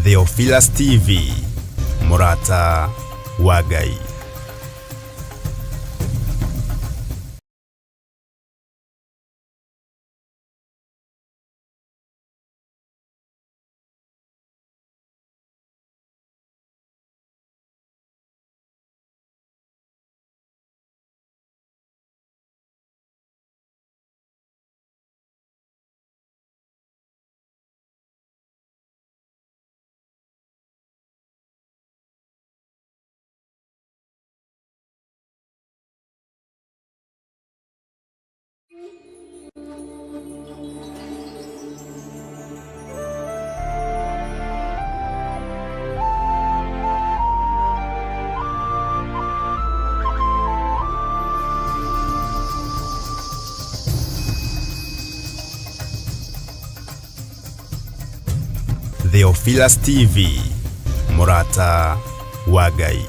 Theophilus TV, mũrata wa Ngai. Theophilus TV, mũrata wa Ngai.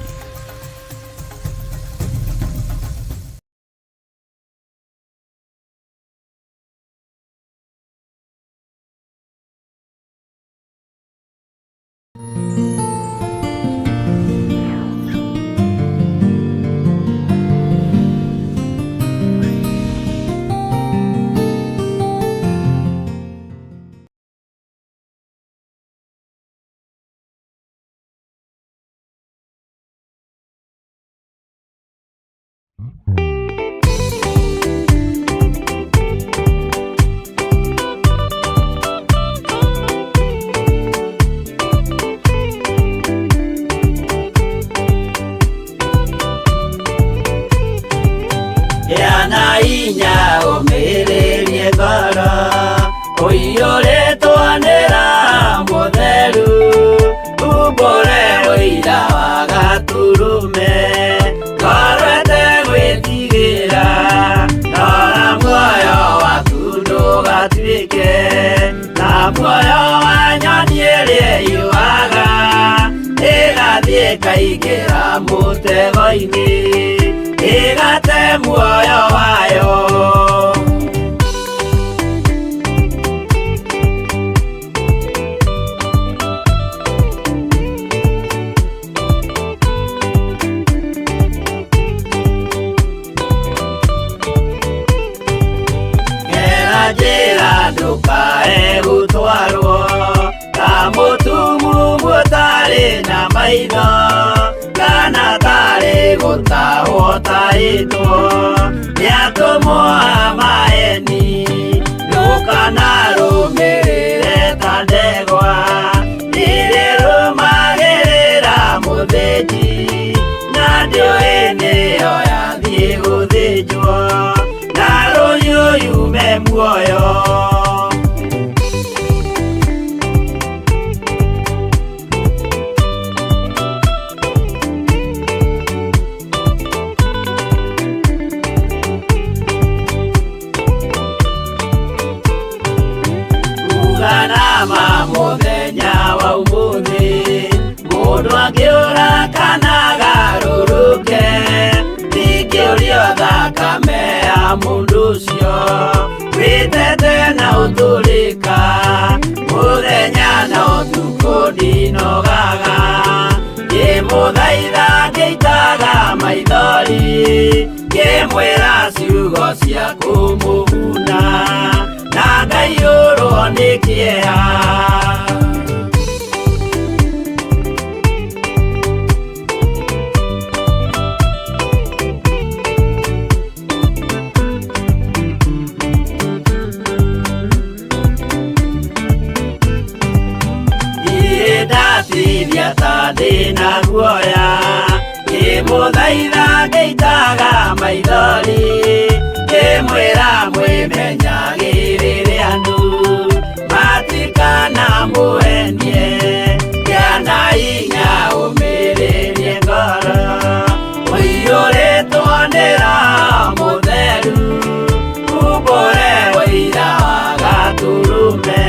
Gĩa na hinya ũmĩrĩrie ngoro ũiyũrĩtwo nĩ Roho Mũtheru, umbũre ũira wa Gatũrũme, ngoro ĩtegwĩtigĩra, rora muoyo waku ndũgatuĩke ta muoyo wa nyoni ĩrĩa ĩyũaga, ĩgathiĩ ĩkaingĩra mũtego-inĩ, ĩgate muoyo wayo. Gera njĩra ndũkae gũtwarwo ta mũtumumu ũtarĩ na maitho, kana tarĩ gũtahwo tahĩtwo nĩ atũmwo a maeni, ndũkanarũmĩrĩre ta ndegwa irĩrũmagĩrĩra mũthĩnji, na ndĩũĩ nĩyo yathiĩ gũthĩnjwo, na rũhiũ yume muoyo. Uga na ma mũthenya wa ũmũthĩ, mũndũ angĩũra kana agarũrũke, ndingĩũrio thakame ya mũndũ ũcio, wĩtete na ũtũrĩka, mũthenya na ũtukũ ndinogaga, ngĩmũthaitha ngĩitaga maithori, ngĩmwĩra ciugo cia kũmũguna, na ngaiyũrwo nĩ kĩeha. Niĩ ndatithia ta ndĩna guoya, ngĩmũthaitha ngĩitaga maithori, ngĩmwĩra mwĩmenyagĩrĩre andũ, matikanamũhenie, gĩa na hinya ũmĩrĩrie ngoro, ũiyũrĩtwo nĩ Roho Mũtheru, umbũre ũira wa Gatũrũme,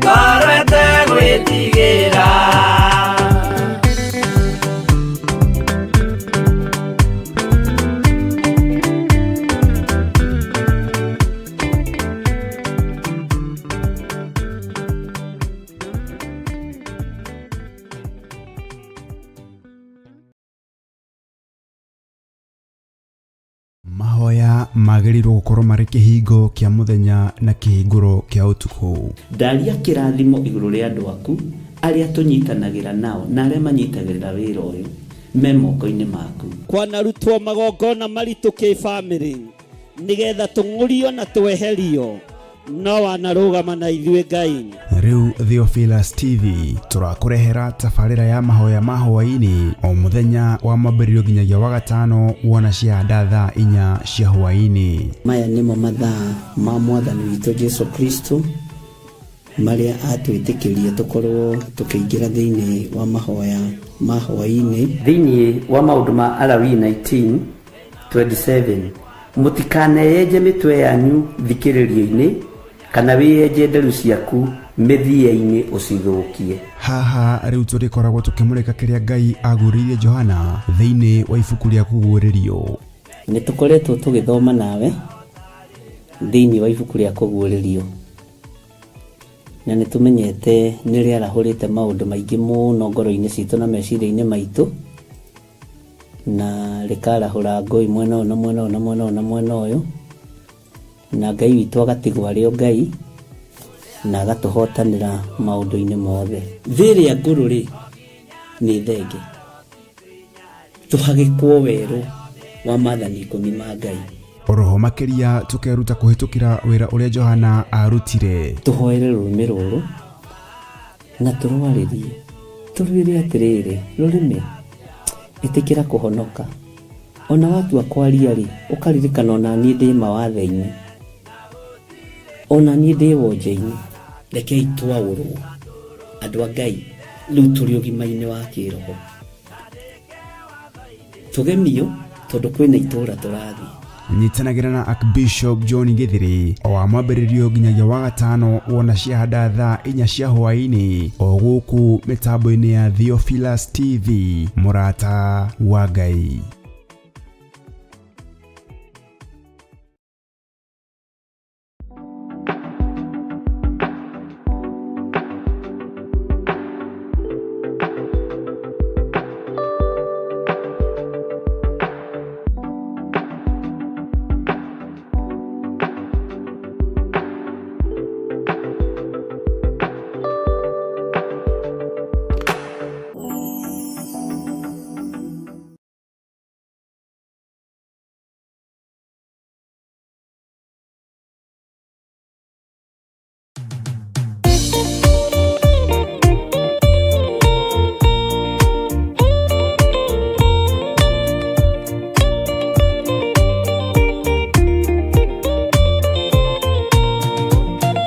ngoro ĩtegwĩtigĩra. Magĩrĩirwo gũkorwo marĩ kĩhingo kĩa mũthenya na kĩhingũro kĩa ũtukũ. Ndaria kĩrathimo igũrũ rĩa andũ aku arĩa tũnyitanagĩra nao na arĩa manyitagĩrĩra wĩra ũyũ me moko-inĩ maku. Kwanarutwo magongona maritũ kĩbamĩrĩ nĩgetha tũng'ũrio na tweherio, no wanarũgama na ithuĩ Ngai. Rĩu Theophilus TV tũrakũrehera tabarĩra ya mahoya ma hwaĩ-inĩ o mũthenya wa mwambĩrĩrio nginyagia wa gatano wona ciahanda thaa 4 cia hwaĩ-inĩ. Maya nĩmo mathaa ma mwathani witũ Jesu Kristo marĩa atwĩtĩkĩrie tũkorwo tũkĩingĩra thĩinĩ wa mahoya ma hwaĩ-inĩ. Thĩinĩ wa maũndũ ma Alawii 19:27, mũtikaneyenje mĩtwe yanyu thikĩrĩrio-inĩ kana wĩyenje nderu ciaku mĩthia-inĩ ũcithũkie. Haha rĩu tũrĩkoragwo tũkĩmũrĩka kĩrĩa Ngai agũrĩirie Johana thĩinĩ wa ibuku rĩa kũguũrĩrio. Nĩ tũkoretwo tũgĩthoma nawe thĩinĩ wa ibuku rĩa kũguũrĩrio, na nĩ tũmenyete nĩ rĩarahũrĩte maũndũ maingĩ mũno ngoro-inĩ citũ na meciria-inĩ maitũ, na rĩkarahũra ngũi mwena ũyũ na mwena ũyũ na mwena ũyũ na mwena ũyũ, na Ngai witũ agatigwo arĩ o Ngai na agatũhotanĩra maũndũ-inĩ mothe. Thĩ ĩrĩa ngũrũ rĩ nĩ thenge, tũhagĩkwo werũ wa maathani 10 ma Ngai. Oroho makĩria tũkeruta kũhĩtũkĩra wĩra ũrĩa Johana arutire. Tũhoere rũrĩmĩ rũrũ na tũrwarĩrie, tũrwĩre atĩrĩrĩ, rũrĩmĩ ĩtĩkĩra kũhonoka. Ona watua kwaria rĩ, ũkaririkana ona niĩ ndĩ mawathe-inĩ, ona niĩ ndĩ wonje-inĩ. Rekei twaũrwo andũ a Ngai rĩu tũrĩ ũgima-inĩ wa kĩroho, tũgemio tondũ kwĩna itũũra tũrathiĩ. Nyitanagĩra na Archbishop John Githiri o wa mwambĩrĩrio nginyagia wa gatano wona ciahanda thaa 4 cia hwaĩ-inĩ o gũkũ mĩtambo-inĩ ya Theophilus TV, mũrata wa Ngai.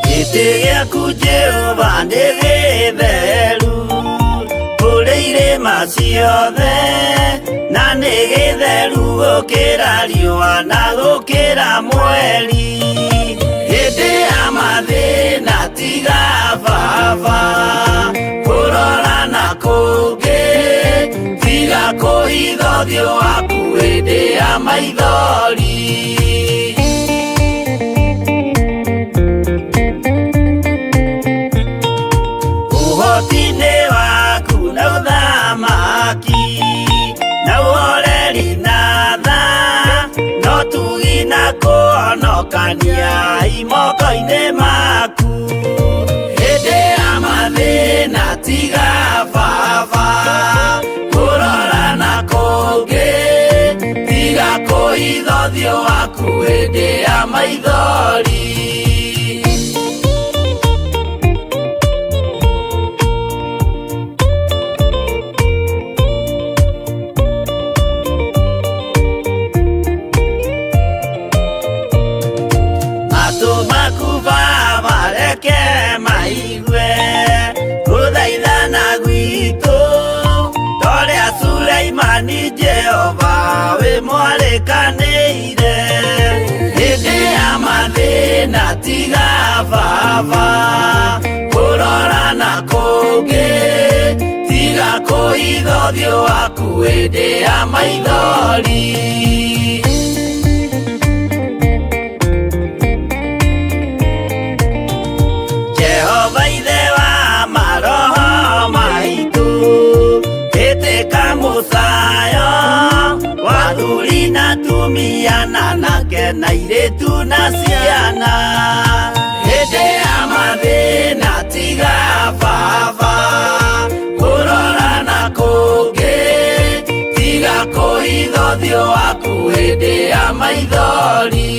Gĩtĩ gĩaku Jehova nĩ gĩtheru kũrĩ irĩma ciothe, na nĩ gĩtheru gũkĩra riũa na gũkĩra mweri. Hĩndĩ ya mathĩna tiga baba kũrora na kũngĩ, tiga kũhitha ũthiũ waku hĩndĩ ya maithori. Ũhoti-inĩ waku na ũthamaki na ũhoreri na tha, no tugi na kũhonokania imoko-inĩ maku. Hĩndĩ ya mathĩna tiga baba kũrora na kũngĩ, tiga kũhitha ũthiũ waku hĩndĩ ya maithori. Matũ maku baba reke maigue gũthaithana gwitũ, torĩa Suleimani Jehova wĩ mwarĩkanĩire. Hĩndĩ ya mathĩna tiga baba kũrora na kũngĩ, tiga kũhitha ũthiũ waku hĩndĩ ya maithori. Jehova ithe wa maroho maitũ, ĩtĩka mũcayo wa athuri na atumia na anake Na airĩtu na ciana hĩndĩ ya mathĩna tiga baba kũrora na kũngĩ tiga kũhitha ũthiũ waku hĩndĩ ya maithori.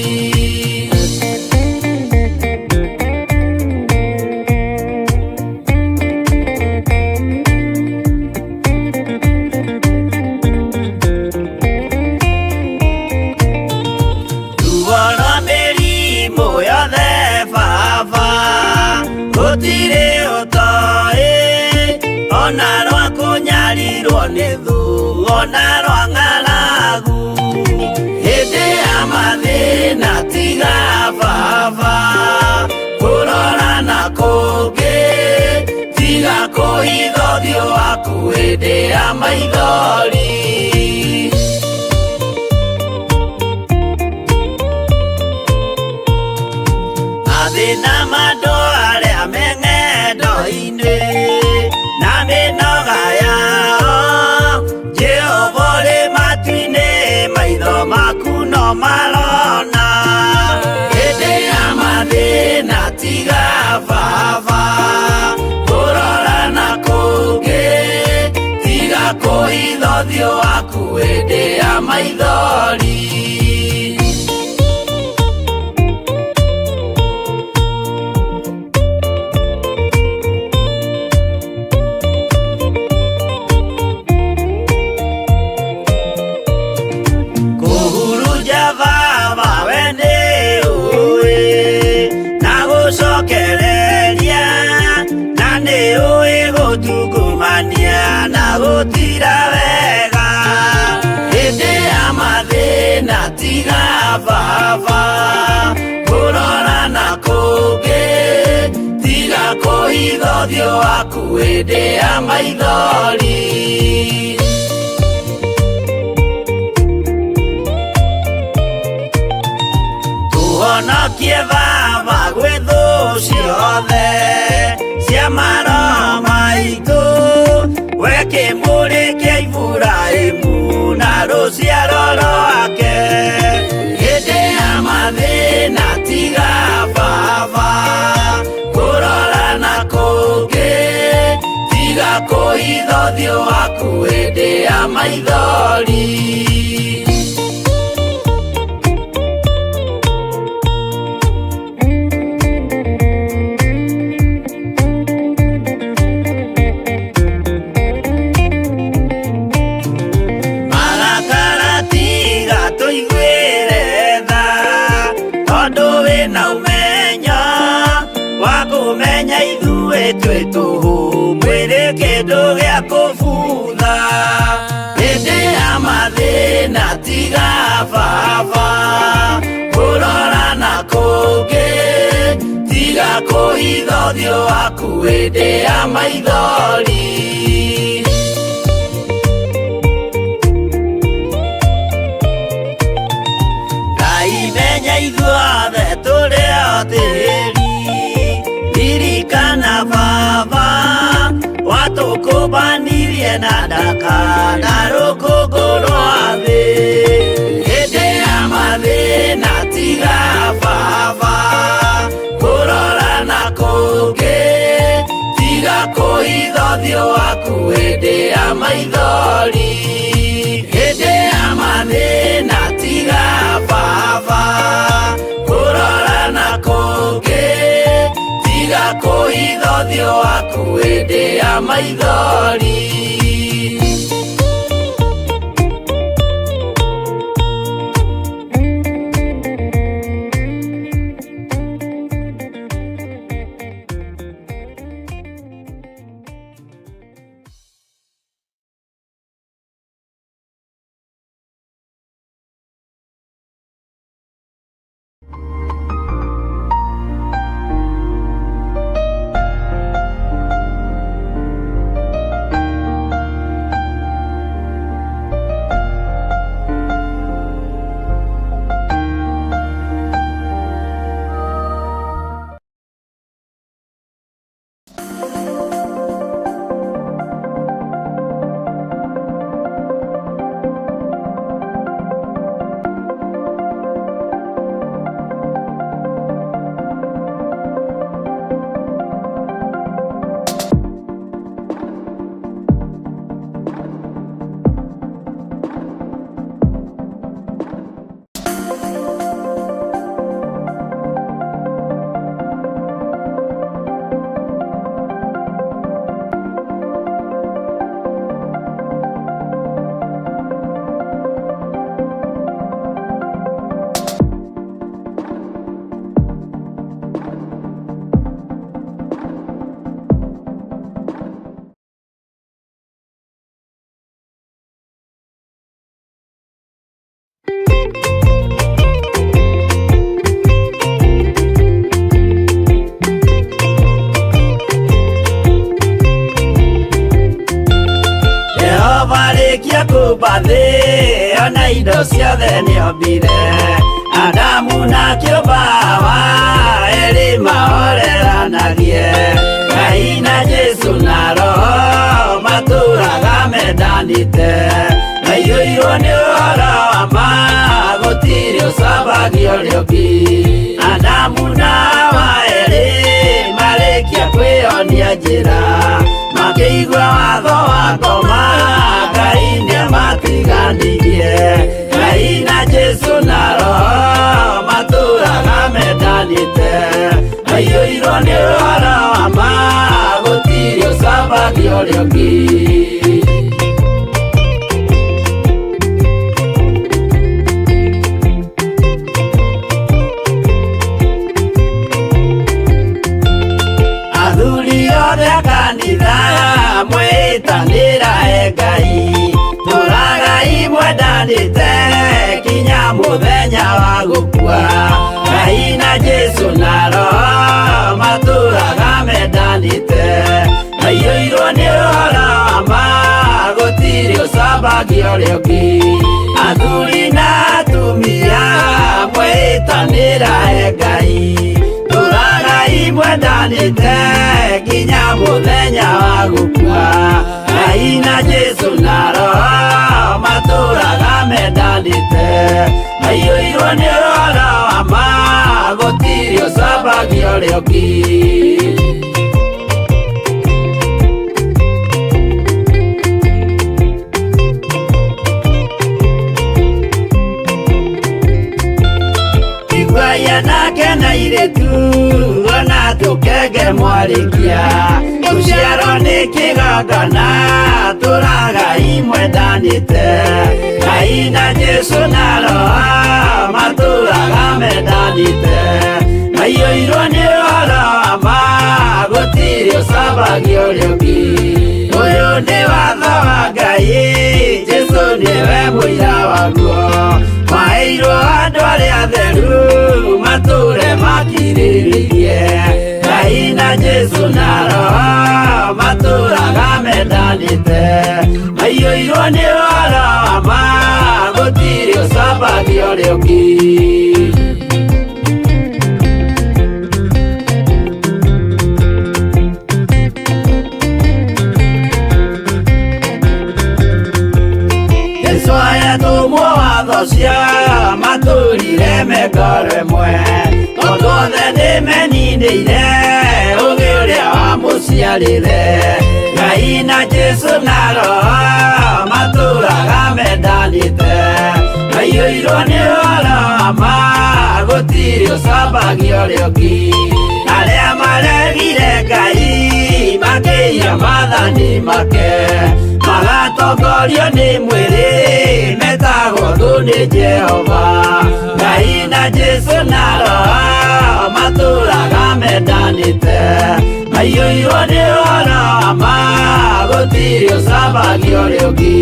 Ruo rwa mĩrimũ yothe baba gũtirĩ ũtoĩ ona rwa kũnyarirwo nĩ thũ ona rwa ng'aragu hĩndĩ ya mathĩna tiga baba kũrora na kũngĩ tiga kũhitha ũthiũ waku hĩndĩ ya maithori. Mathĩna ma andũ arĩa me ng'endo-inĩ na mĩnoga yao Jehova ũrĩ matu-inĩ maitho maku no marona hĩndĩ ya mathĩna tiga baba kũrora na kũngĩ tiga kũhitha ũthiũ waku hĩndĩ ya maithori. Kũhurunja baba we nĩ ũĩ na gũcokereria na nĩ ũĩ gũtungumania na gũtira wega hĩndĩ ya mathĩna tiga baba kũrora na kũngĩ tiga kũhitha ũthiũ waku hĩndĩ ya maithori. Tũhonokie baba gwĩ thũ ciothe cia maroho maitũ we kĩmũrĩ kĩa Iburahĩmu na rũciaro rwake hĩndĩ ya mathĩna tiga baba kũrora na kũngĩ tiga kũhitha ũthiũ waku hĩndĩ ya maithori. Marakara tiga tũiguĩre tha tondũ wĩna ũmenyo wa kũmenya ithuĩ twĩ tũhũ mwĩrĩ kĩndũ gĩa kũbutha hĩndĩ ya mathĩna tiga baba kũrora na kũngĩ tiga kũhitha ũthiũ waku hĩndĩ ya maithori. Ngai menya ithuothe tũrĩ o tĩri ririkana baba watũkũmbanirie na ndaka na rũkũngũ rwa thĩ hĩndĩ ya mathĩna tiga baba kũrora na kũngĩ tiga kũhitha ũthiũ waku hĩndĩ ya maithori hĩndĩ ya mathĩna tiga baba kũrora na kũngĩ tiga kũhitha ũthiũ waku hĩndĩ ya maithori. Arĩkia kũmba thĩ ona indo ciothe nĩombire Adamu na kĩũmba Hawa erĩ mahoreranagie Ngai na Jesu na Roho matũraga mendanĩte maiyũirwo nĩ ũhoro wa ma gũtirĩ ũcambagia ũrĩa ũngĩ Adamu na Hawa erĩ marĩkia kwĩyonia njĩra makĩigua watho wa ngoma Ngai nĩamatiganirie Ngai na Jesu na Roho matũraga mendanĩte maiyũirwo nĩ ũhoro wa ma gũtirĩ ũcambagia ũrĩa ũngĩ. Athuri othe a kanitha mwĩtanĩra e Ngai tũragai mwendanĩte kinya mũthenya wa gũkua Ngai na Jesu na Roho matũraga mendanĩte maiyũirwo nĩ ũhoro wa ma gũtirĩ ũcambagia ũrĩa ũngĩ Athuri na atumia mwĩtanĩra e Ngai tũragai mwendanĩte nginya mũthenya wa gũkua Ngai na Jesu na Roho matũraga mendanĩte maiyũirwo nĩ ũhoro wa ma gũtirĩ ũcambagia ũrĩa ũngĩ. Iguai anake na airĩtu ona tũkenge mwarĩkia gũciarwo nĩ kĩgongona tũragai mwendanĩte Ngai na Jesu na Roho matũraga mendanĩte maiyũirwo nĩ ũhoro wa ma gũtirĩ ũcambagia ũrĩa ũngĩ Ũyũ nĩ watho wa Ngai Jesu nĩwe mũira waguo maheirwo andũ arĩa atheru matũre makirĩrĩirie Ngai na Jesu na Roho matũraga mendanĩte maiyũirwo nĩ ũhoro wa ma gũtirĩ ũcambagia ũrĩa ũngĩ. Jesu ayatũmwo watho cia matũrire mengoro ĩmwe tondũ othe nĩmeninĩire ũgĩ ũrĩa wamũciarire Ngai na Jesu na Roho matũraga mendanĩte maiyũirwo nĩ ũhoro wa ma gũtirĩ ũcambagia ũrĩa ũngĩ Arĩa maregire Ngai makĩiya maathani make magatongorio nĩ mwĩrĩ metagwo thũ nĩ Jehova Ngai na Jesu na Roho matũraga mendanĩte maiyũirwo nĩ ũhoro wa ma gũtirĩ ũcambagia ũrĩa ũngĩ.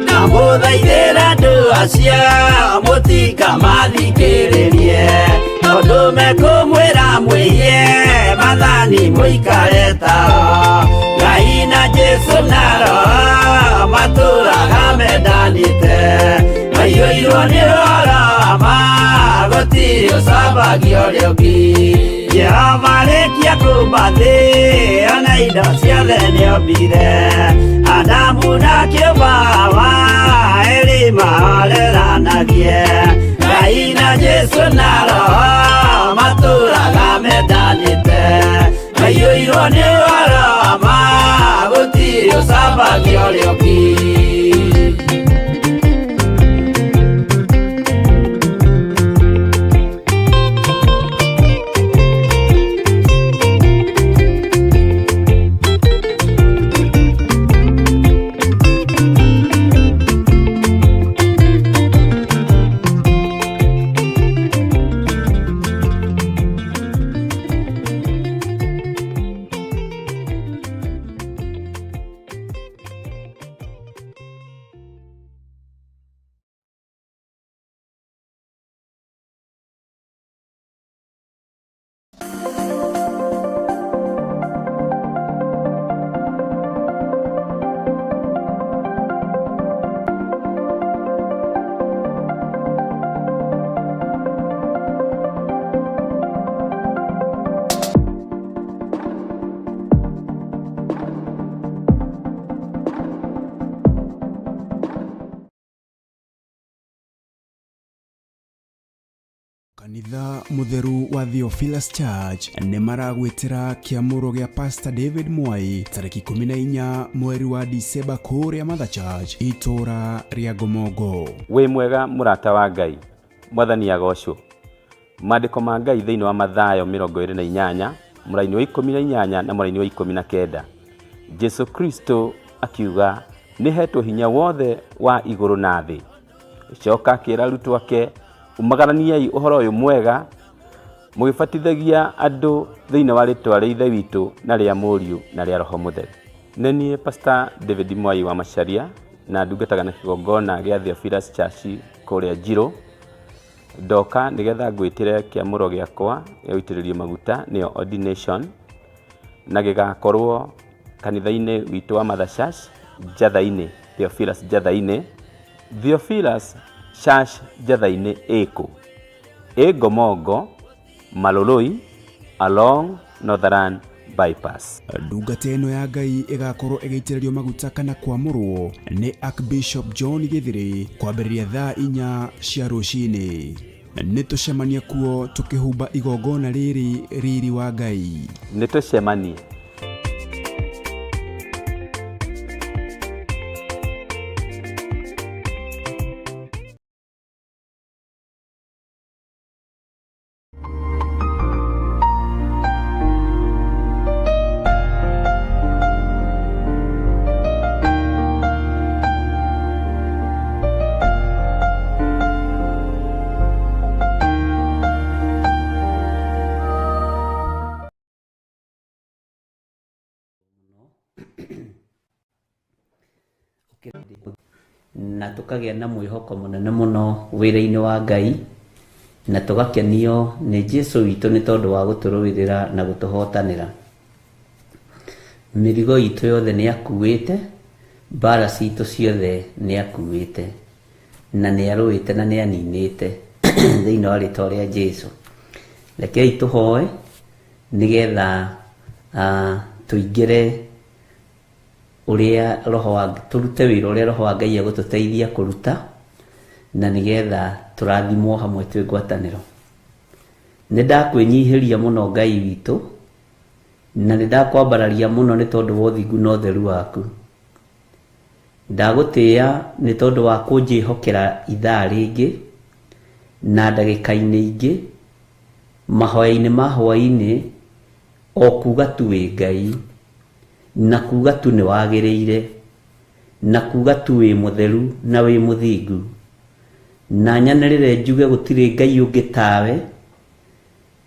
Ndamũthaithĩra andũ acio mũtikamathikĩrĩrie tondũ mekũmwĩra mwĩhie maathani mũikare tao Ngai na Jesu na Roho matũraga mendanĩte maiyũirwo nĩ ũhoro wa ma gũtirĩ ũcambagia ũrĩa ũngĩ Jehova arĩkia kũmba thĩ ona indo ciothe nĩombire Adamu na kĩũmba Hawa erĩ mahoreranagie Ngai na Jesu na Roho matũraga mendanĩte maiyũirwo nĩ ũhoro wa ma gũtirĩ ũcambagia ũrĩa ũngĩ. Kanitha Mũtheru wa Theophilus Church nĩ maragwĩtĩra kĩamũro gĩa Pastor David Mwai tarĩki 14 mweri wa Dicemba kũrĩa Mother Church itũũra rĩa Ngomongo. Wĩ mwega mũrata wa Ngai, Mwathani agocwo. Maandĩko ma Ngai thĩinĩ wa Mathayo 28 mũraini wa 18 na mũraini wa 19. Jesu Kristo akiuga nĩ hetwo hinya wothe wa igũrũ na thĩ. Coka akĩra arutwo ake, umagaraniai ũhoro ũyũ mwega mũgĩbatithagia andũ thĩinĩ wa rĩtwa rĩa Ithe witũ na rĩa Mũriũ na rĩa Roho Mũtheru. Nĩ niĩ Pastor David Mwai wa Macharia na ndungataga na kĩgongona gĩa Theophilus Church kũrĩa Njirũ. Ndoka nĩgetha ngwĩtĩre kĩamũro gĩakwa gĩa gũitĩrĩrio maguta nĩyo ordination, na gĩgakorwo kanitha-inĩ witũ wa Mother Church Njatha-inĩ, Theophilus Njatha-inĩ. Theophilus Church Njatha-inĩ ĩkũ? Ĩ Ngomongo, Maloloi, along Northern Bypass. Ndungata ĩno ya Ngai ĩgakorwo ĩgĩitĩrĩrio maguta kana kwamũrwo nĩ Archbishop John Gĩthĩrĩ kwambĩrĩria thaa 4 cia rũcinĩ. Nĩ tũcemanie kuo tũkĩhumba igongona rĩrĩ riri wa Ngai. Nĩ tũcemanie. Na tũkagĩa na mwĩhoko mũnene mũno wĩra-inĩ wa Ngai, na tũgakenio nĩ Jesu witũ nĩ tondũ wa gũtũrũĩrĩra na gũtũhotanĩra. Mĩrigo itũ yothe nĩ akuĩte, mbara citũ ciothe nĩ akuĩte, na nĩ arũĩte na nĩ aninĩte thĩinĩ wa rĩtwa rĩa Jesu. Rekei tũhoe nĩgetha tũingĩre ũrĩa Roho wa tũrute wĩra ũrĩa Roho wa Ngai egũtũteithia kũruta, na nĩgetha tũrathimwo hamwe twĩ ngwatanĩro. Nĩ ndakwĩnyihĩria mũno Ngai witũ, na nĩ ndakwambararia mũno nĩ tondũ wa ũthingu na ũtheru waku. Ndagũtĩĩa nĩ tondũ wa kũnjĩhokera ithaa rĩngĩ na ndagĩka-inĩ ingĩ mahoya-inĩ ma hwaĩ-inĩ, o kuga tu wĩ Ngai, na kuga tu nĩ wagĩrĩire, na kuga tu wĩ mũtheru na wĩ mũthingu. Na nyanĩrĩre njuge gũtirĩ Ngai ũngĩ tawe,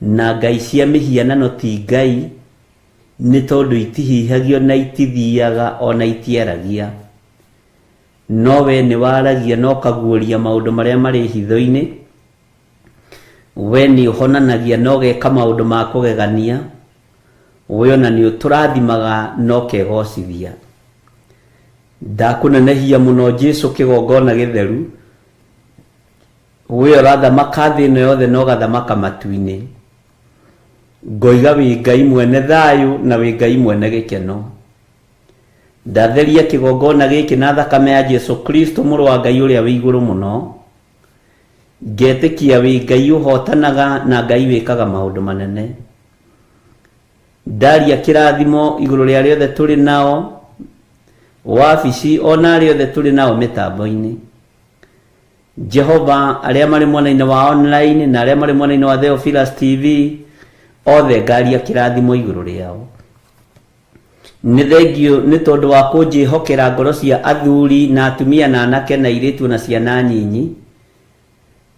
na ngai cia mĩhianano ti Ngai, nĩ tondũ itihihagio na itithiaga ona itiaragia. No we nĩ waragia na ũkaguũria maũndũ marĩa marĩ hitho-inĩ. We nĩ ũhonanagia na ũgeka maũndũ ma kũgegania. We ona nĩ ũtũrathimaga na ũkegocithia. Ndakũnenehia mũno Jesu kĩgongona gĩtheru. We ũrathamaka thĩ ĩno yothe na ũgathamaka matu-inĩ. Ngoiga wĩ Ngai mwene thayũ na wĩ Ngai mwene gĩkeno. Ndatheria kĩgongona gĩkĩ na thakame ya Jesu Kristo mũrũ wa Ngai ũrĩa wĩ igũrũ mũno. Ngetĩkia wĩ Ngai ũhotanaga na Ngai wĩkaga maũndũ manene. Ndaria kĩrathimo igũrũ rĩa arĩa othe tũrĩ nao wabici ona arĩa othe tũrĩ nao mĩtambo-inĩ. Jehova, arĩa marĩ mwena-inĩ wa online na arĩa marĩ mwena-inĩ wa Theophilus TV, othe ngaria kĩrathimo igũrũ rĩao. Nĩ thengio nĩ tondũ wa kũnjĩhokera ngoro cia athuri na atumia na anake na airĩtu na ciana nyinyi,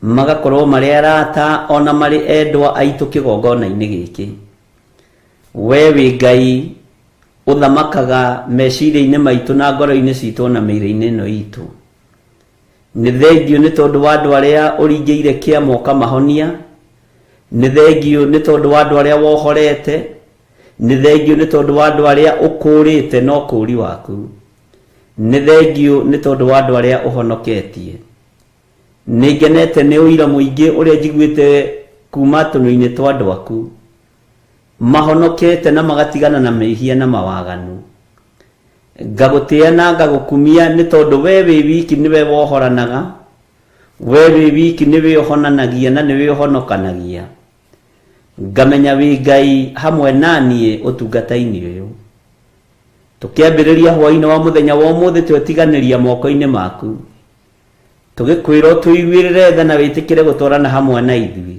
magakorwo marĩ arata ona marĩ endwa aitũ kĩgongona-inĩ gĩkĩ. We wĩ Ngai ũthamakaga meciria-inĩ maitũ na ngoro-inĩ citũ na mĩĩrĩ-inĩ ĩno itũ. Nĩ thengio nĩ tondũ wa andũ arĩa ũringĩire kĩama ũkamahonia. Nĩ thengio nĩ tondũ wa andũ arĩa wohorete. Nĩ thengio nĩ tondũ wa andũ arĩa ũkũũrĩte na ũkũũri waku. Nĩ thengio nĩ tondũ wa andũ arĩa ũhonoketie. Nĩ ngenete nĩ ũira mũingĩ ũrĩa njiguĩte kuma tũnua-inĩ twa andũ aku. Mahonokete na magatigana na mehia na mawaganu. Ngagũtĩĩa na ngagũkumia nĩ tondũ we wĩ wiki nĩwe wohoranaga. We wĩ wiki nĩwe ũhonanagia na nĩwe ũhonokanagia. Ngamenya wĩ Ngai hamwe naniĩ ũtungata-inĩ ũyũ. Tũkĩambĩrĩria hwaĩ-inĩ wa mũthenya wa ũmũthĩ twetiganĩria moko-inĩ maku. Tũgĩkwĩra ũtũiguĩrĩre tha na wĩtĩkĩre gũtwarana hamwe na ithuĩ.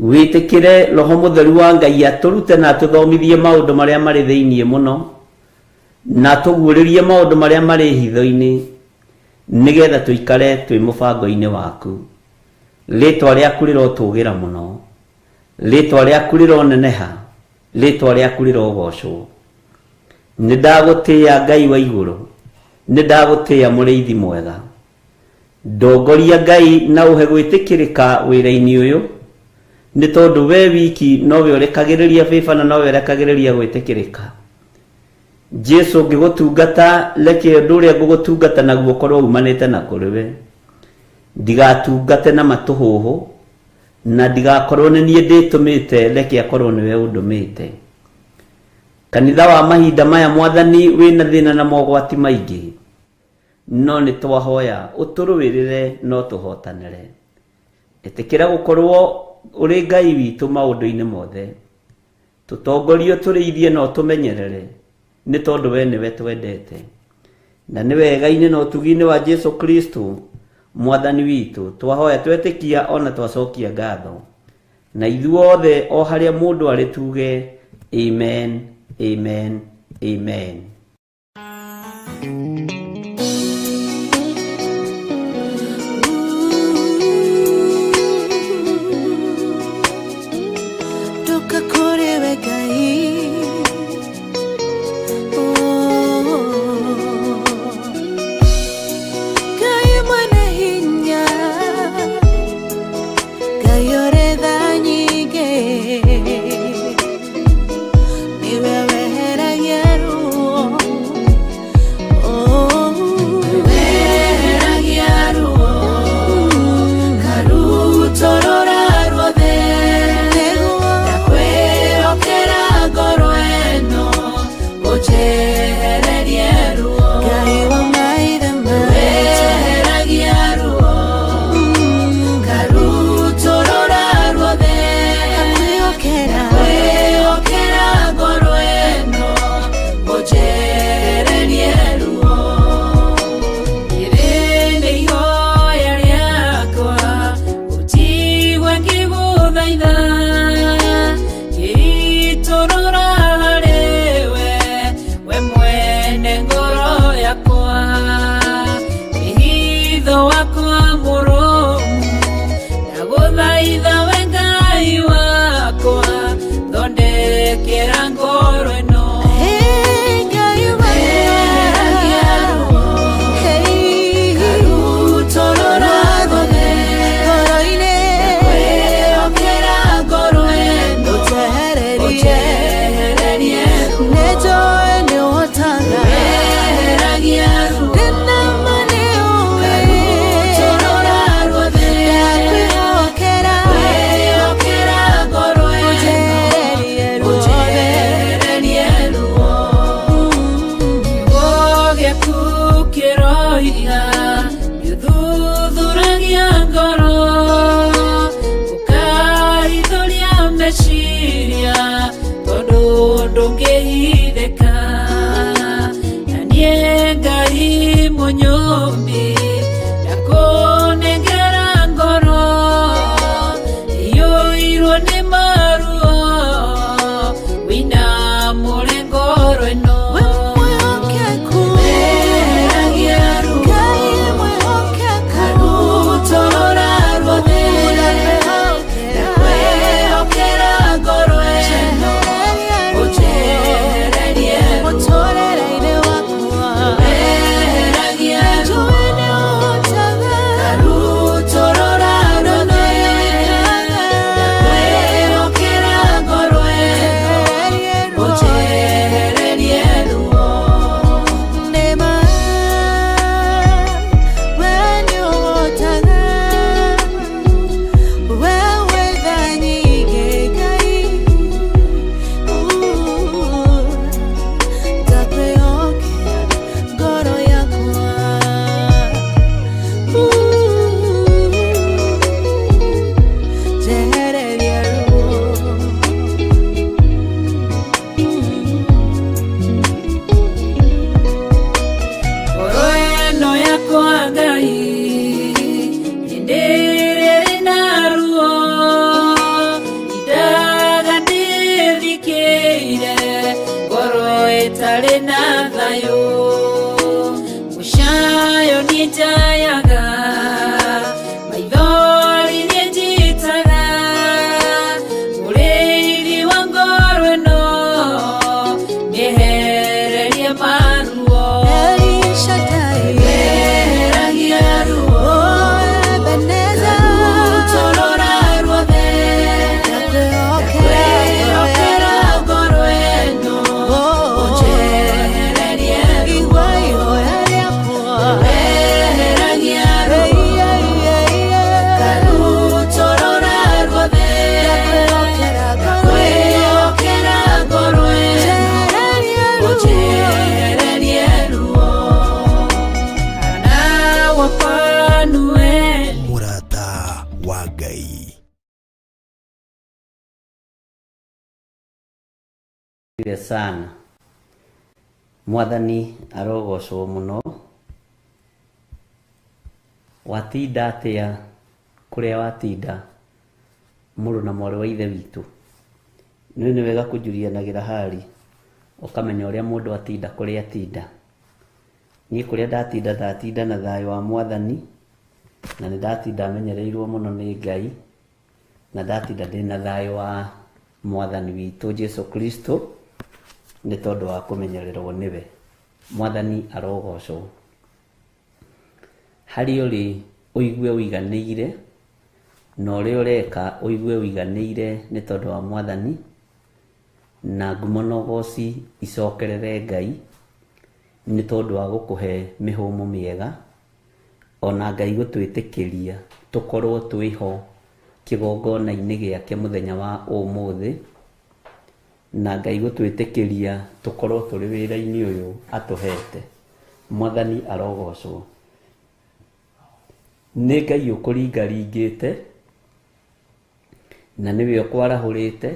Wĩtĩkĩre Roho Mũtheru wa Ngai atũrute na atũthomithie maũndũ marĩa marĩ thĩinĩ mũno, na atũguũrĩrie maũndũ marĩa marĩ hitho-inĩ, nĩgetha tũikare twĩ mũbango-inĩ waku. Rĩtwa rĩaku rĩrotũgĩra mũno, rĩtwa rĩaku rĩroneneha, rĩtwa rĩaku rĩrogocwo. Nĩ ndagũtĩĩa Ngai wa igũrũ, nĩ ndagũtĩĩa mũrĩithi mwega. Ndongoria Ngai na ũhe gwĩtĩkĩrĩka wĩra-inĩ ũyũ, nĩ tondũ we wiki nowe ũrekagĩrĩria bĩba na nowe ũrekagĩrĩria gwĩtĩkĩrĩka. Jesu ngĩgũtungata, reke ũndũ ũrĩa ngũgũtungata naguo ũkorwo umanĩte na kũrĩ we. Ndigatungate na matũhũhũ, na ndigakorwo nĩ niĩ ndĩtũmĩte, reke akorwo nĩwe ũndũmĩte. Kanitha wa mahinda maya Mwathani wĩna thĩna na mogwati maingĩ, no nĩ twahoya ũtũrũĩrĩre no tũhotanĩre. Ĩtĩkĩra gũkorwo ũrĩ Ngai witũ maũndũ-inĩ mothe. Tũtongorie, ũtũrĩithie na ũtũmenyerere, nĩ tondũ we nĩwe twendete. Na nĩ wega-inĩ na ũtugi-inĩ wa Jesu Kristo Mwathani witũ, twahoya twetĩkia ona twacokia ngatho. Na ithuothe o harĩa mũndũ arĩ tuge amen, amen, amen. Ndoka kũrĩ we Ngai. Oh. Ngai mwene hinya, Ngai ũrĩ tha nyingĩ, nĩwe weheragia ruo. Oh. Asifiwe sana. Mwathani arogocwo mũno. Watinda atĩa kũrĩa watinda mũrũ na mwarĩ wa ithe witũ? Nĩ nĩ wega kũnjurianagĩra hali ũkamenya ũrĩa mũndũ atinda kũrĩa atinda. Niĩ kũrĩa ndatinda ndatinda na thayũ wa Mwathani, na nĩ ndatinda menyereirwo mũno nĩ Ngai, na ndatinda ndĩna thayũ wa Mwathani witũ Jesu Kristo nĩ tondũ wa kũmenyererwo nĩwe. Mwathani arogocwo. Harĩa ũrĩ ũigue ũiganĩire, na ũrĩa ũreka ũigue ũiganĩire nĩ tondũ wa Mwathani, na ngumo na ũgoci icokerere Ngai nĩ tondũ wa gũkũhe mĩhũmũ mĩega, ona Ngai gũtwĩtĩkĩria tũkorwo twĩho kĩgongona-inĩ gĩake mũthenya wa ũmũthĩ, na Ngai gũtwĩtĩkĩria tũkorwo tũrĩ wĩra-inĩ ũyũ atũhete. Mwathani arogocwo. Nĩ Ngai ũkũringaringĩte, na nĩwe ũkwarahũrĩte,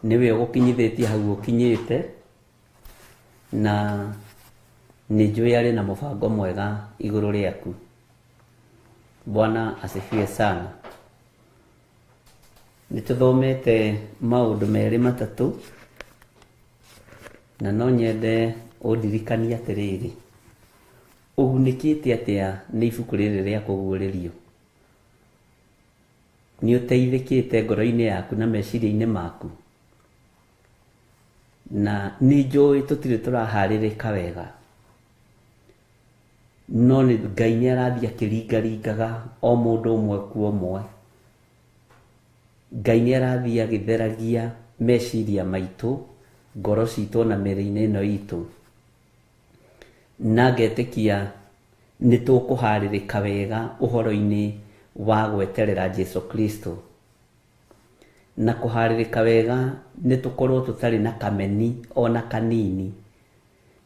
nĩwe ũgũkinyithĩtie hau ũkinyĩte, na nĩ njũĩ arĩ na mũbango mwega igũrũ rĩaku. Bwana asifiwe sana. Nĩ tũthomete maũndũ merĩ matatũ, na no nyende ũndirikanie atĩrĩrĩ, ũgunĩkĩte atĩa nĩ ibuku rĩrĩ rĩa kũguũrĩrio? Nĩ ũteithĩkĩte ngoro-inĩ yaku na meciria-inĩ maku? Na nĩ njũĩ tũtirĩ tũraharĩrĩka wega, no nĩ Ngai nĩ arathiĩ akĩringaringaga o mũndũ ũmwe kwa ũmwe. Ngai nĩ arathiĩ agĩtheragia meciria maitũ, ngoro citũ na mĩĩrĩ-inĩ ĩno itũ, na ngetĩkia nĩ tũkũharĩrĩka wega ũhoro-inĩ wa gweterera Jesu Kristo. Na kũharĩrĩka wega nĩ tũkorwo tũtarĩ na kameni ona kanini,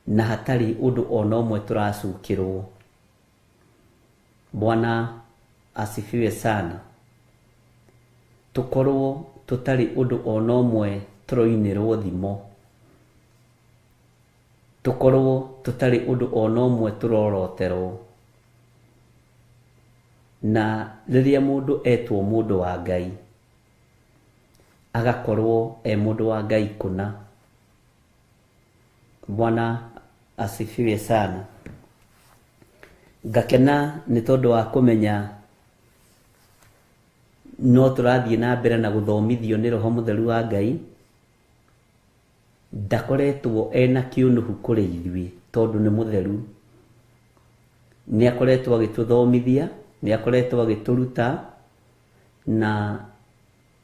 na hatarĩ ũndũ ona ũmwe tũracukĩrwo. Bwana asifiwe sana. Tũkorwo tũtarĩ ũndũ ona ũmwe tũroinĩrwo thimo, tũkorwo tũtarĩ ũndũ ona ũmwe tũroroterwo. Na rĩrĩa mũndũ etwo mũndũ wa Ngai, agakorwo e mũndũ wa Ngai kũna. Bwana asifiwe sana. Ngakena nĩ tondũ wa kũmenya no tũrathiĩ na mbere na gũthomithio nĩ Roho Mũtheru wa Ngai. Ndakoretwo ena kĩũnũhu kũrĩ ithuĩ tondũ nĩ mũtheru. Nĩ akoretwo agĩtũthomithia, nĩ akoretwo agĩtũruta, na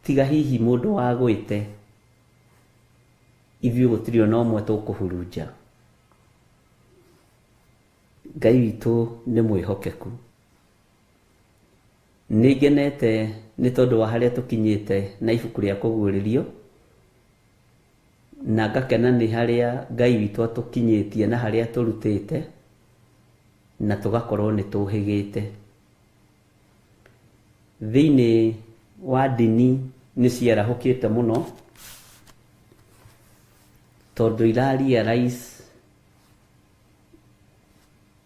tiga hihi mũndũ wagwĩte, ithuĩ gũtirĩ ona ũmwe tũkũhurunja. Ngai witũ nĩ mwĩhokeku. Nĩ ngenete nĩ tondũ wa harĩa tũkinyĩte na ibuku rĩa kũguũrĩrio, na ngakena nĩ harĩa Ngai witũ atũkinyĩtie na harĩa atũrutĩte, na tũgakorwo nĩ tũhĩgĩte. Thĩinĩ wa ndini nĩ ciarahũkĩte mũno, tondũ ira realize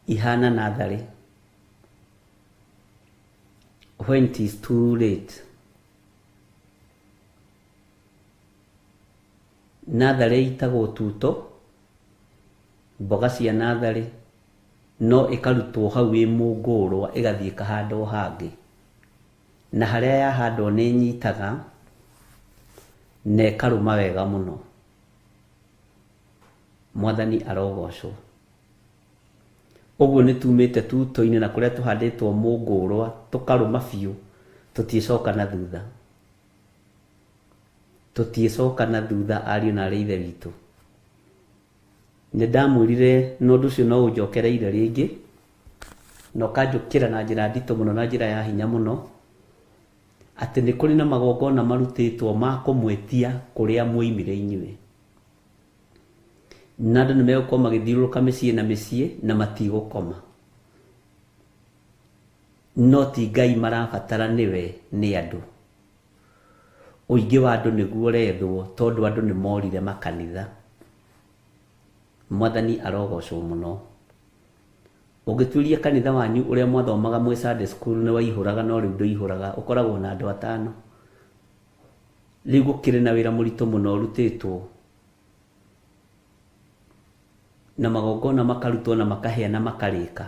ihana natharĩ when it is too late. Natharĩ itagwo tuto, mboga cia natharĩ, no ĩkarutwo hau ĩ mũngũrwa ĩgathiĩ ĩkahandwo hangĩ, na harĩa yahandwo nĩ ĩnyitaga na ĩkarũma wega mũno. Mwathani arogocwo. Ũguo nĩ tumĩte tuto-inĩ na kũrĩa tũhandĩtwo mũngũrwa tũkarũma biũ, tũtiĩcoka na thutha. Tũtiĩcoka na thutha ariũ na arĩ ithe witũ. Nĩ ndamwĩrire na ũndũ ũcio no ũnjokereire rĩngĩ, na ũkanjũkĩra na njĩra nditũ mũno na njĩra ya hinya mũno, atĩ nĩ kũrĩ na magongona marutĩtwo ma kũmwĩtia kũrĩa mwoimire inyuĩ. Na andũ nĩ megũkorwo magĩthiũrũrũka mĩciĩ na mĩciĩ na matigũkoma. No ti Ngai marabatara nĩwe, nĩ andũ. Ũingĩ wa andũ nĩguo ũrethwo tondũ andũ nĩ morire makanitha. Mwathani arogocwo mũno. Ũngĩtuĩria kanitha wanyu ũrĩa mwathomaga mwĩ Sunday school nĩ waihũraga no rĩu ndũihũraga, ũkoragwo na andũ atano. Rĩu gũkĩrĩ na wĩra mũritũ mũno ũrutĩtwo na magongona makarutwo na makahĩa na makarĩka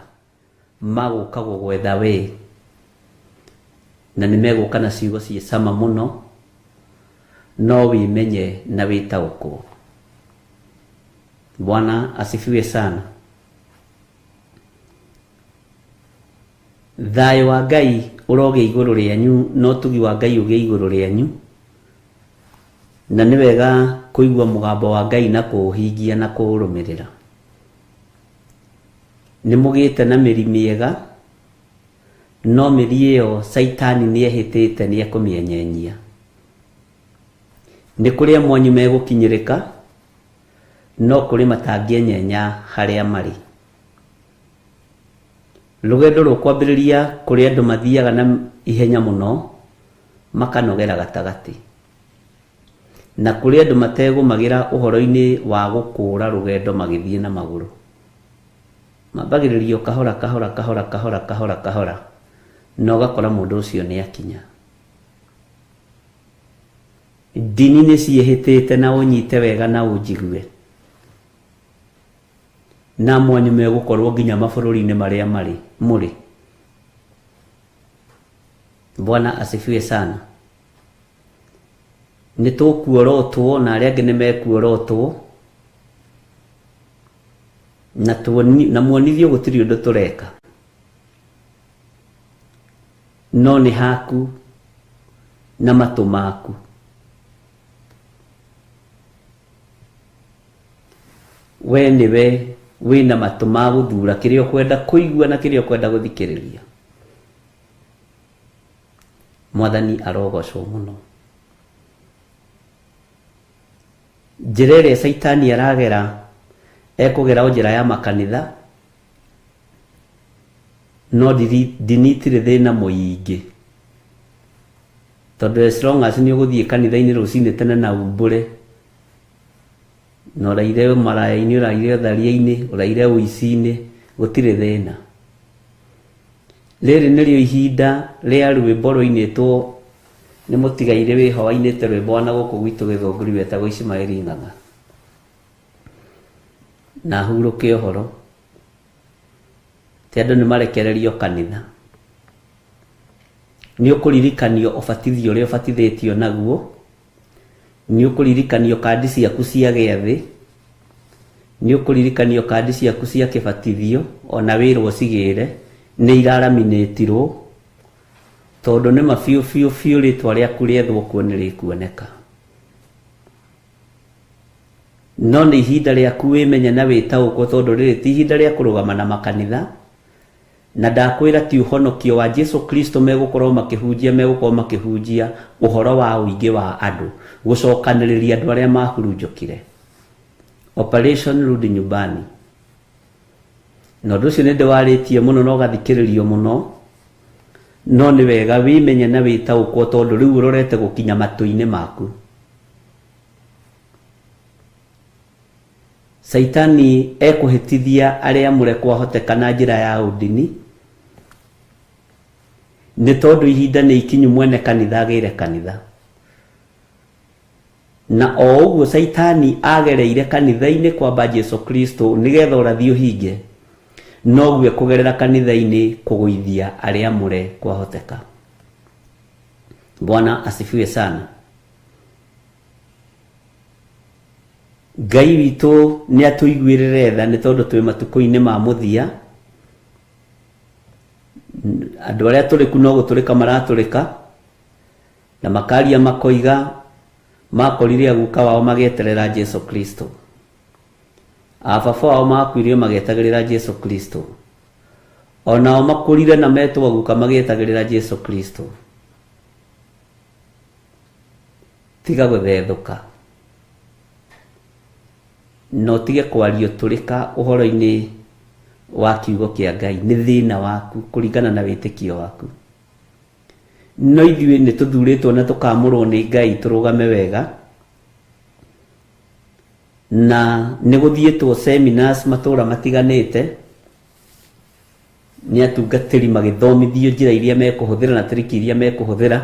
magũka gũgwetha we, na nĩ megũka na ciugo ciĩ cama mũno, no wĩmenye na wĩtaũkwo. Bwana asifiwe sana. Thayũ wa Ngai ũrogĩa igũrũ rĩanyu na ũtugi wa Ngai ũgĩe igũrũ rĩanyu, na nĩ wega kũigua mũgambo wa Ngai na kũũhingia na kũũrũmĩrĩra. Nĩ mũgĩte na mĩri mĩega, no mĩri ĩyo Caitani nĩ ehĩtĩte nĩ ekũmĩenyenyia. Nĩ kũrĩ amwe anyu megũkinyĩrĩka, no kũrĩ matangĩenyenya harĩa marĩ. Rũgendo rũkwambĩrĩria kũrĩ andũ mathiaga na ihenya mũno makanogera gatagatĩ, na kũrĩ andũ mategũmagĩra ũhoro-inĩ wa gũkũũra rũgendo magĩthiĩ na magũrũ. Mambagĩrĩria o kahora kahora kahora kahora kahora kahora, na ũgakora mũndũ ũcio nĩ akinya. Ndini nĩ ciĩhĩtĩte na ũnyite wega na ũnjigue. Na amwe anyu megũkorwo nginya mabũrũri-inĩ marĩa marĩ mũrĩ. Bwana asifiwe sana. Nĩ tũkuorotwo na arĩa angĩ nĩ mekuorotwo na tuoni, na muonithio gũtirĩ ũndũ tũreka, no nĩ haku na matũ maku. We nĩwe wĩna matũ ma gũthura kĩrĩa ũkwenda kũigua na kĩrĩa ũkwenda gũthikĩrĩria. Mwathani arogocwo mũno. Njĩra ĩrĩa Caitani aragera, ekũgera o njĩra ya makanitha, no ndini itirĩ thĩna mũingĩ, tondũ as long as nĩ ũgũthiĩ kanitha-inĩ rũcinĩ tene na umbũre, na ũraire maraya-inĩ, ũraire ũtharia-inĩ, ũraire ũici-inĩ, gũtirĩ thĩna. Rĩrĩ nĩrĩo ihinda rĩa rwĩmbo rwainĩtwo nĩ mũtigairĩ wĩho wainĩte rwĩmbo wa na gũkũ gwitũ Gĩthũngũri wetagwo Ishimaeli Ng'ang'a. Na hurũke ũhoro, ti andũ nĩ marekererio kanitha. Nĩ ũkũririkanio ũbatithio ũrĩa ũbatithĩtio naguo, nĩ ũkũririkanio kandi ciaku cia gĩathĩ, nĩ ũkũririkanio kandi ciaku cia kĩbatithio, ona wĩrwo ũcigĩre, nĩ iraraminĩtirwo, tondũ nĩ ma biũ biũ biũ rĩtwa rĩaku rĩethwo kuo nĩ rĩkuoneka. No nĩ ihinda rĩaku wĩmenye na wĩtaũkwo, tondũ rĩrĩ ti ihinda rĩa kũrũgama na makanitha, na ndakwĩra ti ũhonokio wa Jesu Kristo megũkorwo makĩhunjia, megũkorwo makĩhunjia ũhoro wa ũingĩ wa andũ, gũcokanĩrĩria andũ arĩa mahurunjũkire. Operation Rudi Nyumbani. Na ũndũ ũcio nĩ ndĩwarĩtie mũno na ũgathikĩrĩrio mũno, no nĩ wega wĩmenye na wĩtaũkwo, tondũ rĩu ũrorete gũkinya matũ-inĩ maku. Caitani ekũhĩtithia arĩa amũre kwahoteka na njĩra ya ũndini, nĩ tondũ ihinda nĩ ikinyu mwene kanitha agĩre kanitha. Na o ũguo Caitani agereire kanitha-inĩ kwamba Jesu Kristo nĩgetha ũrathi ũhinge, noguo ekũgerera kanitha-inĩ kũgũithia arĩa amũre kwahoteka. Bwana asifiwe sana. Ngai witũ nĩ atũiguĩrĩre tha, nĩ tondũ twĩ matukũ-inĩ ma mũthia. Andũ arĩa tũrĩku no gũtũrĩka maratũrĩka, na makaria makoiga makorire aguka wao magĩeterera Jesu Kristo, ababa wao makuire magĩetagĩrĩra Jesu Kristo, onao makũrire na metwo aguka magĩetagĩrĩra Jesu Kristo. Tiga gũthethũka na ũtige kwaria ũtũrĩka ũhoro-inĩ wa kiugo kĩa Ngai. Nĩ thĩna waku kũringana na wĩtĩkio waku. No ithuĩ nĩ tũthurĩtwo na tũkamũrwo nĩ Ngai tũrũgame wega, na nĩ gũthiĩtwo seminars matũra matiganĩte nĩ atungatĩri magĩthomithio njĩra iria mekũhũthĩra na tiriki iria mekũhũthĩra,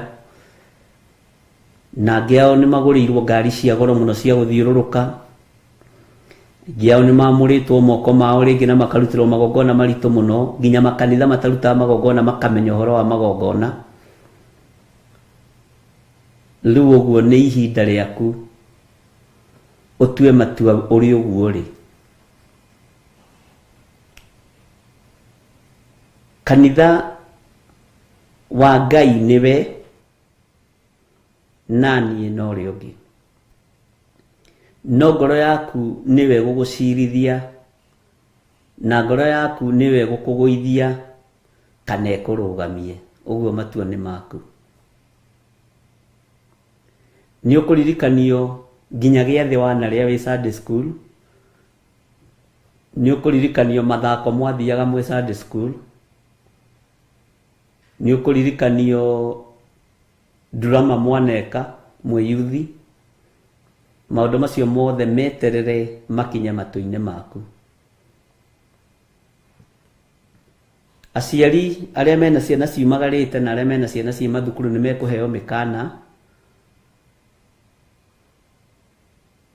na angĩ ao nĩ magũrĩirwo ngari cia goro mũno cia gũthiũrũrũka, angĩ ao nĩ mamũrĩtwo moko mao rĩngĩ na makarutĩrwo magongona maritũ mũno, nginya makanitha matarutaga magongona makamenya ũhoro wa magongona. Rĩu ũguo nĩ ihinda rĩaku ũtue matua ũrĩ ũguo rĩ. Kanitha wa Ngai nĩwe na niĩ na ũrĩa ũngĩ, no ngoro yaku nĩwe gũgũcirithia na ngoro yaku nĩwe gũkũgũithia kana ĩkũrũgamie. Ũguo matua nĩ maku. Nĩ ũkũririkanio nginya gĩathĩ wanarĩa wĩ Sunday school, nĩ ũkũririkanio mathako mwathiaga mwĩ Sunday school, nĩ ũkũririkanio drama mwaneka mwĩ yuthi. Maũndũ macio mothe meterere makinye matũ-inĩ maku. Aciari arĩa mena ciana ciumagarĩte na arĩa mena ciana ciĩ mathukuru nĩ mekũheo mĩkana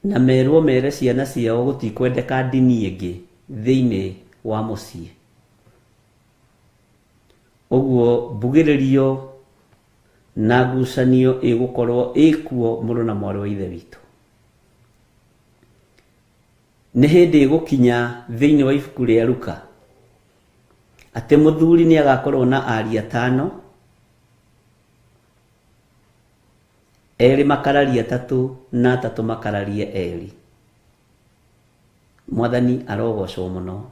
na merwo mere ciana ciao gũtikwendeka ndini ĩngĩ thĩinĩ wa mũciĩ. Ũguo mbugĩrĩrio na ngucanio ĩgũkorwo ĩkuo mũrũ na mwarĩ wa Ithe witũ. Nĩ hĩndĩ ĩgũkinya thĩinĩ wa ibuku rĩa Luka atĩ mũthuri nĩ agakorwo na ariũ atano, erĩ makararie atatũ na atatũ makararie erĩ. Mwathani arogocwo mũno.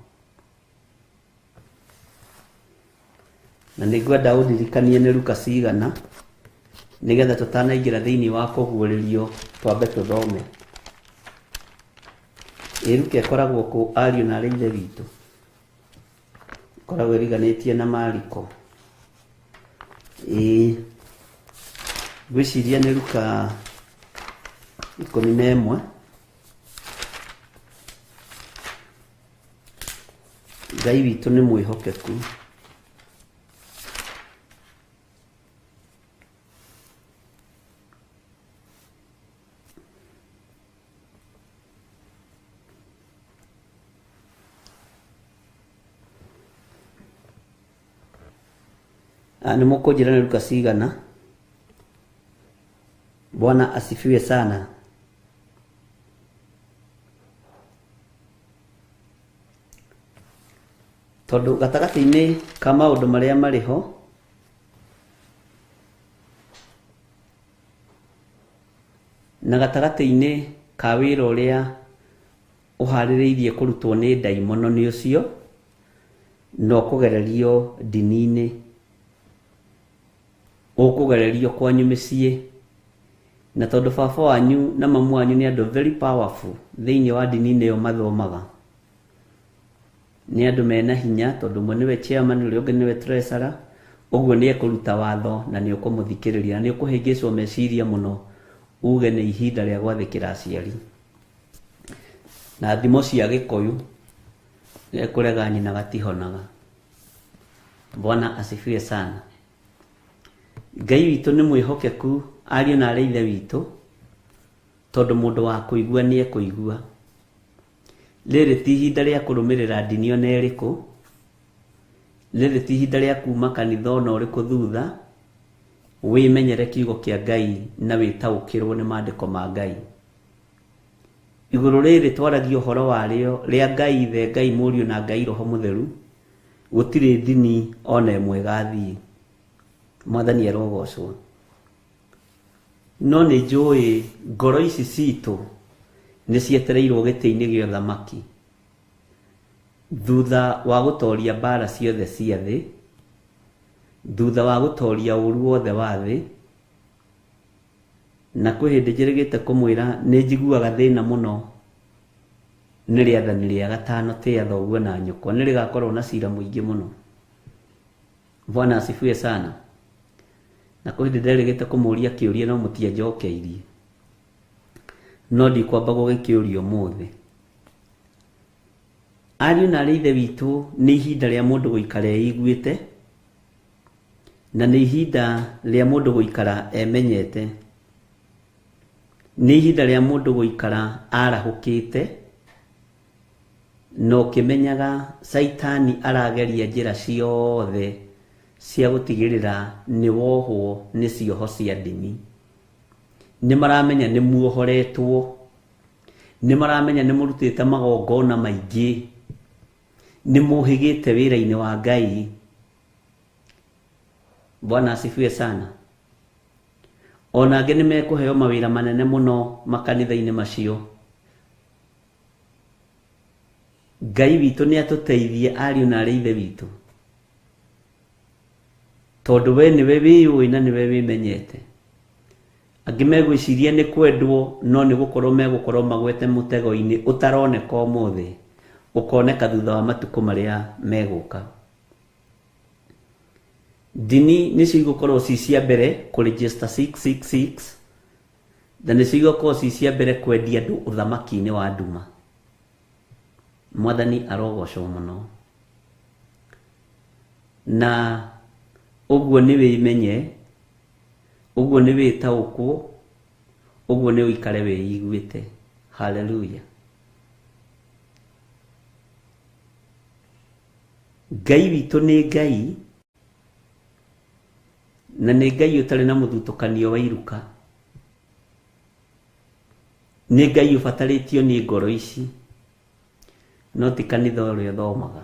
Na nĩngwenda ũndirikanie nĩ Luka cigana nĩgetha tũtanaingĩra thĩinĩ wa kũguũrĩrio twambe tũthome. Ĩ Luka ĩkoragwo kũ ariũ na arĩ Ithe witũ? Ĩkoragwo ĩriganĩtie na Mariko. Ĩ ngwĩciria nĩ Luka 11. Ngai witũ nĩ mwĩhokeku. Nĩ mũkũnjĩra nĩ Luka cigana? Bwana asifiwe sana. Tondũ gatagatĩ-inĩ ka maũndũ marĩa marĩ ho na gatagatĩ-inĩ ka wĩra ũrĩa ũharĩrĩirie kũrutwo nĩ ndaimono nĩ ũcio, na ũkũgererio ndini-inĩ, ũkũgererio kwanyu mĩciĩ, na tondũ baba wanyu na mamu wanyu nĩ andũ very powerful thĩinĩ wa ndini-inĩ ĩyo mathomaga, nĩ andũ mena hinya, tondũ ũmwe nĩwe chairman, ũrĩa ũngĩ nĩwe treasurer, ũguo nĩ ekũruta watho na nĩ ũkũmũthikĩrĩria, na nĩ ũkũhĩngĩcwo meciria mũno uge nĩ ihinda rĩa gwathĩkĩra aciari. Na thimo cia Gĩkũyũ kũrega nyina gatihonaga. Bwana asifiwe sana. Ngai witũ nĩ mwĩhokeku ariũ na arĩ Ithe witũ, tondũ mũndũ wa kũigua nĩ ekũigua. Rĩrĩ ti ihinda rĩa kũrũmĩrĩra ndini ona ĩrĩkũ, rĩrĩ ti ihinda rĩa kuma kanitha ona ũrĩkũ thutha, wĩmenyere kiugo kĩa Ngai na wĩtaũkĩrwo nĩ maandĩko ma Ngai. Igũrũ rĩrĩ twaragia ũhoro warĩo rĩa Ngai Ithe, Ngai Mũriũ na Ngai Roho Mũtheru, gũtirĩ ndini ona ĩmwe ĩgathiĩ. Mwathani arogocwo. No nĩ njũĩ ngoro ici citũ nĩ cietereirwo gĩtĩ-inĩ gĩa ũthamaki thutha wa gũtoria mbara ciothe cia thĩ, thutha wa gũtoria ũru wothe wa thĩ. Na kwĩ hĩndĩ njĩrĩgĩte kũmwĩra nĩ njiguaga thĩna mũno nĩ rĩathani rĩa gatano, tĩa thoguo na nyũkwa, nĩ rĩgakorwo na cira mũingĩ mũno. Bwana asifiwe sana. Na kwĩ hĩndĩ nderĩgĩte kũmũria kĩũria no mũtianjokeirie. No ndikwamba gũgĩkĩũria ũmũthĩ. Ariũ na aarĩ a Ithe witũ, nĩ ihinda rĩa mũndũ gũikara eiguĩte, na nĩ ihinda rĩa mũndũ gũikara emenyete. Nĩ ihinda rĩa mũndũ gũikara arahũkĩte, na ũkĩmenyaga Caitani arageria njĩra ciothe cia gũtigĩrĩra nĩ wohwo nĩ cioho cia ndini. Nĩ maramenya nĩ muohoretwo, nĩ maramenya nĩ mũrutĩte magongona maingĩ, nĩ mũhĩgĩte wĩra-inĩ wa Ngai. Bwana asifiwe sana. Ona angĩ nĩ mekũheo mawĩra manene mũno makanitha-inĩ macio. Ngai witũ nĩ atũteithie ariũ na arĩ ithe witũ, tondũ we nĩwe wĩyũĩ na nĩwe wĩmenyete. Angĩ megwĩciria nĩ kwendwo, no nĩ gũkorwo megũkorwo magwete mũtego-inĩ ũtaroneka ũmũthĩ, ũkoneka thutha wa matukũ marĩa megũka. Ndini nĩcio igũkorwo ci cia mbere kũregister 666, na nĩcio igũkorwo ci cia mbere kwendia andũ ũthamaki-inĩ wa nduma. Mwathani arogocwo mũno. Na ũguo nĩ wĩmenye, ũguo nĩ wĩtaũkwo, ũguo nĩ ũikare wĩiguĩte. Haleluya. Ngai witũ nĩ Ngai, na nĩ Ngai ũtarĩ na mũthutũkanio wa iruka. Nĩ Ngai ũbatarĩtio nĩ ngoro ici, no ti kanitha ũrĩa ũthomaga.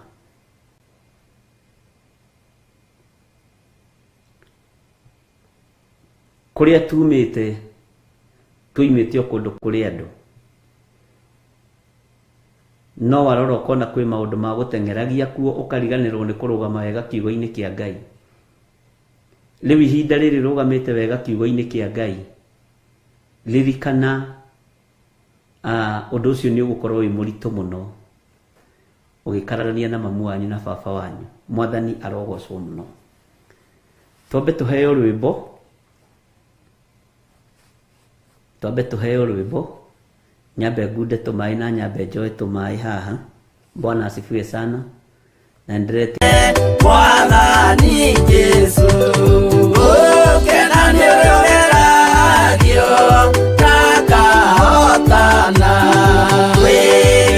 Kũrĩa tumĩte, tuimĩte o kũndũ kũrĩ andũ. No warora ũkona kwĩ maũndũ ma gũteng'eragia kuo ũkariganĩrwo nĩ kũrũgama wega kiugo-inĩ kĩa Ngai. Rĩu ihinda rĩrĩ rũgamĩte wega kiugo-inĩ kĩa Ngai, ririkana ũndũ ũcio nĩ ũgũkorwo wĩ mũritũ mũno ũgĩkararania na mamu wanyu na baba wanyu. Mwathani arogocwo mũno. Twambe tũheo rwĩmbo, twambe tũheo rwĩmbo, nyambe ngunde tũmaĩ na nyambe njoe tũmaĩ haha. Bwana asifiwe sana. Na endelee. Mwathani Jesu, ũkena nĩ ũrĩa ũgeragio takahotana. Wĩ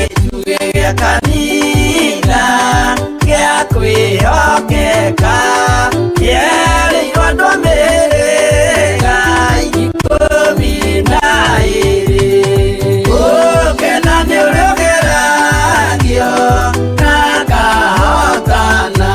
gĩtugĩ gĩa kanitha gĩa kwĩhokeka, kĩerĩirwo andũ a mĩhĩrĩga 12. Ũkena nĩ ũrĩa ũgeragio takahotana.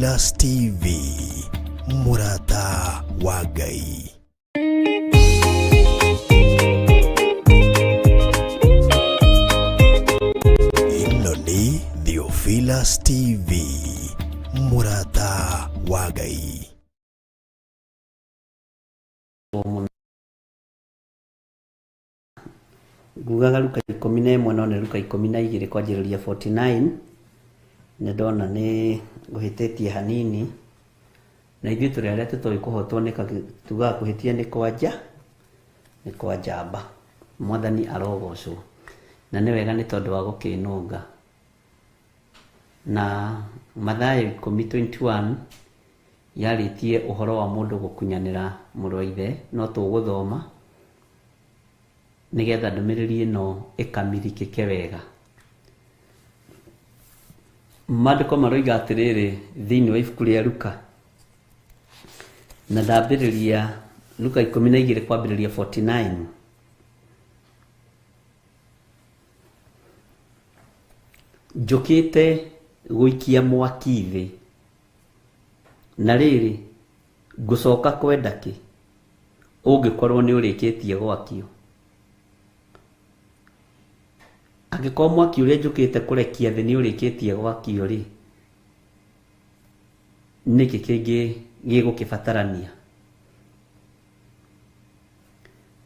Theophilus TV, mũrata wa Ngai. Ĩno nĩ Theophilus TV, mũrata wa Ngai. Ngugaga Luka 11 no nĩ Luka 12 kwanjĩrĩria 49. Nĩ ndona nĩ ngũhĩtĩtie hanini, na ithuĩ tũrĩ arĩa tũtoĩ kũhotwo nĩ tugaga kũhĩtia nĩ kwanja, nĩ kwa njamba. Mwathani arogocwo. Na nĩ wega nĩ tondũ wa gũkĩnũnga. Na Mathayo 10:21 yarĩtie ũhoro wa mũndũ gũkunyanĩra mũrũ wa ithe, no tũgũthoma nĩgetha ndũmĩrĩri ĩno ĩkamirikĩke wega. Maandĩko maroiga atĩrĩrĩ thĩinĩ wa ibuku rĩa Luka, na ndambĩrĩria Luka 12 kwambĩrĩria 49. Njũkĩte gũikia mwaki thĩ, na rĩrĩ ngũcoka kwenda kĩ ũngĩkorwo nĩ ũrĩkĩtie gwakio? Angĩkorwo mwaki ũrĩa njũkĩte kũrekia thĩ nĩ ũrĩkĩtie gwakio rĩ, nĩkĩ kĩngĩ gĩgũkĩbatarania?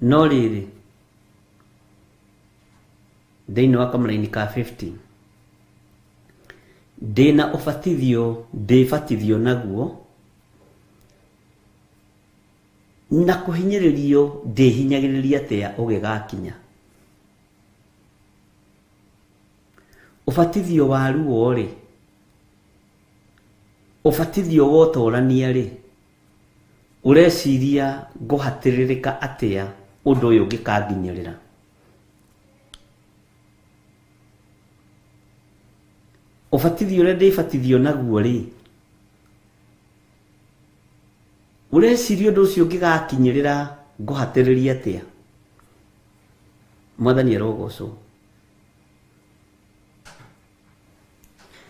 No rĩrĩ, thĩinĩ wa kamũraini ka 50, ndĩna ũbatithio ndĩbatithio naguo, na kũhinyĩrĩrio ndĩhinyagĩrĩria atĩa ũgĩgakinya? Ũbatithio wa ruo rĩ, ũbatithio wa ũtorania rĩ, ũreciria ngũhatĩrĩrĩka atĩa ũndũ ũyũ ũngĩkanginyĩrĩra? Ũbatithio ũrĩa ndĩbatithio naguo rĩ, ũreciria ũndũ ũcio ũngĩgakinyĩrĩra ngũhatĩrĩria atĩa? Mwathani arogocwo.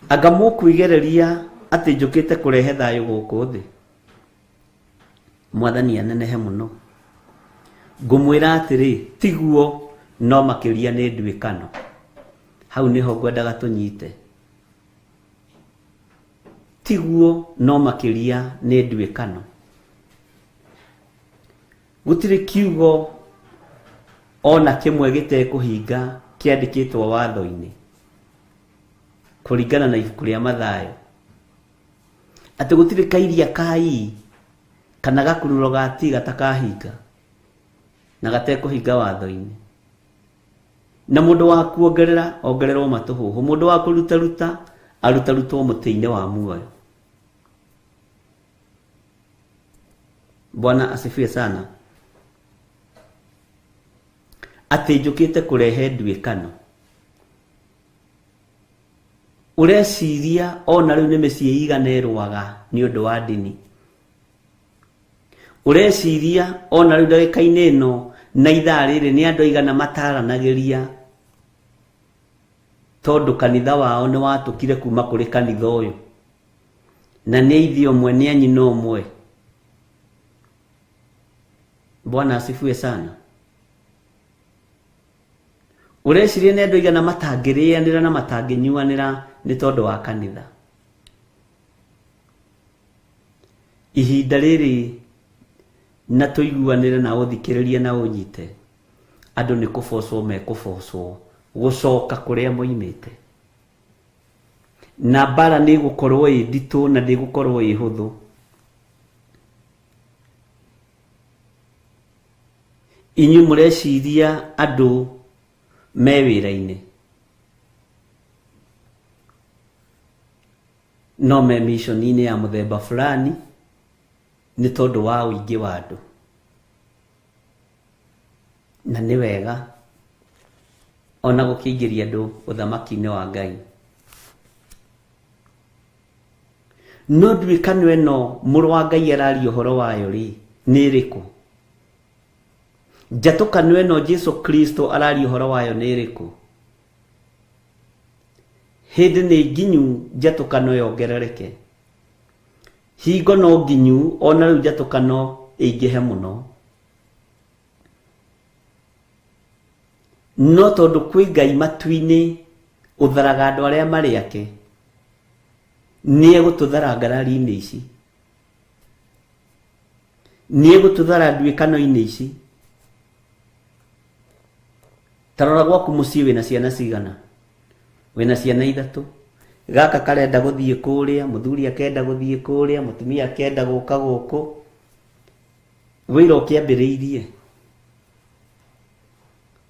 Anga mũkwĩgereria atĩ njũkĩte kũrehe thayũ gũkũ thĩ? Mwathani anenehe mũno. Ngũmwĩra atĩrĩ, tiguo, no makĩria nĩ nduĩkano. Hau nĩho ngwendaga tũnyite. Tiguo, no makĩria nĩ nduĩkano. Gũtirĩ kiugo ona kĩmwe gĩtekũhinga kĩandĩkĩtwo watho-inĩ kũringana na ibuku rĩa Mathayo, atĩ gũtirĩ kairia ka ii kana gakururo ga ti gatakahinga na gatekũhinga watho-inĩ. Na mũndũ wa kuongerera ongererwo matũhũhũ, mũndũ wa kũrutaruta arutarutwo mũtĩ-inĩ wa muoyo. Bwana asifiwe sana. Atĩ njũkĩte kũrehe nduĩkano. Ũreciria ona rĩu nĩ mĩciĩ igana ĩrũaga nĩ ũndũ wa ndini? Ũreciria ona rĩu ndagĩka-inĩ ĩno na ithaa rĩrĩ nĩ andũ aigana mataranagĩria tondũ kanitha wao nĩ watũkire kuma kũrĩ kanitha ũyũ, na nĩ ithe ũmwe, nĩ anyina ũmwe? Bwana asifiwe sana. Ũreciria nĩ andũ aigana matangĩrĩanĩra na matangĩnyuanĩra nĩ tondũ wa kanitha? Ihinda rĩrĩ na tũiguanĩre na ũthikĩrĩrie na ũnyite, andũ nĩ kũbocwo mekũbocwo gũcoka kũrĩa moimĩte, na mbara nĩ ĩgũkorwo ĩ nditũ na ndĩgũkorwo ĩ hũthũ. Inyuĩ mũreciria andũ me wĩra-inĩ no me mission-inĩ ya mũthemba fulani nĩ tondũ wa ũingĩ wa andũ, na nĩ wega ona gũkĩingĩria andũ ũthamaki-inĩ wa Ngai. No nduĩkano ĩno mũrũ wa Ngai araria ũhoro wayo rĩ, nĩ ĩrĩkũ? Njatũkano ĩno Jesu Kristo araria ũhoro wayo nĩ ĩrĩkũ? Hĩndĩ nĩ nginyu njatũkano yongerereke. Hingo no nginyu ona rĩu njatũkano ĩingĩhe mũno. No tondũ kwĩ Ngai matu-inĩ ũtharaga andũ arĩa marĩ ake, nĩ egũtũthara ngarari-inĩ ici, nĩ egũtũthara nduĩkano-inĩ ici. Ta rora gwaku mũciĩ wĩna ciana cigana? Wĩna ciana ithatũ. Gaka karenda gũthiĩ kũrĩa, mũthuri akenda gũthiĩ kũrĩa, mũtumia akenda gũka gũkũ. Wĩra ũkĩambĩrĩirie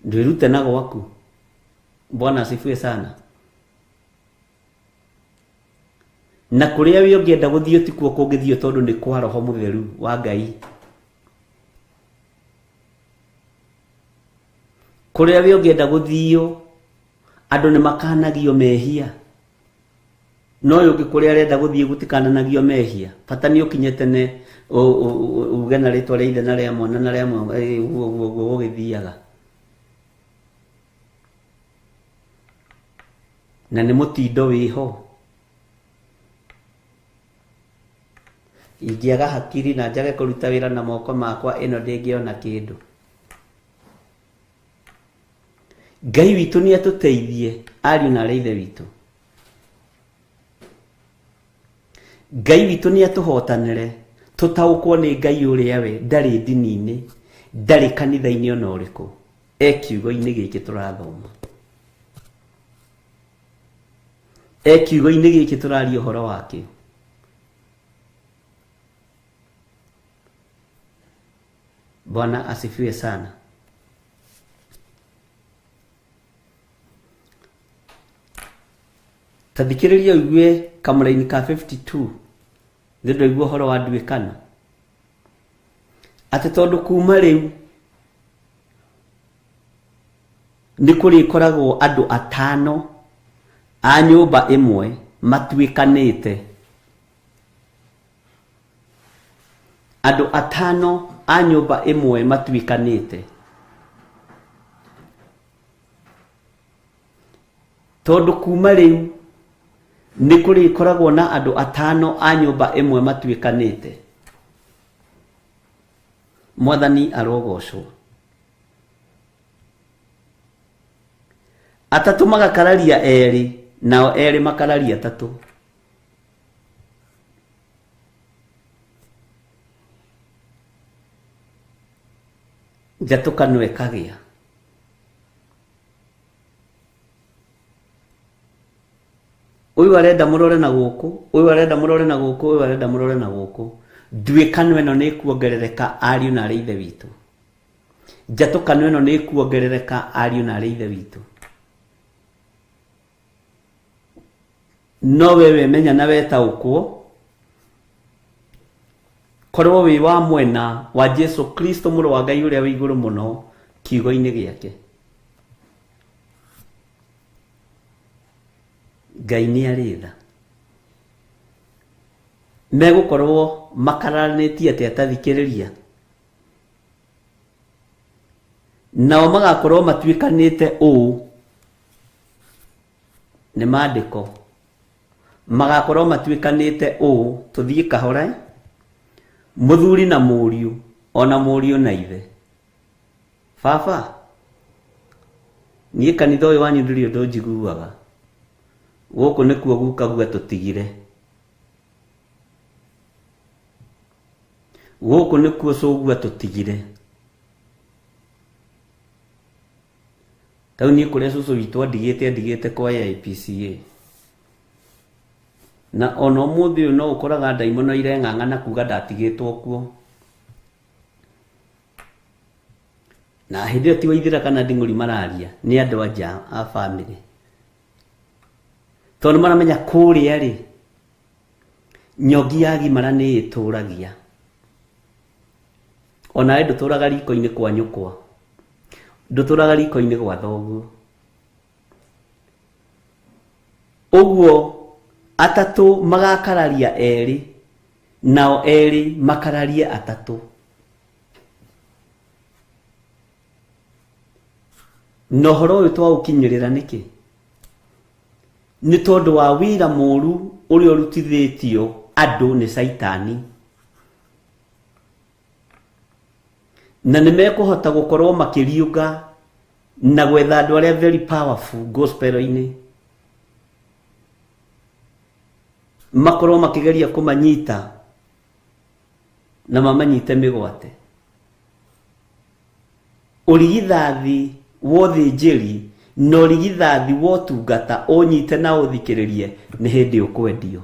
ndwĩrute na gwaku. Bwana asifiwe sana. Na kũrĩa wĩ ũngĩenda gũthiĩ tikuo kũngĩthiĩ tondũ nĩ kwa Roho Mũtheru wa Ngai. Kũrĩa wĩ ũngĩenda gũthiĩ andũ nĩ makanagio mehia. No ũyũ ũngĩ kũrĩa arenda gũthiĩ gũtikananagio mehia. Bata nĩ ũkinye tene uge na rĩtwa rĩa ithe na rĩa mwana na rĩa ũguo ũguo ũguo gũgĩthiaga. Na nĩ mũtindo wĩho. Ingĩaga hakiri na njage kũruta wĩra na moko makwa ĩno ndĩngĩona kĩndũ. Ngai witũ nĩ atũteithie ariũ na arĩ ithe witũ. Ngai witũ nĩ atũhotanĩre tũtaũkwo nĩ Ngai ũrĩa we ndarĩ ndini-inĩ, ndarĩ kanitha-inĩ ona ũrĩkũ, e kiugo-inĩ gĩkĩ tũrathoma, e kiugo-inĩ gĩkĩ tũraria ũhoro wakĩo. Bwana asifiwe sana. Ta thikĩrĩria ũigue kamũraini ka 52 nĩ ndwaigua ũhoro wa nduĩkano atĩ tondũ kuma rĩu nĩ kũrĩkoragwo andũ atano a nyũmba ĩmwe matuĩkanĩte, andũ atano a nyũmba ĩmwe matuĩkanĩte, tondũ kuma rĩu nĩ kũrĩkoragwo na andũ atano a nyũmba ĩmwe matuĩkanĩte. Mwathani arogocwo. Atatũ magakararia erĩ, nao erĩ makararia atatũ. Njatũkano ĩkagĩa. Ũyũ arenda mũrore na gũkũ, ũyũ arenda mũrore na gũkũ, ũyũ arenda mũrore na gũkũ. Nduĩkano ĩno nĩ ĩkuongerereka ariũ na arĩ ithe witũ. Njatũkano ĩno nĩ ĩkuongerereka ariũ na arĩ ithe witũ. No we wemenya na wetaũkwo, korwo wĩ wa mwena wa Jesu Kristo mũrũ wa Ngai ũrĩa wĩ igũrũ mũno kiugo-inĩ gĩake. Ngai nĩ arĩ tha. Megũkorwo makararanĩtie atĩa ta thikĩrĩria? Nao magakorwo matuĩkanĩte ũũ nĩ maandĩko, magakorwo matuĩkanĩte ũũ, tũthiĩ kahora, mũthuri na mũriũ, ona mũriũ na ithe. Baba, niĩ kanitha ũyũ wanyu ndũrĩ ũndũ njiguaga, gũkũ nĩkuo guka tũtigire, gũkũ nĩkuo cũgua tũtigire. Tau niĩ kũrĩa cũcũ witũ andigĩte kwa AIPCA. Na ona ũmũthĩ ũyũ no ũkoraga ndaimono ireng'ang'ana kuga ndatigĩtwo kuo. Na hĩndĩ ĩyo ti Waithĩra kana Nding'ũri mararia, nĩ andũ a nja a bamĩrĩ. Tondũ maramenya kũrĩa rĩ, nyongi yagimara nĩ ĩtũragia. Onawe ndũtũraga riko-inĩ kwa nyũkwa, ndũtũraga riko-inĩ gwa thoguo. Ũguo atatũ magakararia erĩ, nao erĩ makararie atatũ. Na ũhoro ũyũ twaũkinyĩrĩra nĩkĩ? Nĩ tondũ wa wĩra mũru ũrĩa ũrutithĩtio Andũ nĩ Caitani, na nĩ mekũhota gũkorwo makĩriũnga na gwetha andũ arĩa very powerful gospel-inĩ, makorwo makĩgeria kũmanyita na mamanyite mĩgwate. Ũrigithathi wa ũthĩnjĩri na ũrigithathi wa ũtungata ũnyite na ũthikĩrĩrie nĩ hĩndĩ ũkwendio.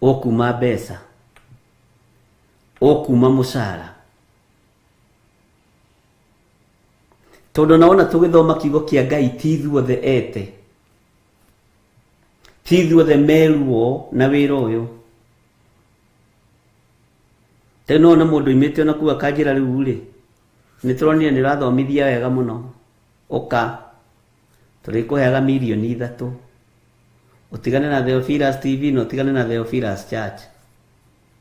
Ũkuma mbeca, ũkuma mũcara, tondũ na wona tũgĩthoma kiugo kĩa Ngai, ti ithuothe ete, ti ithuothe meruo na wĩra ũyũ. Rĩu no wone mũndũ oimĩte ona kuu akanjĩra, rĩu rĩ, nĩ tũronire nĩ ũrathomithia wega mũno, ũka tũrĩkũheaga 3 mirioni, ũtigane na Theophilus TV na ũtigane na Theophilus Church.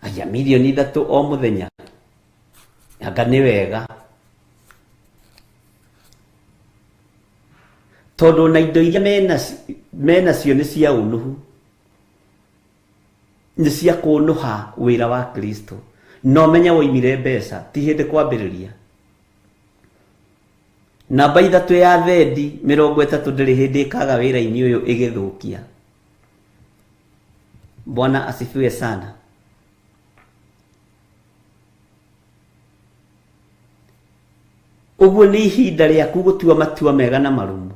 Aya, 3 mirioni o mũthenya, anga nĩ wega? Tondũ na indo iria menacio nĩ cia ũnũhu, nĩ cia kũnũha wĩra wa Kristo. No menya woimire mbeca ti hĩndĩ kwambĩrĩria. Namba 3 ya thendi 30 ndĩrĩ hĩndĩ ĩkaga wĩra-inĩ ũyũ ĩgĩthũkia. Bwana asifiwe sana. Ũguo nĩ ihinda rĩaku gũtua matua mega na marũmu,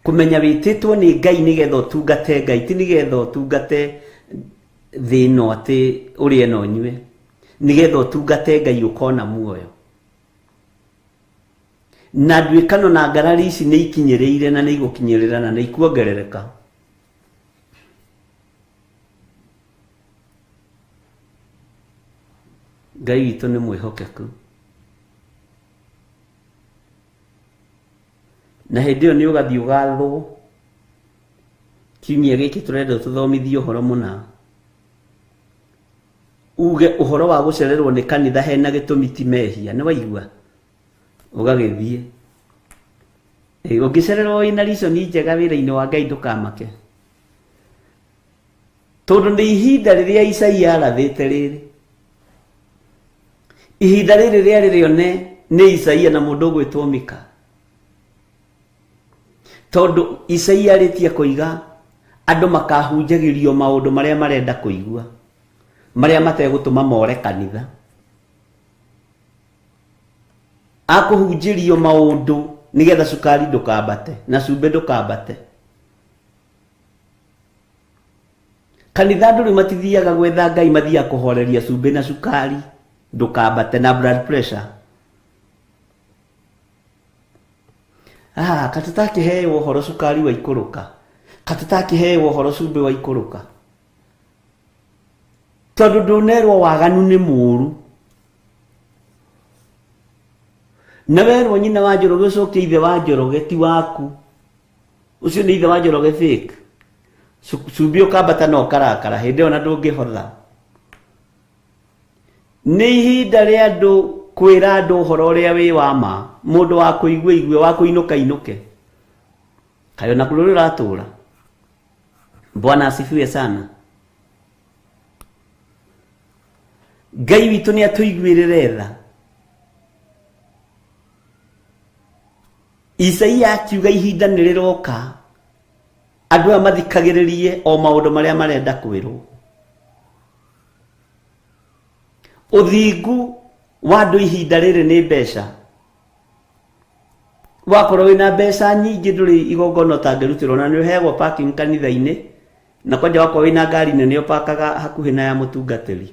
kũmenya wĩtĩtwo nĩ Ngai nĩgetha ũtungate Ngai, ti nĩgetha ũtungate thĩ ĩno atĩ ũrĩe na ũnyue, nĩgetha ũtungate Ngai ũkona muoyo. Na nduĩkano na ngarari ici nĩ ikinyĩrĩire na nĩ igũkinyĩrĩra na nĩ ikuongerereka. Ngai witũ nĩ mwĩhokeku, na hĩndĩ ĩyo nĩ ũgathiĩ ũgathwo. Kiumia gĩkĩ tũrenda tũthomithie ũhoro mũna, uge ũhoro wa gũcererwo nĩ kanitha hena gĩtũmi, ti mehia. Nĩ waigua ũgagĩthiĩ. Ũngĩcererwo wĩna reason njega wĩra-inĩ wa Ngai, ndũkamake, tondũ nĩ ihinda rĩrĩa Isaia arathĩte. Rĩrĩ ihinda rĩrĩ rĩarĩ rĩone nĩ Isaia na mũndũ ũgwĩtwo Mika, tondũ Isaia arĩtie kũiga andũ makahunjagĩrio maũndũ marĩa marenda kũigua, marĩa mategũtũma more kanitha. Akũhunjĩrio maũndũ nĩgetha cukari ndũkambate na cumbĩ ndũkambate kanitha. Andũ rĩu matithiaga gwetha Ngai, mathiaga kũhoreria cumbĩ na cukari ndũkambate na blood pressure. Ah, katũtakĩheo ũhoro cukari waikũrũka, katũtakĩheo ũhoro cumbĩ waikũrũka, tondũ ndũnerwo waganu nĩ mũũru, na werwo nyina wa Njoroge ũcokie ithe wa Njoroge ti waku, ũcio nĩ ithe wa Njoroge fake. Cumbĩ ũkambata na ũkarakara hĩndĩ ĩyo na ndũngĩhotha. Nĩ ihinda rĩa andũ kwĩra andũ ũhoro ũrĩa wĩ wa ma. Mũndũ wa kũigua igue, wa kũinũka inũke. Kaĩ ona kũrĩ ũratũra? Bwana asifiwe sana. Ngai witũ nĩ atũiguĩrĩre tha. Isaia akiuga ihinda nĩ rĩroka andũ aya mathikagĩrĩrie o maũndũ marĩa marenda kwĩrwo. Ũthingu wa andũ ihinda rĩrĩ nĩ mbeca. Wakorwo wĩna mbeca nyingĩ, ndũrĩ igongona ũtangĩrutĩrwo, na nĩ ũheagwo parking kanitha-inĩ, na kwanja wakorwo wĩna ngari nene ũpakaga hakuhĩ na ya mũtungatĩri.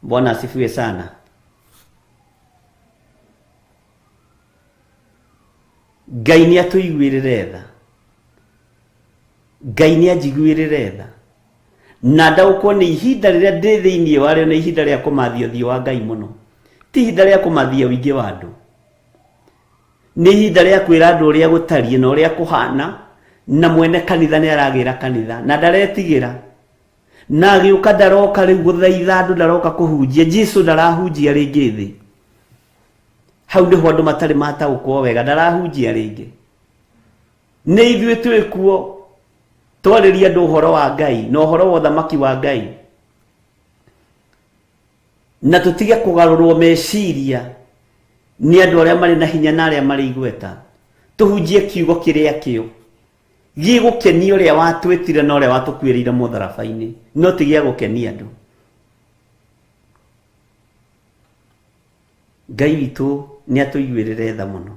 Bwana asifiwe sana. Ngai nĩ atũiguĩrĩre tha. Ngai nĩ anjiguĩrĩre tha na ndaũkwo nĩ ihinda rĩrĩa ndĩ thĩinĩ warĩo. Nĩ ihinda rĩa kũmathia ũthiũ wa Ngai mũno, ti ihinda rĩa kũmathia ũingĩ wa andũ. Nĩ ihinda rĩa kwĩra andũ ũrĩa gũtariĩ na ũrĩa kũhana, na mwene kanitha nĩ aragĩra kanitha na ndaretigĩra na agĩũka. Ndaroka rĩu gũthaitha andũ, ndaroka kũhunjia. Jesu ndarahunjia rĩngĩ thĩ. Hau nĩho andũ matarĩ mataũkwo wega. Ndarahunjia rĩngĩ. Nĩ ithuĩ twĩ kuo twarĩria andũ ũhoro wa Ngai na ũhoro wa ũthamaki wa Ngai, na tũtige kũgarũrwo meciria nĩ andũ arĩa marĩ na hinya na arĩa marĩ igweta. Tũhunjie kiugo kĩrĩa kĩo gĩgũkenia ũrĩa watwĩtire na ũrĩa watũkuĩrĩire mũtharaba-inĩ, no ti gĩa gũkenia andũ. Ngai witũ nĩ atũiguĩrĩre tha mũno,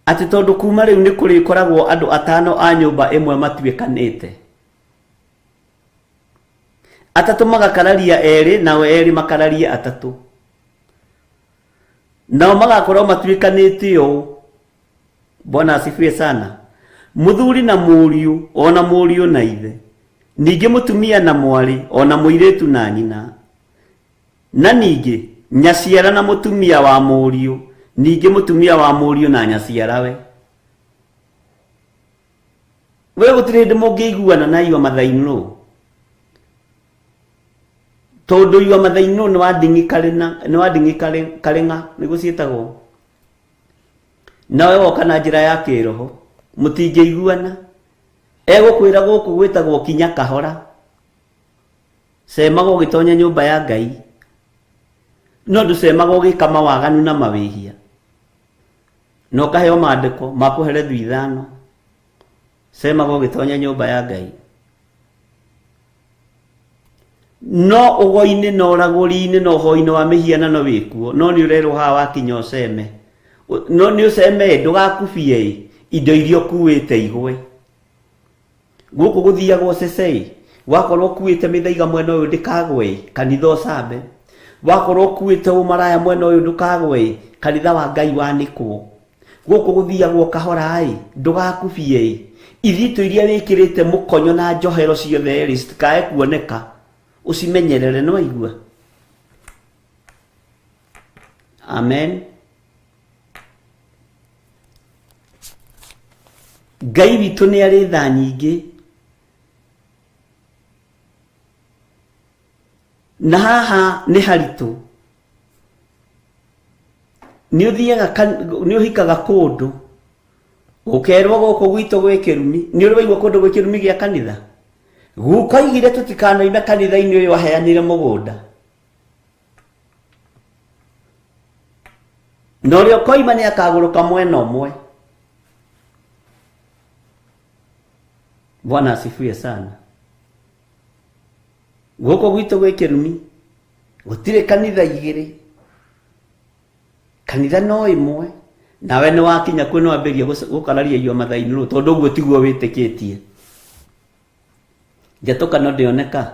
atĩ tondũ kuma rĩu nĩ kũrĩkoragwo andũ atano a nyũmba ĩmwe matuĩkanĩte, atatũ magakararia erĩ, nao erĩ makararie atatũ, nao magakorwo matuĩkanĩte ũũ. Bwana asifiwe sana. Mũthuri na mũriũ, ona mũriũ na ithe, ningĩ mũtumia na mwarĩ, ona mũirĩtu na nyina, na ningĩ nyaciara na mũtumia wa mũriũ, ningĩ mũtumia wa mũriũ na nyaciarawe. We gũtirĩ hĩndĩ mũngĩiguana na your mother-in-law, tondũ your mother-in-law nĩ wa nding'i karĩna, nĩ wa nding'i karĩng'a nĩguo ciĩtagwo. Nawe woka na njĩra ya kĩroho, mũtingĩiguana. Egũkwĩra gũkũ gwĩtagwo kinya kahora, cemaga ũgĩtonya nyũmba ya Ngai, no ndũcemaga ũgĩka mawaganu na mawĩhia, na ũkaheo maandĩko ma kũherethio ithano. Cemaga ũgĩtonya nyũmba ya Ngai, no ũgo-inĩ na ũragũri-inĩ na ũhoi-inĩ wa mĩhianano wĩkuo, no nĩ ũrerwo haha wakinya ũceme, no nĩ ũceme, ndũgakubie indo iria ũkuĩte igwe. Gũkũ gũthiagwo cecei, wakorwo ũkuĩte mĩthaiga mwena ũyũ ndĩkagwe, kanitha ũcambe. Wakorwo ũkuĩte ũmaraya mwena ũyũ ndũkagwe, kanitha wa Ngai wanĩkwo. Gũkũ gũthiagwo kahora-ĩ, ndũgakubie ithitũ iria wĩkĩrĩte mũkonyo na njohero ciothe rĩ, citikae kuoneka, ũcimenyerere, nĩ waigua? Amen. Ngai witũ nĩ arĩ tha nyingĩ, na haha nĩ haritũ. Nĩ ũthiaga, nĩ ũhikaga kũndũ, ũkerwo gũkũ gwitũ gwĩ kĩrumi. Nĩ ũrĩ waigua kũndũ gwĩ kĩrumi gĩa kanitha? Guka oigire tũtikanoime kanitha-inĩ ũyũ aheanire mũgũnda, na ũrĩa ũkoima nĩ akagũrũka mwena ũmwe. Bwana asifiwe sana. Gũkũ gwitũ gwĩ kĩrumi, gũtirĩ kanitha igĩrĩ, kanitha no ĩmwe. Nawe nĩ wakinya kuo nĩ wambĩrĩria gũkararia your mother-in-law, tondũ ũguo tiguo wĩtĩkĩtie. Njatũkano ndĩoneka.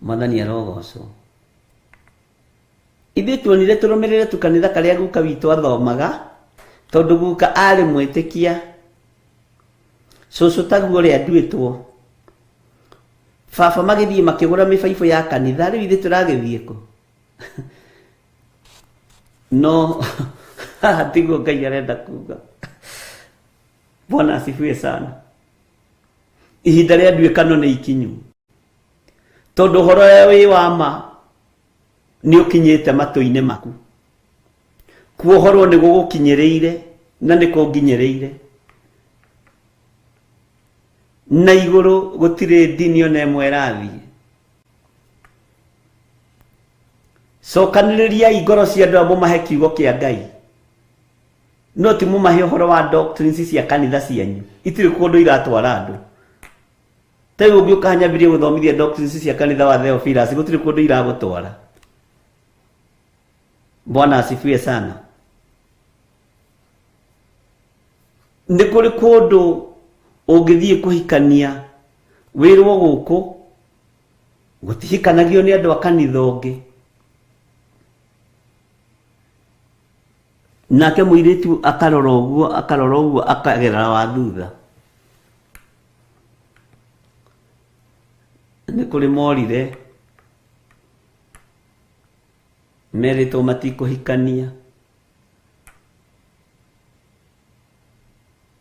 Mwathani arogocwo. Ithuĩ tuonire tũrũmĩrĩre tu kanitha karĩa guka witũ athomaga, tondũ guka arĩ mwĩtĩkia. Cũcũ taguo ũrĩa nduĩtwo. Baba magĩthiĩ makĩgũra mĩbaibũ ya kanitha, rĩu ithuĩ tũragĩthiĩ kũ? No haha tiguo Ngai arenda kuga. Bwana asifiwe sana. Ihinda rĩa nduĩkano nĩ ikinyu, tondũ ũhoro ũrĩa wĩ wa ma nĩ ũkinyĩte matũ-inĩ maku. Kuohorwo nĩ gũgũkinyĩrĩire na nĩ kũnginyĩrĩire. Na igũrũ gũtirĩ ndini ona ĩmwe ĩrathiĩ. Cokanĩrĩriai ngoro cia andũ aya mũmahe kiugo kĩa Ngai, no ti mũmahe ũhoro wa doctrines cia kanitha cianyu, itirĩ kũndũ iratwara andũ. Ta rĩu ũngĩũka nyambĩrĩrie gũthomithia doctrines cia kanitha wa Theophilus, gũtirĩ kũndũ iragũtwara. Bwana asifiwe sana. Nĩ kũrĩ kũndũ ũngĩthiĩ kũhikania, wĩrwo gũkũ gũtihikanagio nĩ andũ a kanitha ũngĩ. Nake mũirĩtu akarora ũguo, akarora ũguo, akagerera wa thutha. Nĩ kũrĩ morire merĩtwo matikũhikania,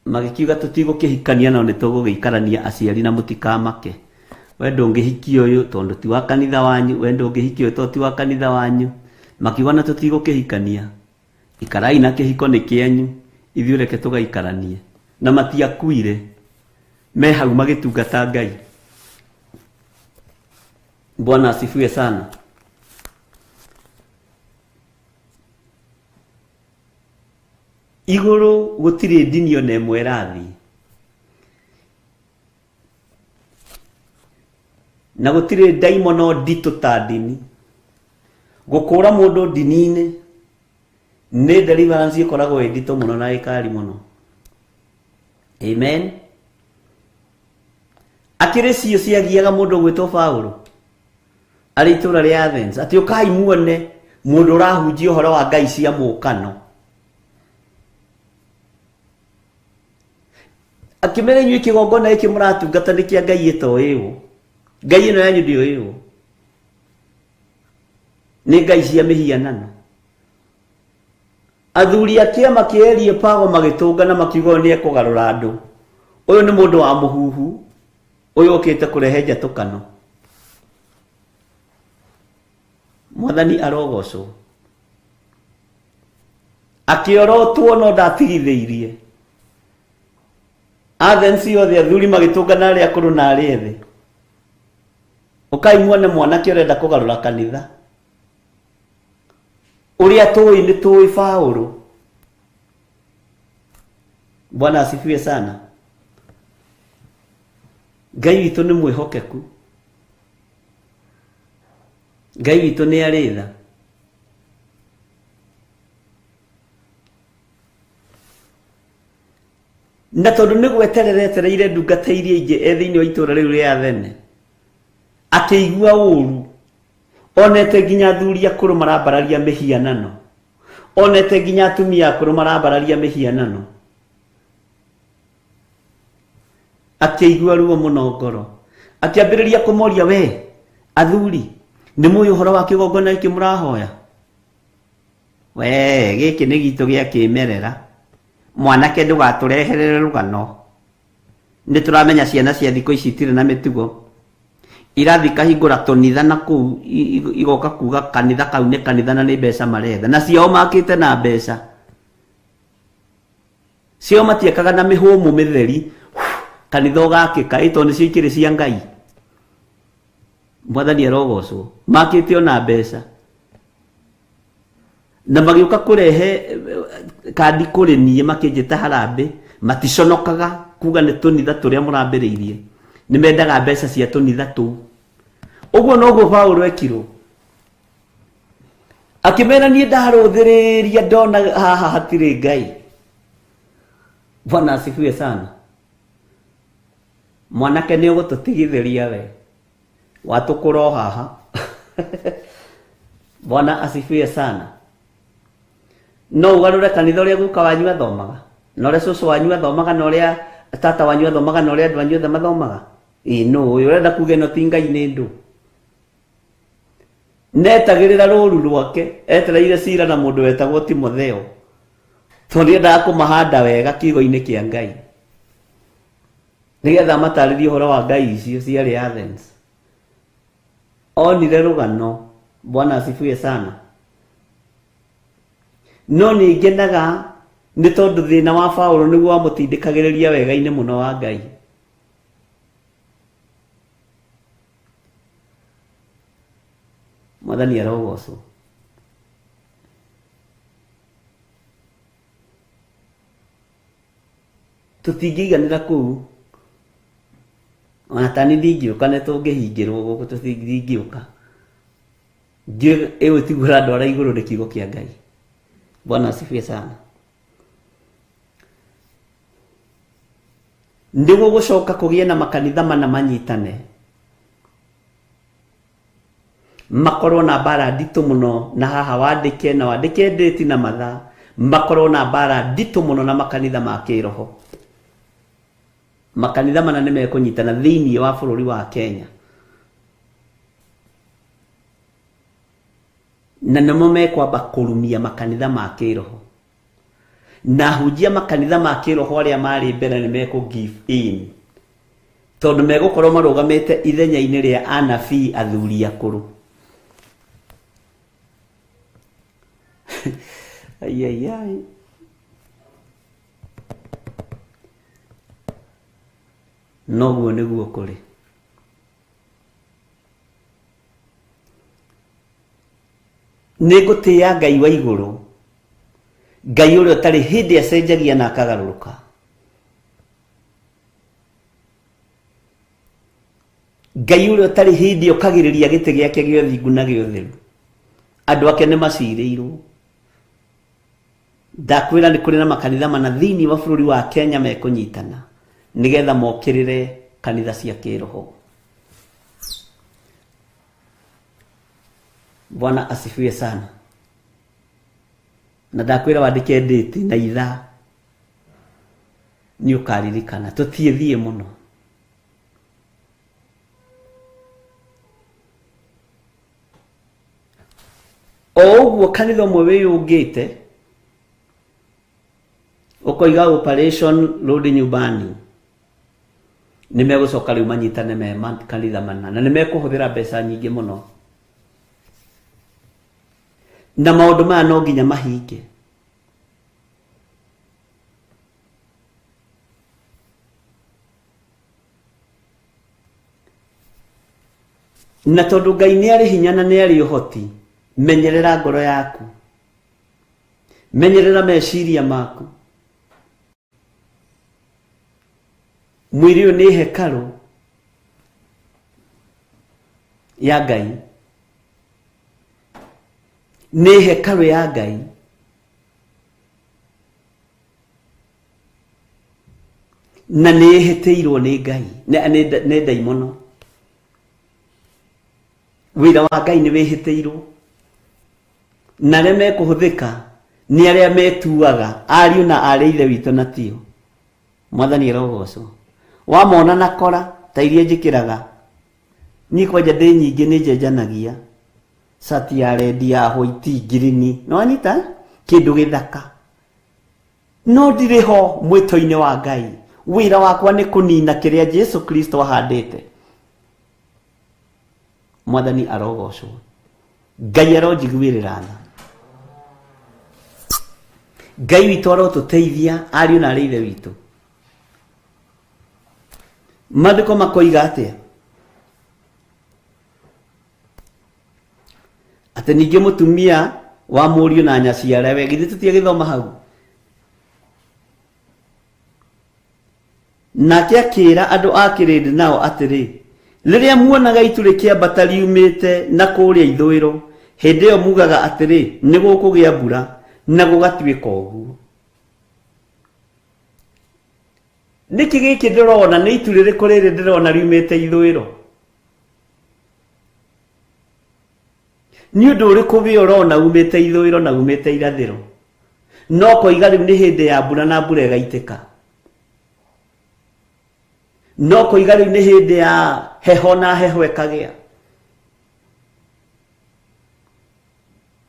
magĩkiuga tũtigũkĩhikania no nĩ tũgũgĩikarania aciari na mũtikamake. We ndũngĩhikia ũyũ tondũ ti wa kanitha wanyu, we ndũngĩhikia ũyũ tondũ ti wa kanitha wanyu. Makiuga na tũtigũkĩhikania, ikarai na kĩhiko nĩ kĩanyu, ithuĩ reke tũgaikaranie. Na matiakuire, me hau magĩtungata Ngai. Bwana asifiwe sana. Igũrũ gũtirĩ ndini ona ĩmwe ĩrathiĩ, na gũtirĩ ndaimono nditũ ta ndini. Gũkũra mũndũ ndini-inĩ nĩ deliverance ĩkoragwo ĩ nditũ mũno na ĩkari mũno. Amen. Akĩrĩ cio ciagiaga mũndũ ũgwĩtwo Paũlũ arĩ itũũra rĩa Athens, atĩ ũkai muone mũndũ ũrahunjia ũhoro wa ngai cia mũũkano. Akĩmera inyuĩ kĩgongona gĩkĩ mũratungata nĩ kĩa ngai ĩtoĩwo, ngai ĩno yanyu ndĩoĩwo, nĩ ngai cia mĩhianano. Athuri a kĩama kĩa Areopago magĩtũngana makiuga ũyũ nĩ ekũgarũra andũ, ũyũ nĩ mũndũ wa mũhuhu, ũyũ ũkĩte kũrehe njatũkano. Mwathani arogocwo. Akĩorotwo no ndatigithĩirie. Athens othe athuri magĩtũngana arĩa akũrũ na arĩa ethĩ, ũkai muone mwanake ũrenda kũgarũra kanitha. Ũrĩa tũĩ nĩ tũĩ Paũlũ. Bwana asifiwe sana. Ngai witũ nĩ mwĩhokeku, Ngai witũ nĩ arĩ tha. Na tondũ nĩ gweterera etereire ndungata iria ingĩ e thĩinĩ wa itũũra rĩu rĩa Athene, akĩigua ũũru, onete nginya athuri akũrũ marambararia mĩhianano, onete nginya atumia akũrũ marambararia mĩhianano, akĩigua ruo mũno ngoro, akĩambĩrĩria kũmoria, we athuri, nĩ mũĩ ũhoro wa kĩgongona gĩkĩ mũrahoya? We gĩkĩ nĩ gitũ gĩa kĩmerera, mwanake ndũgatũreherere rũgano, nĩ tũramenya ciana cia thikũ ici itirĩ na mĩtugo, irathi kahingũra tũnitha na kũu igoka kuga kanitha kau nĩ kanitha na nĩ mbeca maretha, na ciao makĩte na mbeca ciao matiekaga na mĩhũmũ mĩtheri, kanitha ũgakĩka ĩ tondũ nĩcio ikĩrĩ cia Ngai. Mwathani arogocwo. Makĩte ona mbeca na magĩũka kũrehe kandi kũrĩ niĩ makĩnjĩta harambĩ, maticonokaga kuga nĩ tũnitha tũrĩa mũrambĩrĩirie, nĩ mendaga mbeca cia tũnitha tũu. Ũguo noguo Paũlũ ekirwo, akĩmera niĩ ndarũthĩrĩria ndona haha hatirĩ Ngai. Bwana asifiwe sana. Mwanake nĩ ũgũtũtigithĩria we, watũkũra o haha. Bwana asifiwe sana. No ũgarũre kanitha ũrĩa guka wanyu athomaga, na ũrĩa cũcũ wanyu athomaga, na ũrĩa tata wanyu athomaga, na ũrĩa andũ anyu othe mathomaga. Ĩ no ũyũ ũrenda kuga ĩno ti Ngai nĩ ndũ. Netagĩrĩra rũru rwake, etereire cira na mũndũ wetagwo Timotheo, tondũ nĩendaga kũmahanda wega kiugo-inĩ kĩa Ngai, nĩgetha amatarĩrie ũhoro wa Ngai icio ciarĩ Athens. Onire rũgano. Bwana asifiwe sana. No nĩ ngenaga nĩ tondũ thĩna wa Paũlũ nĩguo wamũtindĩkagĩrĩria wega-inĩ mũno wa Ngai. Mwathani arogocwo. Tũtingĩiganĩra kũu, ona tani ndingĩũka, nĩ tũngĩhingĩrwo gũkũ, tũtingĩũka. Ndiũĩ ĩũ tiguo ũrandwara igũrũ nĩ kiugo kĩa Ngai. Bwana asifiwe sana. Nĩ gũgũcoka kũgĩe na makanitha mana manyitane, makorwo na mbara nditũ mũno, na haha wandĩke na wandĩke ndĩti na mathaa, makorwo na mbara nditũ mũno na makanitha ma kĩroho. Makanitha mana nĩ mekũnyitana thĩinĩ wa bũrũri wa Kenya, na nĩmo mekwamba kũrumia makanitha ma kĩroho, na ahunjia makanitha ma kĩroho arĩa marĩ mbere nĩ mekũ give in, Tondũ megũkorwo marũgamĩte ithenya-inĩ rĩa anabii athuri akũrũ. Ai, ai, ai. Noguo nĩguo kũrĩ. Nĩ ngũtĩĩa Ngai wa igũrũ, Ngai ũrĩa ũtarĩ hĩndĩ acenjagia na akagarũrũka. Ngai ũrĩa ũtarĩ hĩndĩ okagĩrĩria gĩtĩ gĩake gĩa ũthingu na gĩa ũtheru. Andũ ake nĩ macirĩirwo. Ndakwĩra nĩ kũrĩ na makanitha mana thĩinĩ wa bũrũri wa Kenya mekũnyitana nĩgetha mokĩrĩre kanitha cia kĩroho. Bwana asifiwe sana. Na ndakwĩra wandĩke ndĩti na ithaa nĩ ũkaririkana tũtiĩthiĩ mũno. O ũguo kanitha ũmwe wĩyũngĩte ũkoiga operation rudi nyumbani, nĩ megũcoka rĩu manyitane me makanitha mana, na nĩ mekũhũthĩra mbeca nyingĩ mũno, na maũndũ maya no nginya mahinge. Na tondũ Ngai nĩ arĩ hinya na nĩ arĩ ũhoti, menyerera ngoro yaku, menyerera meciria maku. Mwĩrĩ ũyũ nĩ hekarũ ya Ngai, nĩ hekarũ ya Ngai. Na nĩ ĩhĩtĩirwo nĩ Ngai, nĩ ndaimono. Wĩra wa Ngai nĩ wĩhĩtĩirwo, na arĩa mekũhũthĩka nĩ arĩa metuaga ariũ na arĩ ithe witũ na tio. Mwathani arogocwo. Wamona na kora ta iria njĩkĩraga niĩ, kwanja ndĩ nyingĩ nĩ njenjanagia cati ya rendi ya white ngirini, nĩ wanyita kĩndũ gĩthaka, no ndirĩ ho mwĩto-inĩ wa Ngai. Wĩra wakwa nĩ kũnina kĩrĩa Jesu Kristo ahandĩte. Mwathani arogocwo. Ngai aronjiguĩrĩra tha. Ngai witũ arotũteithia ariũ na arĩ ithe witũ. Maandĩko makoiga atĩa? Atĩ ningĩ mũtumia wa mũriũ na nyaciarawe, githĩ tũtiagĩthoma hau? Nake akĩĩra andũ a kĩrĩndĩ nao atĩrĩ, rĩrĩa muonaga itu rĩkĩambata riumĩte na kũrĩa ithũĩro, hĩndĩ ĩyo mugaga atĩrĩ, nĩ gũkũgĩa mbura, na gũgatuĩka ũguo. Nĩkĩ gĩkĩ ndĩrona? Nĩ itu rĩrĩkũ rĩrĩ ndĩrona riumĩte ithũĩro? Nĩ ũndũ ũrĩkũ wĩ ũrona umĩte ithũĩro na umĩte irathĩro? No koiga rĩu nĩ hĩndĩ ya mbura na mbura ĩgaitĩka. No koiga rĩu nĩ hĩndĩ ya heho na heho ĩkagĩa.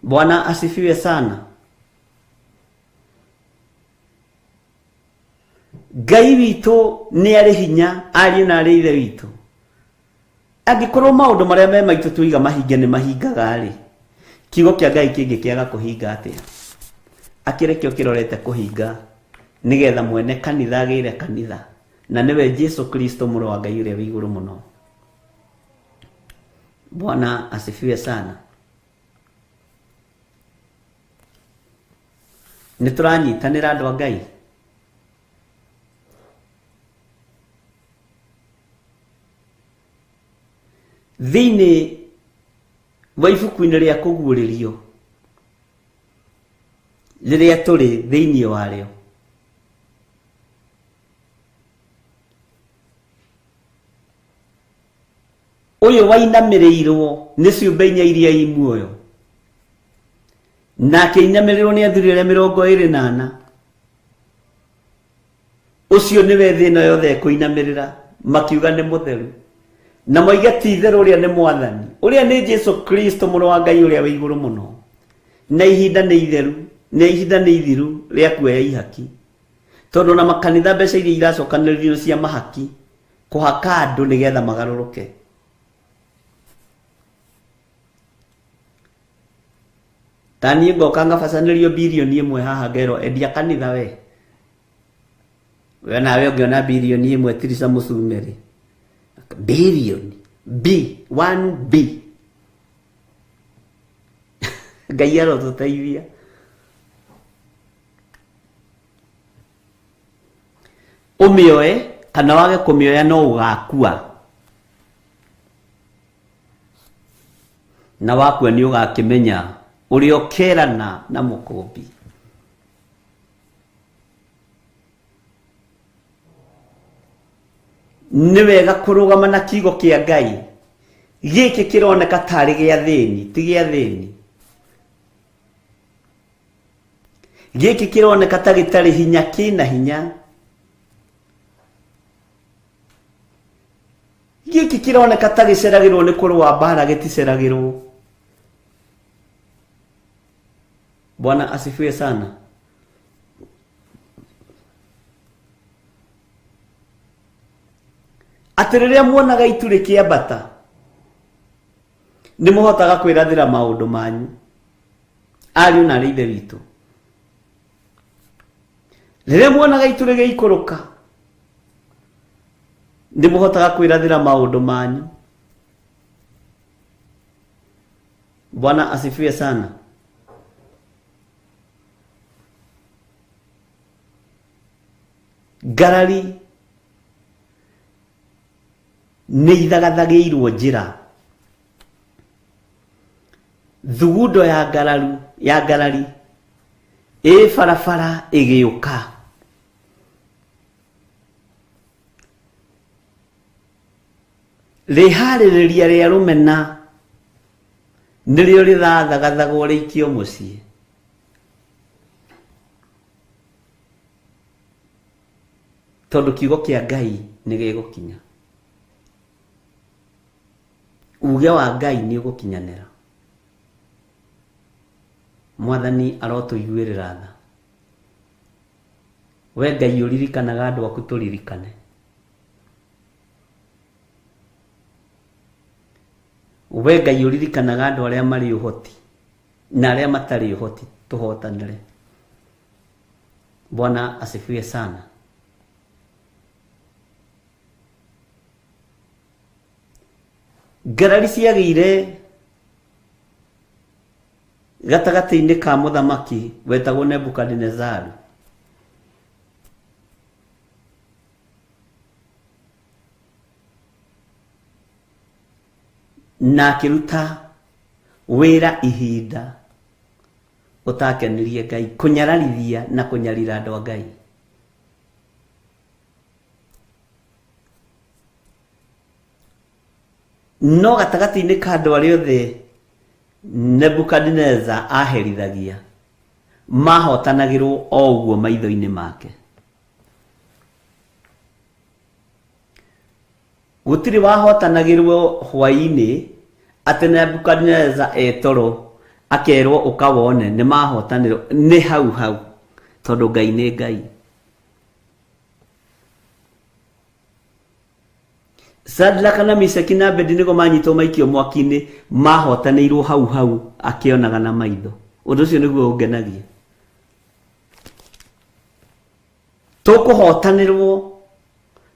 Bwana asifiwe sana. Ngai witũ nĩ arĩ hinya, ariũ na arĩ ithe witũ. Angĩkorwo maũndũ marĩa me maitũ tuiga mahinge nĩ mahingaga rĩ, kiugo kĩa Ngai kĩngĩkĩaga kũhinga atĩa? Akĩrekio kĩrorete kũhinga nĩgetha mwene kanitha agĩre kanitha, na nĩwe Jesu Kristo mũrũ wa Ngai ũrĩa wĩ igũrũ mũno. Bwana asifiwe sana. Nĩ tũranyitanĩra andũ a Ngai? Thĩinĩ wa ibuku-inĩ rĩa kũguũrĩrio rĩrĩa tũrĩ thĩinĩ warĩo, ũyũ wainamĩrĩirwo nĩ ciũmbe inya iria i muoyo, na akĩinamĩrĩrwo nĩ athuri arĩa 24, ũcio nĩwe thĩ ĩno yothe ĩkũinamĩrĩra, makiuga nĩ mũtheru, na moige ti itherũ ũrĩa nĩ mwathani, ũrĩa nĩ Jesu Kristo mũrũ wa Ngai ũrĩa wĩ igũrũ mũno. Na ihinda nĩ itheru, na ihinda nĩ ithiru rĩa kuoya ihaki, tondũ na makanitha mbeca iria iracokanĩrĩrio cia mahaki. Kũhaka andũ nĩgetha magarũrũke. Ta niĩ ngoka ngabacanĩrio birioni ĩmwe haha ngerwo endia kanitha we. We nawe ũngĩona birioni ĩmwe tirica mũcumerĩ. Birioni B 1 B. Ngai arotũteithia. Ũmĩoe kana wage kũmĩoya no ũgakua. Na wakua nĩ ũgakĩmenya ũrĩa ũkerana na mũkũmbi. Nĩ wega kũrũgama na kiugo kĩa Ngai. Gĩkĩ kĩroneka tarĩ gĩa thĩni, ti gĩa thĩni. Gĩkĩ kĩroneka ta gĩtarĩ hinya, kĩna hinya. Gĩkĩ kĩroneka ta gĩceragĩrwo nĩ kũrũa mbara, gĩticeragĩrwo. Bwana asifiwe sana. Atĩ rĩrĩa muonaga itu rĩkĩambata, nĩ mũhotaga kwĩrathĩra maũndũ manyu. Ariũ na arĩ ithe witũ, rĩrĩa muonaga itu rĩgĩikũrũka, nĩ mũhotaga kwĩrathĩra maũndũ manyu. Bwana asifiwe sana. Ngarari nĩ ithagathagĩirwo njĩra. Thugundo ya ngararu ya ngarari ĩ barabara ĩgĩũka. Rĩharĩrĩria rĩa rũmena nĩrĩo rĩrathagathagwo rĩikio mũciĩ. Tondũ kiugo kĩa Ngai nĩ gĩgũkinya. Uge wa Ngai nĩ ũgũkinyanĩra. Mwathani arotũiguĩrĩra tha. We Ngai ũririkanaga andũ aku tũririkane. We Ngai ũririkanaga andũ arĩa marĩ ũhoti na arĩa matarĩ ũhoti tũhotanĩre. Bwana asifiwe sana. Ngarari ciagĩire gatagatĩ-inĩ ka mũthamaki wetagwo Nebukadinezaru na akĩruta wĩra ihinda ũtakenirie Ngai, kũnyararithia na kũnyarira andũ a Ngai. No gatagatĩ-inĩ ka andũ arĩa othe Nebukadineza aherithagia, mahotanagĩrwo o ũguo maitho-inĩ make. Gũtirĩ wahotanagĩrwo hwaĩ-inĩ atĩ Nebukadineza etoro akerwo ũka wone nĩ mahotanĩrwo, nĩ hau hau, tondũ Ngai nĩ Ngai. Shadraka na Meshaki na Abednego manyitwo maikio mwaki-inĩ, mahotanĩirwo hau hau akĩonaga na maitho. Ũndũ ũcio nĩguo ũngenagia. Tũkũhotanĩrwo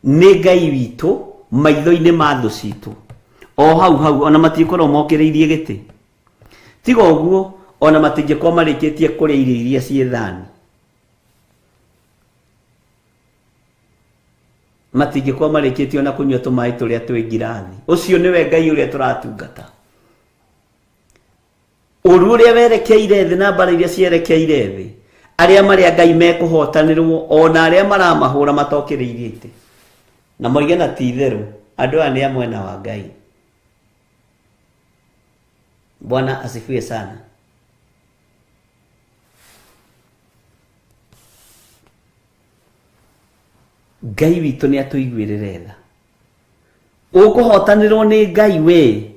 nĩ Ngai witũ maitho-inĩ ma thũ citũ o hau hau, ona matingĩkorwo mokĩrĩirie gĩtĩ. Tiga ũguo, ona matingĩkorwo marĩkĩtie kũrĩa irio iria ciĩ thani. Matingĩkorwo marĩkĩtie ona kũnyua tũmaĩ tũrĩa twĩ ngirathi. Ũcio nĩwe Ngai ũrĩa tũratungata. Ũru ũrĩa werekeire thĩ na mbara iria cierekeire thĩ, arĩa marĩ a Ngai mekũhotanĩrwo ona arĩa maramahũra matokĩrĩirie itĩ. Na moige na ti itherũ, andũ aya nĩ a mwena wa Ngai. Bwana asifiwe sana. Ngai witũ nĩ atũiguĩrĩre tha. Ũkũhotanĩrwo nĩ Ngai we,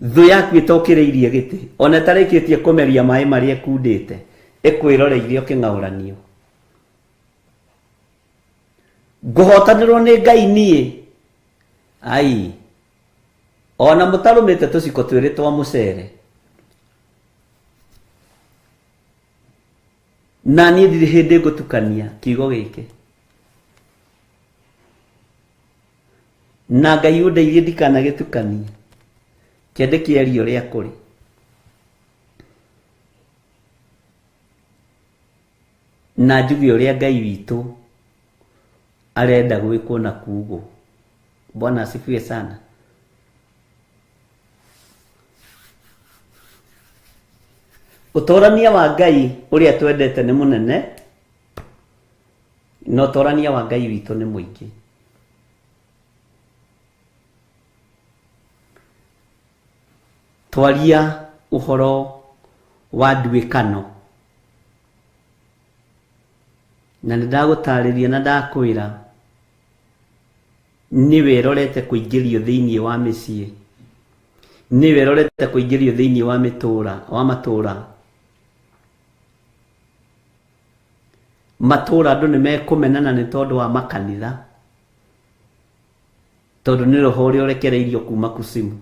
thũ yaku ĩtokĩrĩirie gĩtĩ, ona ĩtarĩkĩtie kũmeria maĩ marĩa ĩkundĩte, ĩkwĩroreire ũkĩng'aũranio. Ngũhotanĩrwo nĩ Ngai niĩ. Ai. Ona mũtarũmĩte tũciko twĩrĩ twa mũcere. Na niĩ ndirĩ hĩndĩ ngũtukania kiugo gĩkĩ. Na Ngai ũndeithie ndikanagĩtukanie. Kĩende kĩarie ũrĩa kũrĩ. Na njuge ũrĩa Ngai witũ arenda gwĩkwo na kugwo. Bwana asifiwe sana. Ũtorania wa Ngai ũrĩa twendete nĩ mũnene, na ũtorania wa Ngai witũ nĩ mũingĩ. Twaria ũhoro wa nduĩkano, na nĩ ndagũtarĩria na ndakwĩra nĩwe ĩrorete kũingĩrio thĩinĩ wa mĩciĩ, nĩwe ĩrorete kũingĩrio thĩinĩ wa mĩtũra, wa matũra. Matũra andũ nĩ mekũmenana nĩ tondũ wa makanitha, tondũ nĩ roho ũrĩa ũrekereirio kuma kusimu.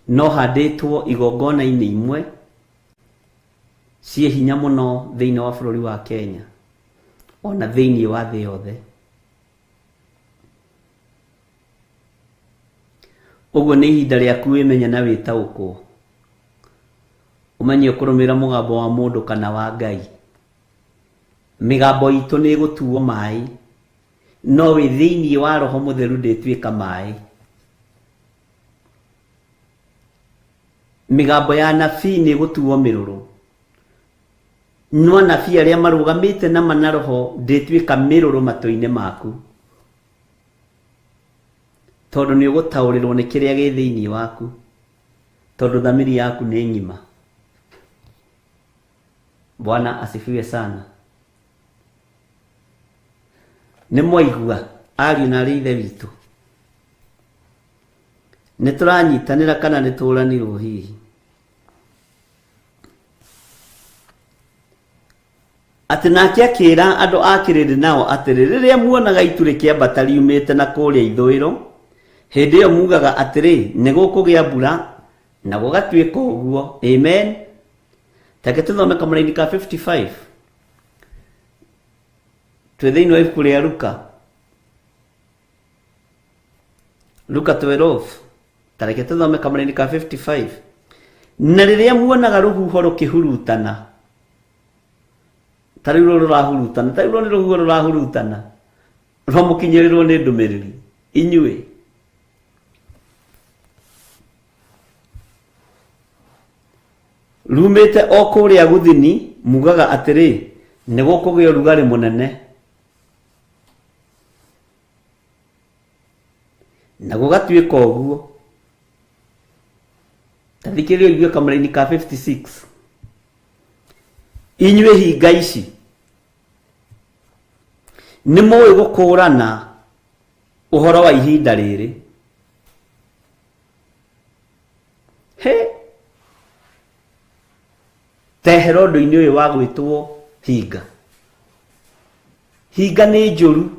No handĩtwo igongona-inĩ imwe ciĩ hinya mũno thĩinĩ wa bũrũri wa Kenya, ona thĩinĩ wa thĩ yothe. Ũguo nĩ ihinda rĩaku wĩmenye na wĩtaũkwo, ũmenye ũkũrũmĩrĩra mũgambo wa mũndũ kana wa Ngai. Mĩgambo itũ nĩ ĩgũtuo maĩ, no wĩ thĩinĩ wa Roho Mũtheru ndĩtuĩka maĩ. Mĩgambo ya nabii nĩ ĩgũtuo mĩrũrũ, no anabii arĩa marũgamĩte na mana roho ndĩtuĩka mĩrũrũ matũ-inĩ maku, tondũ nĩ ũgũtaũrĩrwo nĩ kĩrĩa gĩ thĩinĩ waku, tondũ thamiri yaku nĩ ng'ima. Bwana asifiwe sana. Nĩ mwaigua ariũ na arĩ ithe witũ, nĩ tũranyitanĩra kana nĩ tũranirwo hihi? Atĩ nake akĩra andũ a kĩrĩndĩ nao atĩrĩ, rĩrĩa muonaga itu rĩkĩambata riumĩte na kũrĩa ithũĩro, hĩndĩ ĩyo mugaga atĩrĩ, nĩ gũkũgĩa mbura, na gũgatuĩka ũguo. Amen. Take tũthome kamũraini ka 55. Twĩ thĩinĩ wa ibuku rĩa Luka. Luka 12. Tareke tũthome kamũraini ka 55. Na rĩrĩa muonaga rũhuho rũkĩhurutana, ta rĩu rũrũ rũrahurutana, ta rĩu rũrũ nĩ rũhuho rũrahurutana, rwamũkinyĩrĩrwo nĩ ndũmĩrĩri inyuĩ. Rumĩte o kũrĩa gũthini, mugaga atĩrĩ, nĩ gũkũgĩa ũrugarĩ mũnene. Na gũgatuĩka ũguo. Ta thikĩrĩria ũigue kamũraini ka 56. Inyuĩ hinga ici, nĩ mũĩ gũkũrana ũhoro wa ihinda rĩrĩ. He! Tehera ũndũ-inĩ ũyũ wa gwĩtwo hinga. Hinga nĩ njũru.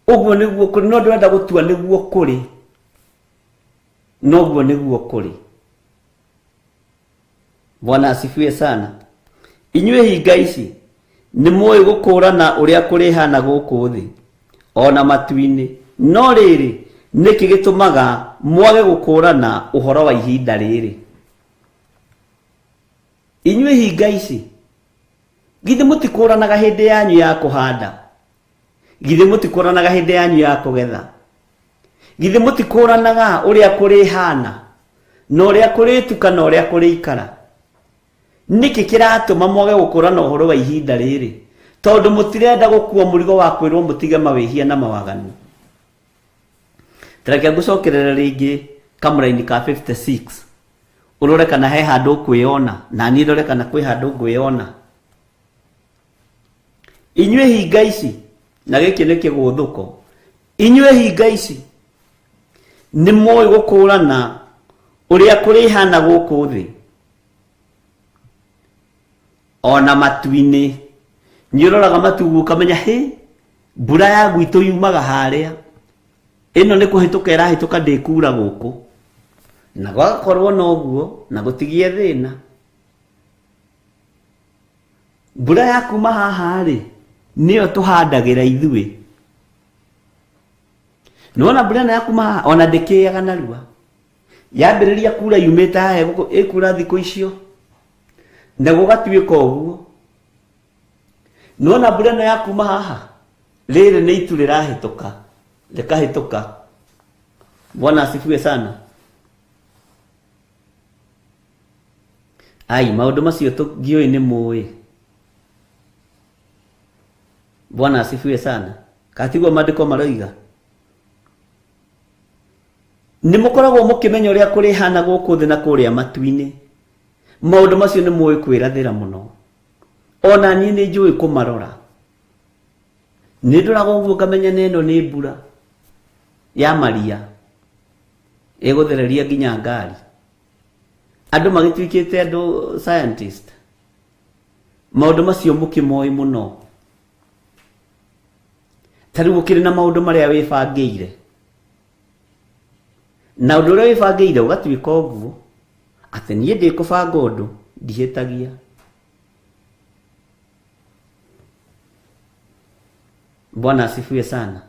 Ũguo nĩguo kũrĩ, no ndĩrenda gũtua nĩguo kũrĩ. Noguo nĩguo kũrĩ. Bwana asifiwe sana. Inyuĩ hinga ici, nĩ mũĩ gũkũrana ũrĩa kũrĩhana gũkũ thĩ, ona matu-inĩ. No rĩrĩ, nĩkĩ gĩtũmaga mwage gũkũrana ũhoro wa ihinda rĩrĩ? Inyuĩ hinga ici, githĩ mũtikũranaga hĩndĩ yanyu ya kũhanda? Githĩ mũtikũranaga hĩndĩ yanyu ya kũgetha? Githĩ mũtikũranaga ũrĩa kũrĩhana, na ũrĩa kũrĩtuka, na ũrĩa kũrĩikara? Nĩkĩ kĩratũma mwage gũkũrana ũhoro wa ihinda rĩrĩ? Tondũ mũtirenda gũkua mũrigo wa kwĩrwo mũtige mawĩhia na mawaganu. Tareke ngũcokerere rĩngĩ kamũraini ka 56. Ũrore kana he handũ ũkwĩona, na niĩ ndore kana kwĩ handũ ngwĩona. Inyuĩ hinga ici, na gĩkĩ nĩ kĩgũthũko. Inyuĩ hinga ici, nĩ mũĩ gũkũrana ũrĩa kũrĩhana gũkũ thĩ. Ona matu-inĩ nĩ ũroraga matu ũguo ũkamenya hĩ mbura ya gwitũ yumaga harĩa ĩno nĩ kũhĩtũka ĩrahĩtũka ndĩkura gũkũ na gwagakorwo noguo na gũtigie thĩna mbura ya kuma haha rĩ nĩyo tũhandagĩra ithuĩ nĩwona mbura ĩno ya kuma haha ona ndĩkĩaga narua yambĩrĩria kura yumĩte haha ĩkura thikũ icio na gũgatuĩka ũguo nĩwona mbura ĩno ya kuma haha rĩrĩ nĩ itu rĩrahĩtũka rĩkahĩtũka bwana asifiwe sana ai maũndũ macio tũngiũĩ nĩ mũĩ bwana asifiwe sana katiguo maandĩko maroiga nĩ mũkoragwo mũkĩmenya ũrĩa kũrĩhana gũkũ thĩ na kũrĩa matu-inĩ maũndũ macio nĩ mũĩ kwĩrathĩra mũno ona niĩ nĩ njũĩ kũmarora nĩ ndoraga ũguo ngamenya na ĩno nĩ mbura ya maria ĩgũthereria nginya ngari andũ magĩtuĩkĩte andũ scientist maũndũ macio mũkĩmoĩ mũno ta rĩu ũkĩrĩ na maũndũ marĩa wĩbangĩire na ũndũ ũrĩa wĩbangĩire ũgatuĩka ũguo atĩ niĩ ndĩkũbanga ũndũ ndihĩtagia bwana asifiwe sana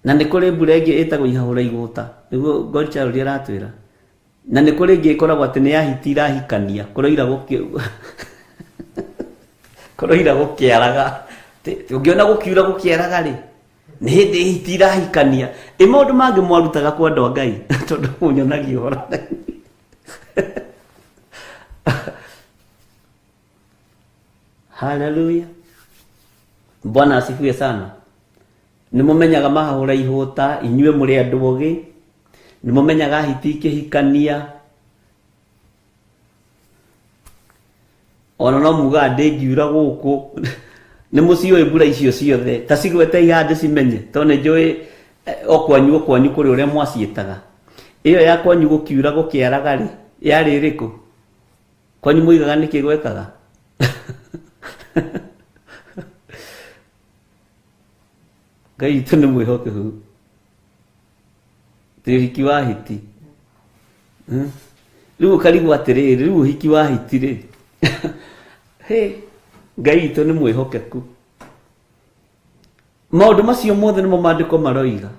na nĩ kũrĩ mbura ĩngĩ ĩtagwo ihahũra igũta nĩguo Godchild aratwĩra na nĩ kũrĩ ĩngĩ ĩkoragwo atĩ nĩ ya hiti irahikania kũroira gũkĩ kũroira gũkĩaraga ũngĩona gũkiura gũkĩaraga rĩ nĩ hĩndĩ hiti irahikania ĩ maũndũ mangĩ mwarutaga kwa andũ a Ngai tondũ mũnyonagia ũhoro haleluya bwana asifiwe sana nĩ mũmenyaga mahahũra ihũta inyuĩ mũrĩ andũ ogĩ nĩ mũmenyaga hiti ikĩhikania ona no mugaga ndĩngiura gũkũ nĩ mũciũĩ mbura icio ciothe ta cigwete ihaha ndĩcimenye tondũ nĩ njũĩ o kwanyu o kwanyu kũrĩ ũrĩa mwaciĩtaga ĩyo ya kwanyu gũkiura gũkĩaraga rĩ yarĩ ĩrĩkũ kwanyu mũigaga nĩkĩ gwekaga Ngai witũ nĩ mwĩhokeku ti ũhiki wa hiti rĩu ũkarigwo atĩrĩrĩ rĩu ũhiki wa hiti rĩ hĩ Ngai witũ nĩ mwĩhokeku maũndũ macio mothe nĩmo maandĩko maroiga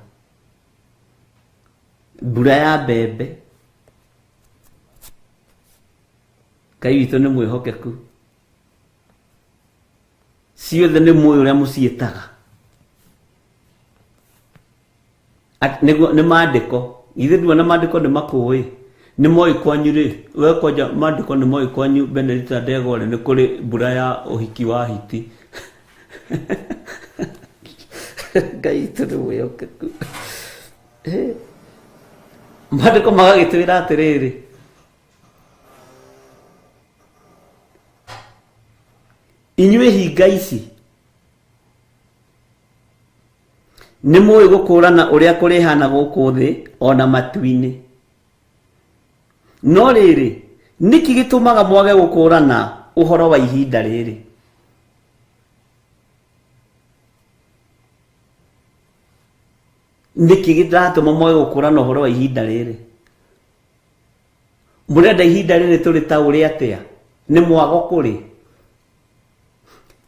mbura ya mbembe Ngai witũ nĩ mwĩhokeku ciothe nĩ mũĩ ũrĩa mũciĩtaga nĩ maandĩko ithe nduona maandĩko nĩ makũĩ nĩ moĩ kwanyu rĩ we kwanja maandĩko nĩ moĩ kwanyu Benedicta Ndegwa rĩ nĩ kũrĩ mbura ya ũhiki wa hiti Ngai witũ nĩ mwĩhokeku maandĩko magagĩtwĩra atĩrĩrĩ inyuĩ hinga ici nĩ mũĩ gũkũrana ũrĩa kũrĩhana gũkũ thĩ ona matu-inĩ no rĩrĩ nĩkĩ gĩtũmaga mwage gũkũrana ũhoro wa ihinda rĩrĩ nĩkĩ gĩratũma mwage gũkũrana ũhoro wa ihinda rĩrĩ mũrenda ihinda rĩrĩ tũrĩ taũre atĩa nĩ mwago kũrĩ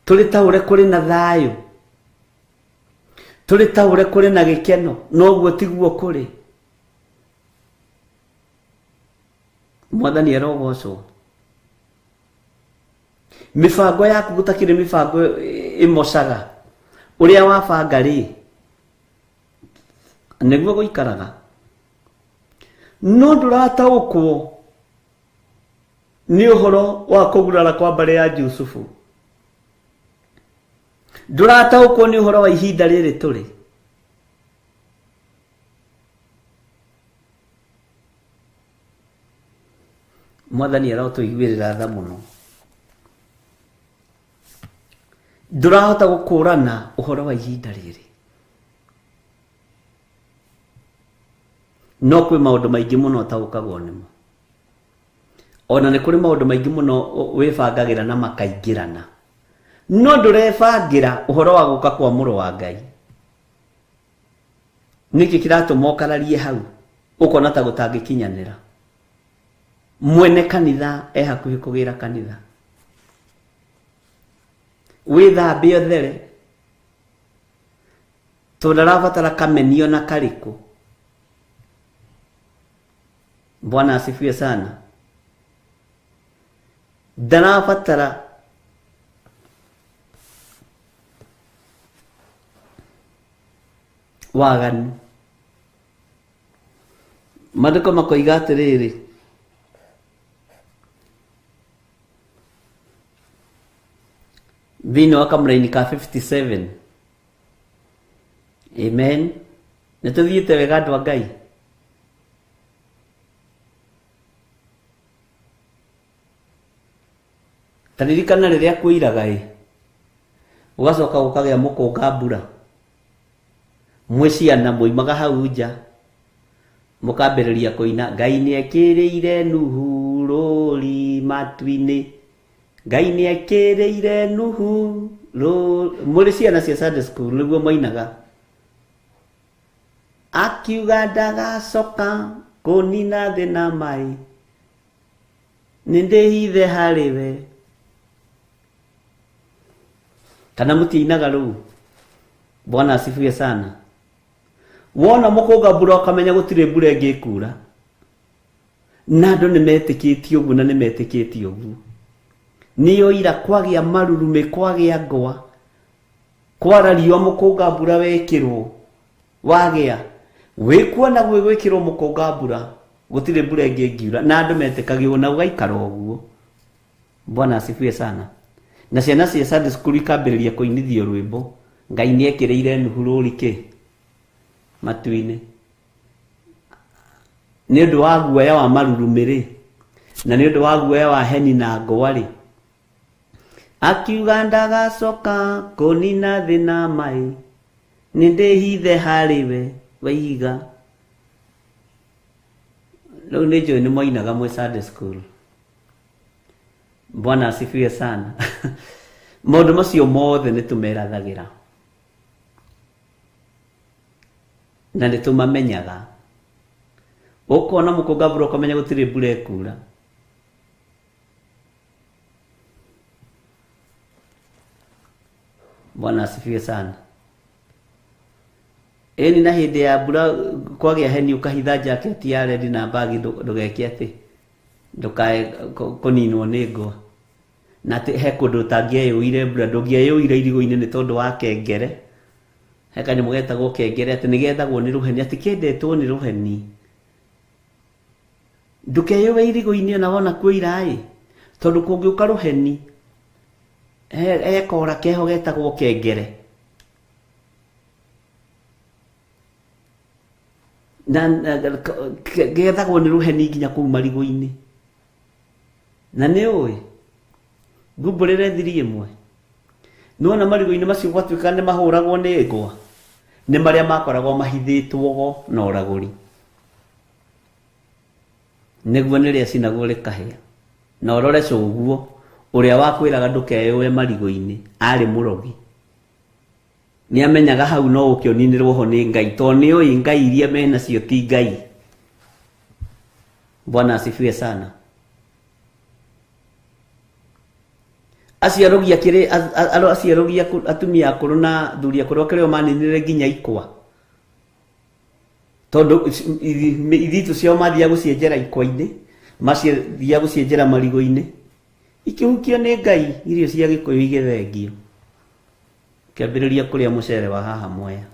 tũrĩ taũre kũrĩ na thayũ tũrĩ taũre kũrĩ na gĩkeno noguo tiguo kũrĩ mwathani arogocwo mĩbango yaku gũtakĩrĩ mĩbango ĩmocaga ũrĩa wabanga rĩ nĩguo gũikaraga no ndũrataũkwo nĩ ũhoro wa kũgurara kwa mbarĩ ya Jusufu ndũrataũkwo nĩ ũhoro wa ihinda rĩrĩ tũrĩ mwathani arotũiguĩrĩra tha mũno ndũrahota gũkũrana ũhoro wa ihinda rĩrĩ no kwĩ maũndũ maingĩ mũno ũtaũkagwo nĩmo Ona nĩ kũrĩ maũndũ maingĩ mũno wĩbangagĩra na makaingĩrana, no ndũrebangĩra ũhoro wa gũka kwa mũrũ wa Ngai. Nĩkĩ kĩratũma ũkararie hau ũkona ta gũtangĩkinyanĩra? Mwene kanitha e hakuhĩ kũgĩra kanitha, wĩthambe ũthere, tondũ arabatara kamenio na karĩkũ. Bwana asifiwe sana. Ndarabatara waganu. Maandĩko makoiga atĩrĩrĩ, thĩinĩ wa kamũraini ka 57. Amen. Nĩ tũthiĩte wega andũ a Ngai. Ta ririkana rĩrĩa kwĩiraga ĩ, ũgacoka gũkagĩa mũkũnga mbura, mwĩ ciana muimaga hau nja mũkambĩrĩria kũina Ngai nĩekĩrĩire Nuhu rũri matu-inĩ, Ngai nĩekĩrĩire Nuhu rũri. Mũrĩ ciana cia Sunday school nĩguo moinaga, akiuga ndagacoka kũnina thĩ na maĩ, nĩndĩhithe harĩ we. Kana mũtiinaga rũu? Bwana asifiwe sana. Wona mũkũnga mbura ũkamenya gũtirĩ mbura ĩngĩ ĩkura, na andũ nĩmetĩkĩtie ũguo na nĩmetĩkĩtie ũguo. Nĩyo ira kwagĩa marurumĩ, kwagĩa ngwa, kwara riũa mũkũnga mbura wekĩrwo wagĩa, wĩkuona gwĩkĩrwo mũkũnga mbura gũtirĩ mbura ĩngĩ ĩngiura, na andũ metĩkagio na ũgaikara ũguo. Bwana asifiwe sana. Na ciana cia Sunday school ikambĩrĩria kũinithio rwĩmbo Ngai nĩekĩrĩire Nuhu rũri kĩ matu-inĩ, nĩ ũndũ wa guoya wa marurumĩ rĩ, na nĩ ũndũ wa guoya wa heni na ngwa rĩ, akiuga ndagacoka kũnina thĩ na maĩ, nĩndĩhithe harĩ we waiga. Rĩu nĩ njũĩ nĩ moinaga mwĩ Sunday school. Bwana asifiwe sana. Maũndũ macio mothe nĩ tũmerathagĩra na nĩ tũmamenyaga. Ũkona mũkũnga mbura ũkamenya gũtirĩ mbura ĩkura. Bwana asifiwe sana. Ĩni na hĩndĩ ya mbura kwagĩa heni ũkahitha jaketi ya rendi na mbagi, ndũgeke atĩ ndũkae kũninwo nĩ ngwa. Na atĩ he kũndũ ũtangĩeyũire mbura, ndũngĩeyũire irigũ-inĩ nĩ tondũ wa kengere. He kanyamũ getagwo kengere atĩ nĩgethagwo nĩ rũheni, atĩ kendetwo nĩ rũheni. Ndũkeyũe irigũ-inĩ ona wona kwĩira ĩ, tondũ kũngĩũka rũheni he kora keho getagwo kengere. Na gethagwo nĩ rũheni nginya kũu marigũ-inĩ. Na nĩ ũĩ ngumbũrĩre thiri ĩmwe, nĩwona marigũ-inĩ macio gwatuĩka nĩ mahũragwo nĩ ngwa, nĩ marĩa makoragwo mahithĩtwo go na ũragũri, nĩguo nĩrĩa cinagwo rĩkahĩa. Na ũrore cũguo ũrĩa wakwĩraga ndũkeyũe marigũ-inĩ arĩ mũrogi, nĩamenyaga hau no ũke ũninĩrwo ho nĩ Ngai, tondũ nĩũĩ Ngai iria menacio ti Ngai. Bwana asifiwe sana. Acio arogi akĩrĩ, acio arogi atumia akũrũ na athuri akũrũ akĩrĩ o maninire nginya ikwa, tondũ ithitũ ciao mathiaga gũcienjera ikwa-inĩ, maciathiaga gũcienjera marigũ-inĩ, ikĩhukio nĩ Ngai, irio cia Gĩkũyũ igĩthengio. Kĩambĩrĩria kũrĩa mũcere wa haha Mwea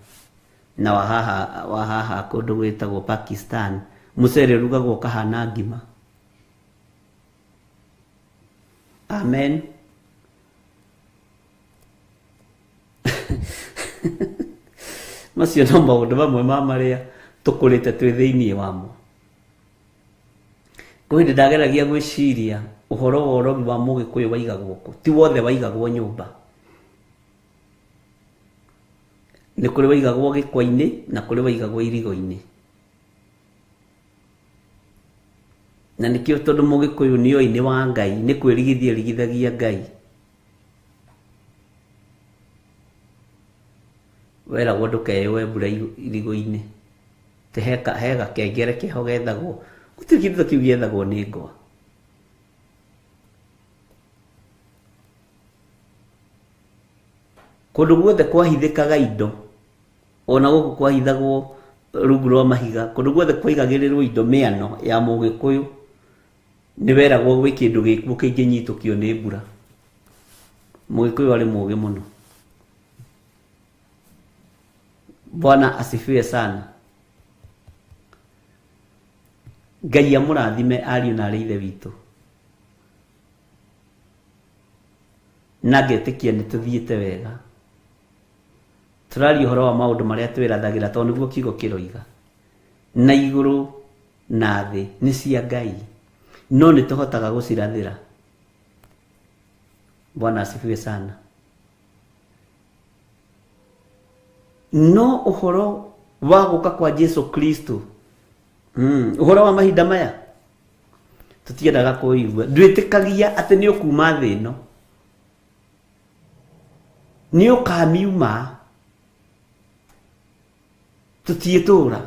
na wa haha kũndũ gwĩtagwo Pakistan, mũcere ũrugagwo ũkahana ngima. Amen. Macio no maũndũ mamwe ma marĩa tũkũrĩte twĩ thĩinĩ wamo. Kwĩ hĩndĩ ndageragia gwĩciria ũhoro wa ũrogi wa Mũgĩkũyũ waigagwo kũ, ti wothe waigagwo nyũmba. Nĩ kũrĩ waigagwo gĩkwa-inĩ na kũrĩ waigagwo irigo-inĩ. Na nĩkĩo tondũ mũgĩkũyũ nĩoĩ nĩ wa Ngai, nĩ kwĩrigithia erigithagia Ngai. Weragwo ndũkeyũe mbura irigũ-inĩ. Atĩ he gakengere keho gethagwo, gũtirĩ kĩndũ ta kĩu gĩethagwo nĩ ngwa. Kũndũ guothe kwahithĩkaga indo, ona gũkũ kwahithagwo rungu rwa mahiga, kũndũ guothe kwaigagĩrĩrwo indo mĩano ya mũgĩkũyũ, nĩ weragwo gwĩ kĩndũ gĩkuo kĩngĩnyitũkio nĩ mbura. Mũgĩkũyũ arĩ mũgĩ mũno. Bwana asifiwe sana. Ngai amũrathime ariũ na arĩ ithe witũ. Na ngetĩkia nĩ tũthiĩte wega. Tũraria ũhoro wa maũndũ marĩa twĩrathagĩra tondũ nĩguo kiugo kĩroiga. Na igũrũ na thĩ nĩ cia Ngai, no nĩ tũhotaga gũcirathĩra. Bwana asifiwe sana. No ũhoro wa gũka kwa Jesu Kristo, ũhoro wa mahinda maya tũtiendaga kũigua. Ndwĩtĩkagia atĩ nĩ ũkuma thĩ ĩno, nĩ ũkamiuma, tũtiĩtũra.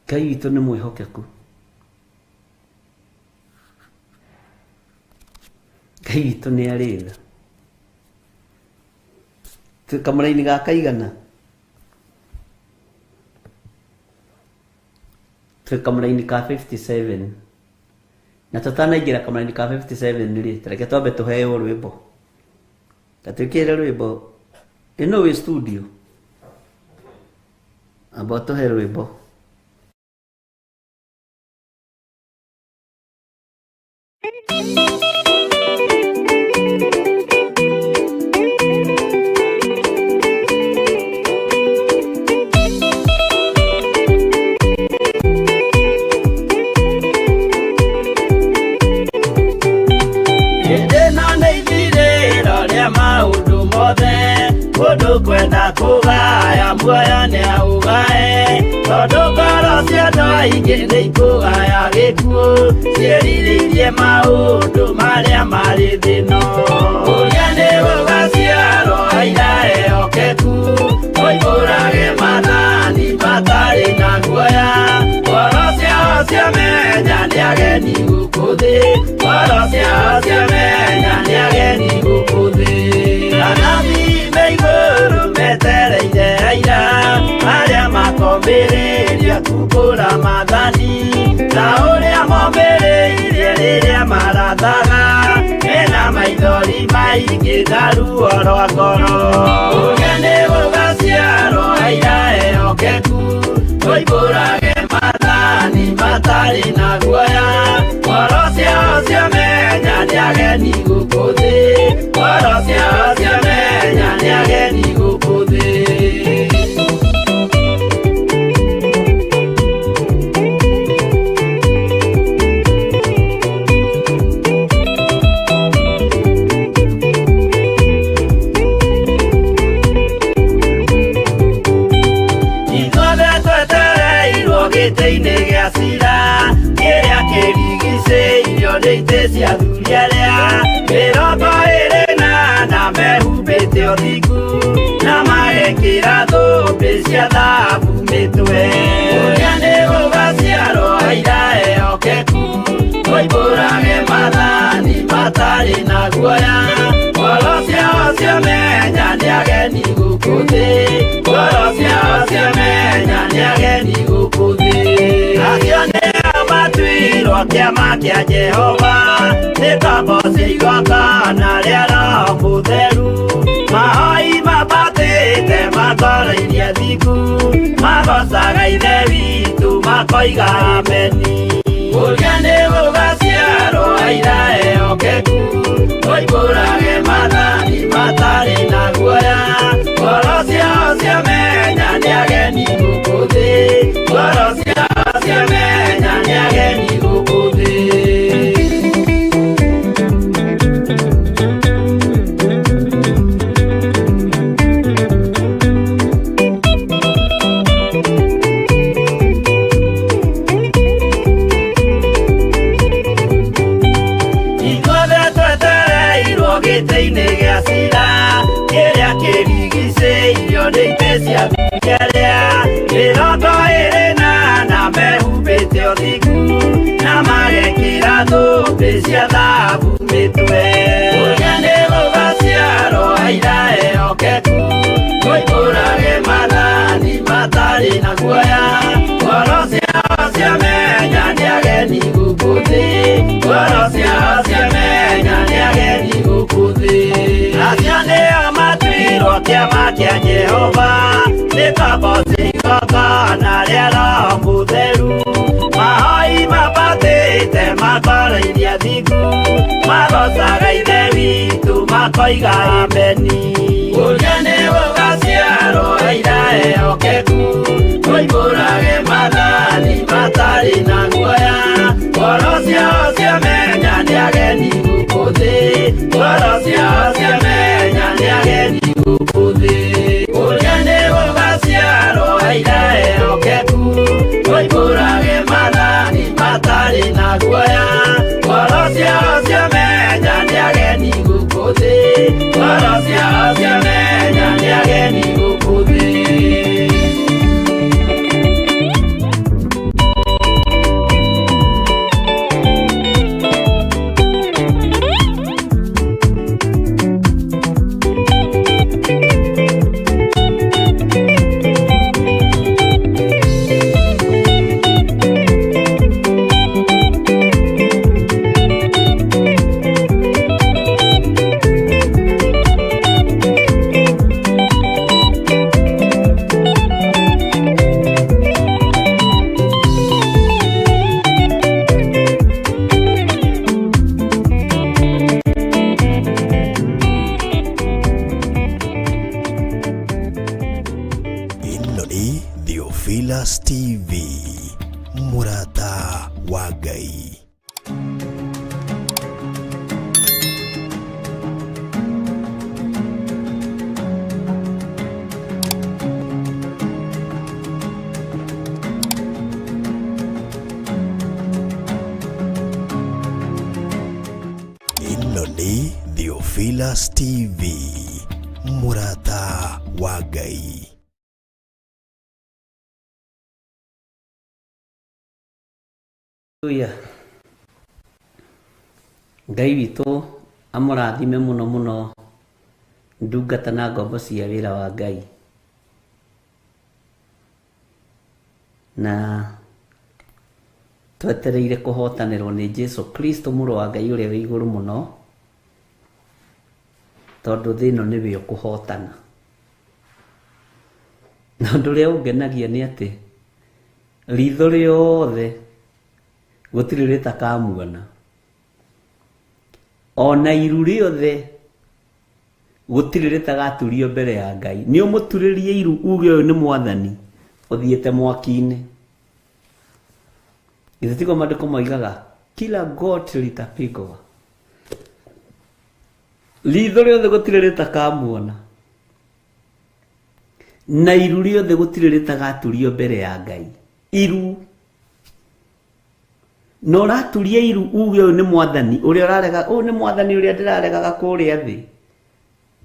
Ngai witũ nĩ mwĩhokeku. Ngai witũ nĩ arĩ tha. Twĩ kamũraini ga kaigana? Twĩ kamũraini ka 57. Na tũtanaingĩra kamũraini ka 57 rĩ, reke twambe tũheo rwĩmbo. Ta twĩkĩre rwĩmbo. Ĩno wĩ studio. Amba ũtũhe rwĩmbo. Hĩndĩ ĩno nĩ ithirĩro rĩa maũndũ mothe, mũndũ kwenda kũgaya muoyo nĩaũgae, tondũ ngoro cia andũ aingĩ nĩ ikũgaya gĩkuũ, ciĩrirĩirie maũndũ marĩa marĩ thĩ ĩno. Ũrĩa nĩ gũgaciarwo aira ehokeku, moimbũrage maathani matarĩ na guoya, ngoro ciao ciamenya nĩ ageni gũkũ thĩ, ngoro ciao ciamenya nĩ ageni gũkũ thĩ. Anabii me igũrũ metereire aira, arĩa makomĩrĩria kumbũra maathani, ta ũrĩa momĩrĩirie rĩrĩa marathaga, mena maithori maingĩ na ruo rwa ngoro. Ũrĩa nĩ gũgaciarwo aira ehokeku, moimbũrage maathani matarĩ na guoya, ngoro ciao ciamenya nĩ ageni gũkũ thĩ, ngoro ciao ciamenya nĩ ageni gũkũ thĩ. Ithuothe twetereirwo gĩtĩ-inĩ gĩa cira, kĩrĩa kĩrigicĩirio nĩ itĩ cia athuri arĩa 24 mehumbĩte ũthingu, na magekĩra thũmbĩ cia thahabu mĩtwe. Ũrĩa nĩ gũgaciarwo aira ehokeku, moimbũrage maathani matarĩ na guoya, ngoro ciao ciamenya nĩ ageni gũkũ thĩ, ngoro ciao ciamenya nĩ ageni gũkũ thĩ. Acio nĩo matuirwo kĩama kĩa Jehova, nĩ ngombo cia igongona rĩa Roho Mũtheru, mahoi mabatĩte matoroirie thingu, magocaga Ithe witũ makoiga ameni. Ũrĩa nĩ gũgaciarwo aira ehokeku, moimbũrage maathani matarĩ na guoya, ngoro ciao ciamenya nĩ ageni gũkũ thĩ, ngoro ciao ciamenya nĩ ageni gũkũ thĩ. rĩa Roho Mũtheru. Mahoi mabatĩte makoroinia thingu, magocaga Ithe witũ makoiga ameni. Ũrĩa nĩ ũgaciarwo aira ehokeku, moimbũrage maathani matarĩ na guoya. Ngoro ciao ciamenya nĩ ageni gũkũ thĩ, ngoro ciao ciamenya nĩ ageni gũkũ thĩ. Ũrĩa nĩ ũgaciarwo aira ehokeku, moimbũrage maathani matarĩ na guoya. Ngoro ciao ciamenya nĩ ageni gũkũ thĩ, ngoro ciao ciamenya nĩ ageni gũkũ thĩ. Ĩno nĩ Theophilus TV, mũrata wa Ngai. Ĩno nĩ Theophilus TV, mũrata wa Ngai. Haleluya. Ngai witũ amũrathime mũno mũno ndungata na ngombo cia wĩra wa Ngai. Na twetereire kũhotanĩrwo nĩ Jesu Kristo mũrũ wa Ngai ũrĩa wĩ igũrũ mũno, tondũ thĩ ĩno nĩwe ũkũhotana. Na ũndũ ũrĩa ũngenagia nĩ atĩ ritho rĩothe gũtirĩ rĩtakamuona, ona iru rĩothe gũtirĩ rĩtagaturio mbere ya Ngai. Nĩ ũmũturĩrie iru uge ũyũ nĩ mwathani ũthiĩte mwaki-inĩ. Githĩ tiguo maandĩko moigaga kila goti litapigwa. Ritho rĩothe gũtirĩ rĩtakamuona, na iru rĩothe gũtirĩ rĩtagaturio mbere ya Ngai. Iru na ũraturia iru uge ũyũ nĩ mwathani ũrĩa ũrarega, ũyũ nĩ mwathani ũrĩa ndĩraregaga kũrĩa thĩ.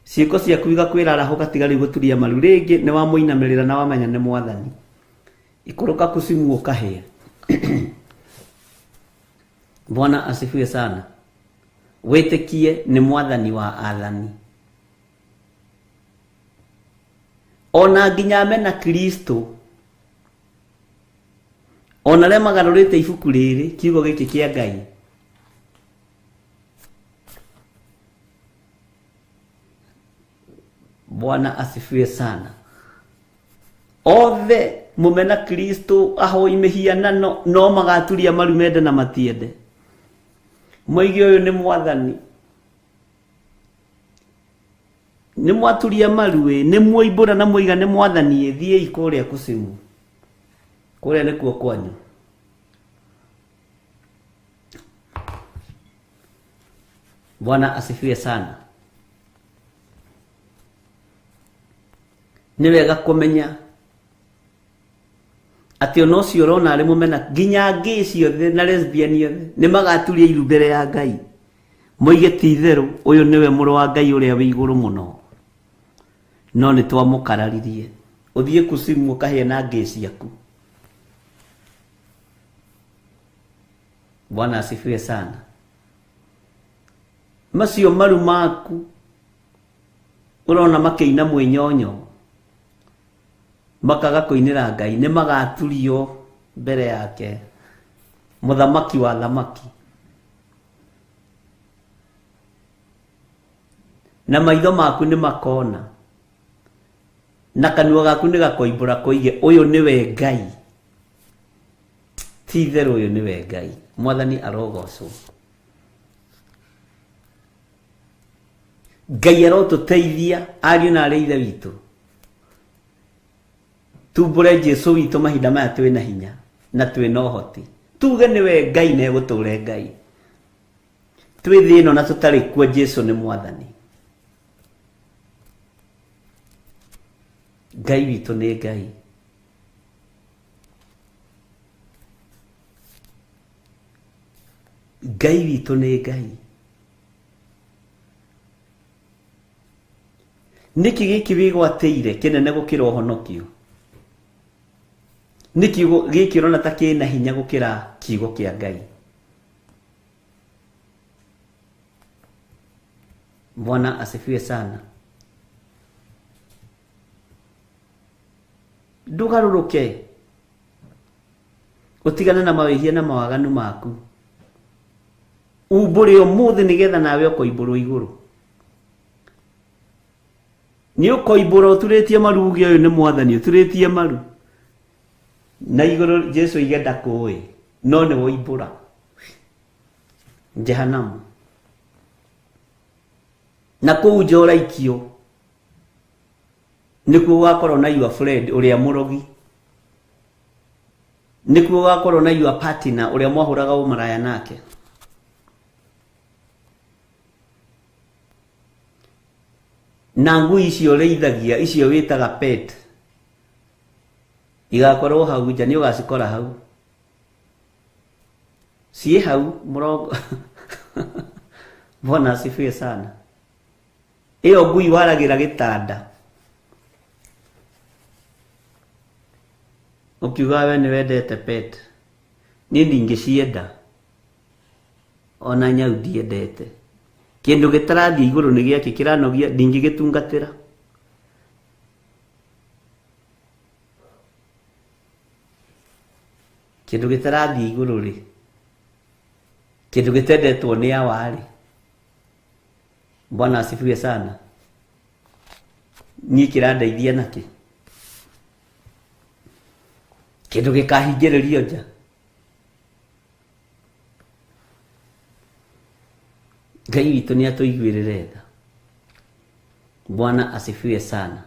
Ciĩko ciaku igakwĩra arahũka, tiga rĩu gũturia maru rĩngĩ, nĩ wamũinamĩrĩra na wamenya nĩ mwathani. Ikũrũka kucimu ũkahĩa. Bwana asifiwe sana. Wĩtĩkie nĩ mwathani wa athani. Ona nginya mena Kristo, ona arĩa magarũrĩte ibuku rĩrĩ, kiugo gĩkĩ kĩa Ngai, Bwana asifiwe sana. Othe mumena Kristo ahoi mĩhianano no magaturia maru mende na matiende, moige ũyũ nĩ mwathani. Nĩ mwaturia maru ĩ, nĩ mwoimbũra na mwoiga nĩ mwathani ĩ, thiĩi kũrĩa kucimu, kũrĩa nĩkuo kwanyu. Bwana asifiwe sana. Nĩ wega kũmenya atĩ ona ũcio ũrona arĩ mũmena, nginya ngĩ ciothe na lesbian othe nĩ magaturia iru mbere ya Ngai, moige ti itherũ ũyũ nĩwe mũrũ wa Ngai ũrĩa wĩ igũrũ mũno, no nĩ twamũkararirie. Ũthiĩ kucimu ũkahĩe na ngĩ ciaku. Bwana asifiwe sana. Macio maru maku ũrona makĩina mwĩnyonyo, makaga kũinĩra Ngai, nĩ magaturio mbere yake, mũthamaki wa thamaki. Na maitho maku nĩ makona, na kanua gaku nĩ gakoimbũra koige ũyũ nĩwe Ngai. Ti itherũ ũyũ nĩwe Ngai. Mwathani arogocwo. Ngai arotũteithia ariũ na arĩ ithe witũ. Tumbũre Jesu witũ mahinda maya twĩ na hinya na twĩ na ũhoti. Tuge nĩwe Ngai na egũtũre Ngai. Twĩ thĩ ĩno na tũtarĩ kuo, Jesu nĩ Mwathani. Ngai witũ nĩ Ngai. Ngai witũ nĩ Ngai. Nĩkĩ gĩkĩ wĩgwatĩire kĩnene gũkĩra ũhonokio? Nĩkĩ gĩkĩ ũrona ta kĩna hinya gũkĩra kiugo kĩa Ngai? Bwana asifiwe sana. Ndũgarũrũke, ũtigane na mawĩhia na mawaganu maku. Umbũre ũmũthĩ nĩgetha nawe ũkoimbũrwo igũrũ. Nĩ ũkoimbũra ũturĩtie maru uge ũyũ nĩ Mwathani, ũturĩtie maru na igũrũ. Jesu oige ndakũĩ, no nĩ woimbũra jehanamu na kũu nja ũraikio nĩkuo ũgakorwo na your friend ũrĩa mũrogi, nĩkuo ũgakorwo na your partner ũrĩa mwahũraga ũmaraya nake. Na ngui icio ũrĩithagia, icio wĩtaga pet, igakorwo hau nja, nĩ ũgacikora hau ciĩ hau mũrongo. Bwana asifiwe sana. Ĩyo ngui waragĩra gĩtanda ũkiuga we nĩ wendete pet, niĩ ndingĩcienda. Ona nyau ndiendete. Kĩndũ gĩtarathiĩ igũrũ nĩ gĩakĩ kĩranogia, ndingĩgĩtungatĩra. Kĩndũ gĩtarathiĩ igũrũ rĩ, kĩndũ gĩtendetwo nĩ awa rĩ. Bwana asifiwe sana. Niĩ kĩrandeithia nakĩ? Kĩndũ gĩkahingĩrĩrio nja. Ngai witũ nĩ atũiguĩrĩre tha. Bwana asifiwe sana.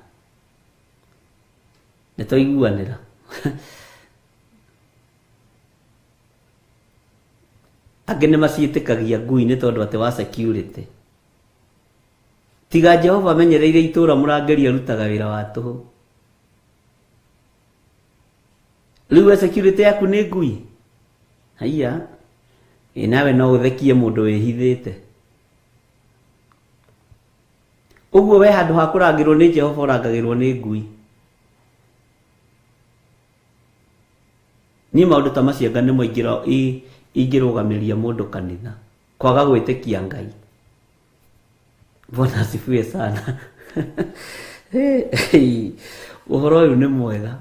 Nĩ twaiguanĩra. Angĩ nĩ maciĩtĩkagia ngui nĩ tondũ atĩ wa security. Tiga Jehova amenyereire itũra, mũrangĩri arutaga wĩra wa tũhũ. Rĩu we security yaku nĩ ngui? Haiya, ĩ nawe no ũthekie mũndũ wĩhithĩte ũguo. We handũ ha kũrangĩrwo nĩ Jehova, ũrangagĩrwo nĩ ngui. Niĩ maũndũ ta macio anga nĩmo ingĩrũgamĩria mũndũ kanitha kwaga gwĩtĩkia Ngai. Bwana asifiwe sana. Ũhoro ũyũ nĩ mwega.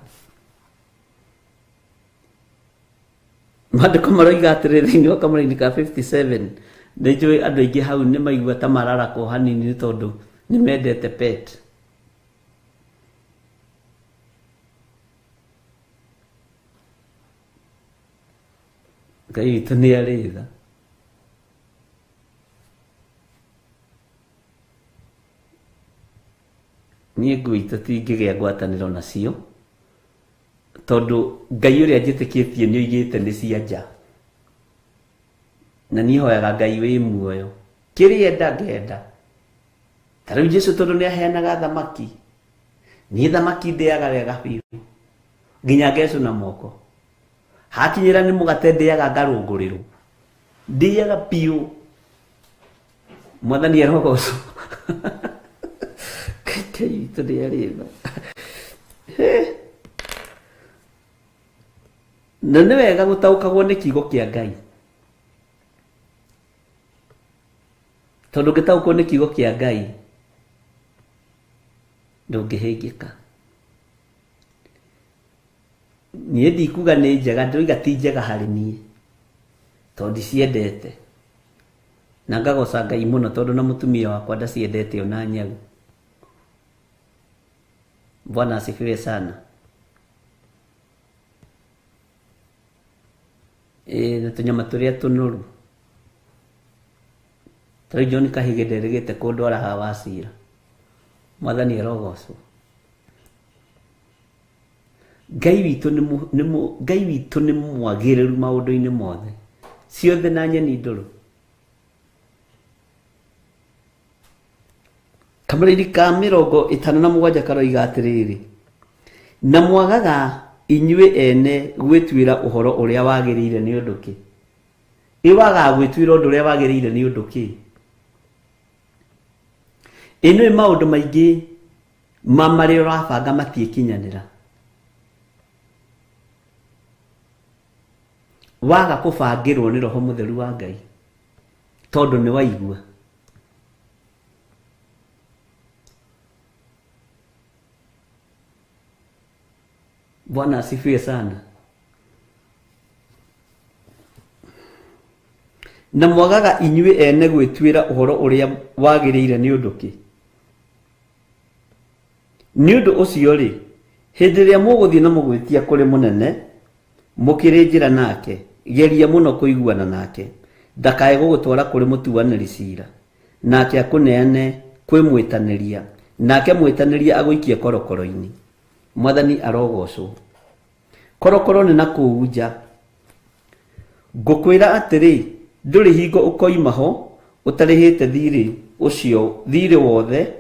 Maandĩko maroiga atĩrĩ thĩinĩ wa kamũraini ka 57. Nĩ njũĩ andũ aingĩ hau nĩ maigua ta mararakwo hanini nĩ tondũ nĩ mendete pet. Ngai witũ nĩ arĩ tha. Niĩ ngui tũtingĩgĩa ngwatanĩro nacio, tondũ Ngai ũrĩa njĩtĩkĩtie nĩ oigĩte nĩ cia nja, na niĩ hoyaga Ngai wĩ muoyo. Kĩrĩa enda ngenda. Ta rĩu Jesu tondũ nĩ aheanaga thamaki, niĩ thamaki ndĩaga wega biũ nginya ngecũna moko. Hakinyĩra nĩ mũgate, ndĩaga ngarũngũrĩrwo, ndĩaga biũ. Mwathani arogocwo. Ngai witũ nĩ arĩ tha. Na nĩ wega gũtaũkagwo nĩ kiugo kĩa Ngai, tondũ ũngĩtaũkwo nĩ kiugo kĩa Ngai ndũngĩhĩngĩka. Niĩ ndikuga nĩ njega, ndĩroiga ti njega harĩ niĩ, tondũ ndiciendete. Na ngagoca Ngai mũno tondũ na mũtumia wakwa ndaciendete ona nyau. Bwana asifiwe sana. Ĩĩ, na tũnyama tũrĩa tũnoru. Ta rĩu John Kahige nderĩgĩte kũndwara haha Wacira. Mwathani arogocwo. Ngai witũ nĩ mũ- nĩ mũ- Ngai witũ nĩ mwagĩrĩru maũndũ-inĩ mothe. Ciothe na nyeni ndũrũ. Kamũrĩri ka 57 karoiga atĩrĩrĩ, na mwagaga inyuĩ ene gwĩtuĩra ũhoro ũrĩa wagĩrĩire nĩ ũndũ kĩ? Ĩ wagaga gwĩtuĩra ũndũ ũrĩa wagĩrĩire nĩ ũndũ kĩ? Ĩ nĩũĩ maũndũ maingĩ ma marĩa ũrabanga matiĩkinyanĩra. Waga kũbangĩrwo nĩ Roho Mũtheru wa Ngai tondũ nĩ waigua. Bwana asifiwe sana. Na mwagaga inyuĩ ene gwĩtuĩra ũhoro ũrĩa wagĩrĩire nĩ ũndũ kĩ? Nĩ ũndũ ũcio-rĩ, hĩndĩ ĩrĩa mũgũthiĩ na mũgwĩtia kũrĩ mũnene, mũkĩrĩ njĩra nake, geria mũno kũiguana nake, ndakae gũgũtwara kũrĩ mũtuanĩri cira, nake akũneane kwĩ mwĩtanĩria, nake mwĩtanĩria agũikie korokoro-inĩ. Mwathani arogocwo. Korokoro nĩ na kũu nja. Ngũkwĩra atĩrĩ, ndũrĩ hingo ũkoima ho ũtarĩhĩte thirĩ ũcio, thirĩ wothe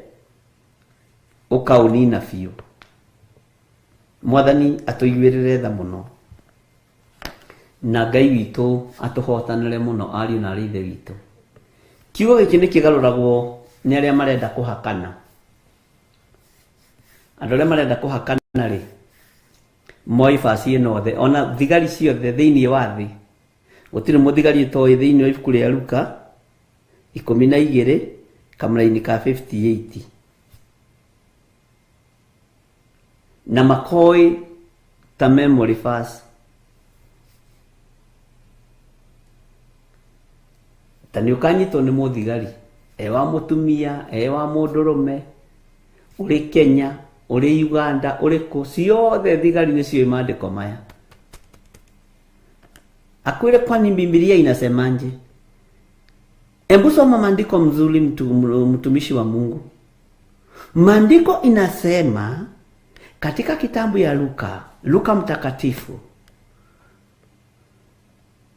ũkaũnina biũ. Mwathani atũiguĩrĩre tha mũno. Na Ngai witũ atũhotanĩre mũno ariũ na arĩ ithe witũ. Kiugo gĩkĩ nĩ kĩgarũragwo nĩ arĩa marenda kũhakana. Andũ arĩa marenda kũhakana rĩ, moĩ baci ĩno othe, ona thigari ciothe thĩinĩ wa thĩ, gũtirĩ mũthigari ũtoĩ thĩinĩ wa ibuku rĩa Luka 12 kamũraini ka 58. Na makoĩ ta memory verse. Ta nĩ ũkanyitwo nĩ mũthigari, e wa mũtumia, e wa mũndũrũme, ũrĩ Kenya, ũrĩ Uganda, ũrĩ kũ, ciothe thigari nĩ ciũĩ maandĩko maya. Akwĩre kwani Biblia inasemaje? Hebu soma maandiko mzuri mtumishi wa Mungu. Maandiko inasema katika kitabu ya Luka, Luka mtakatifu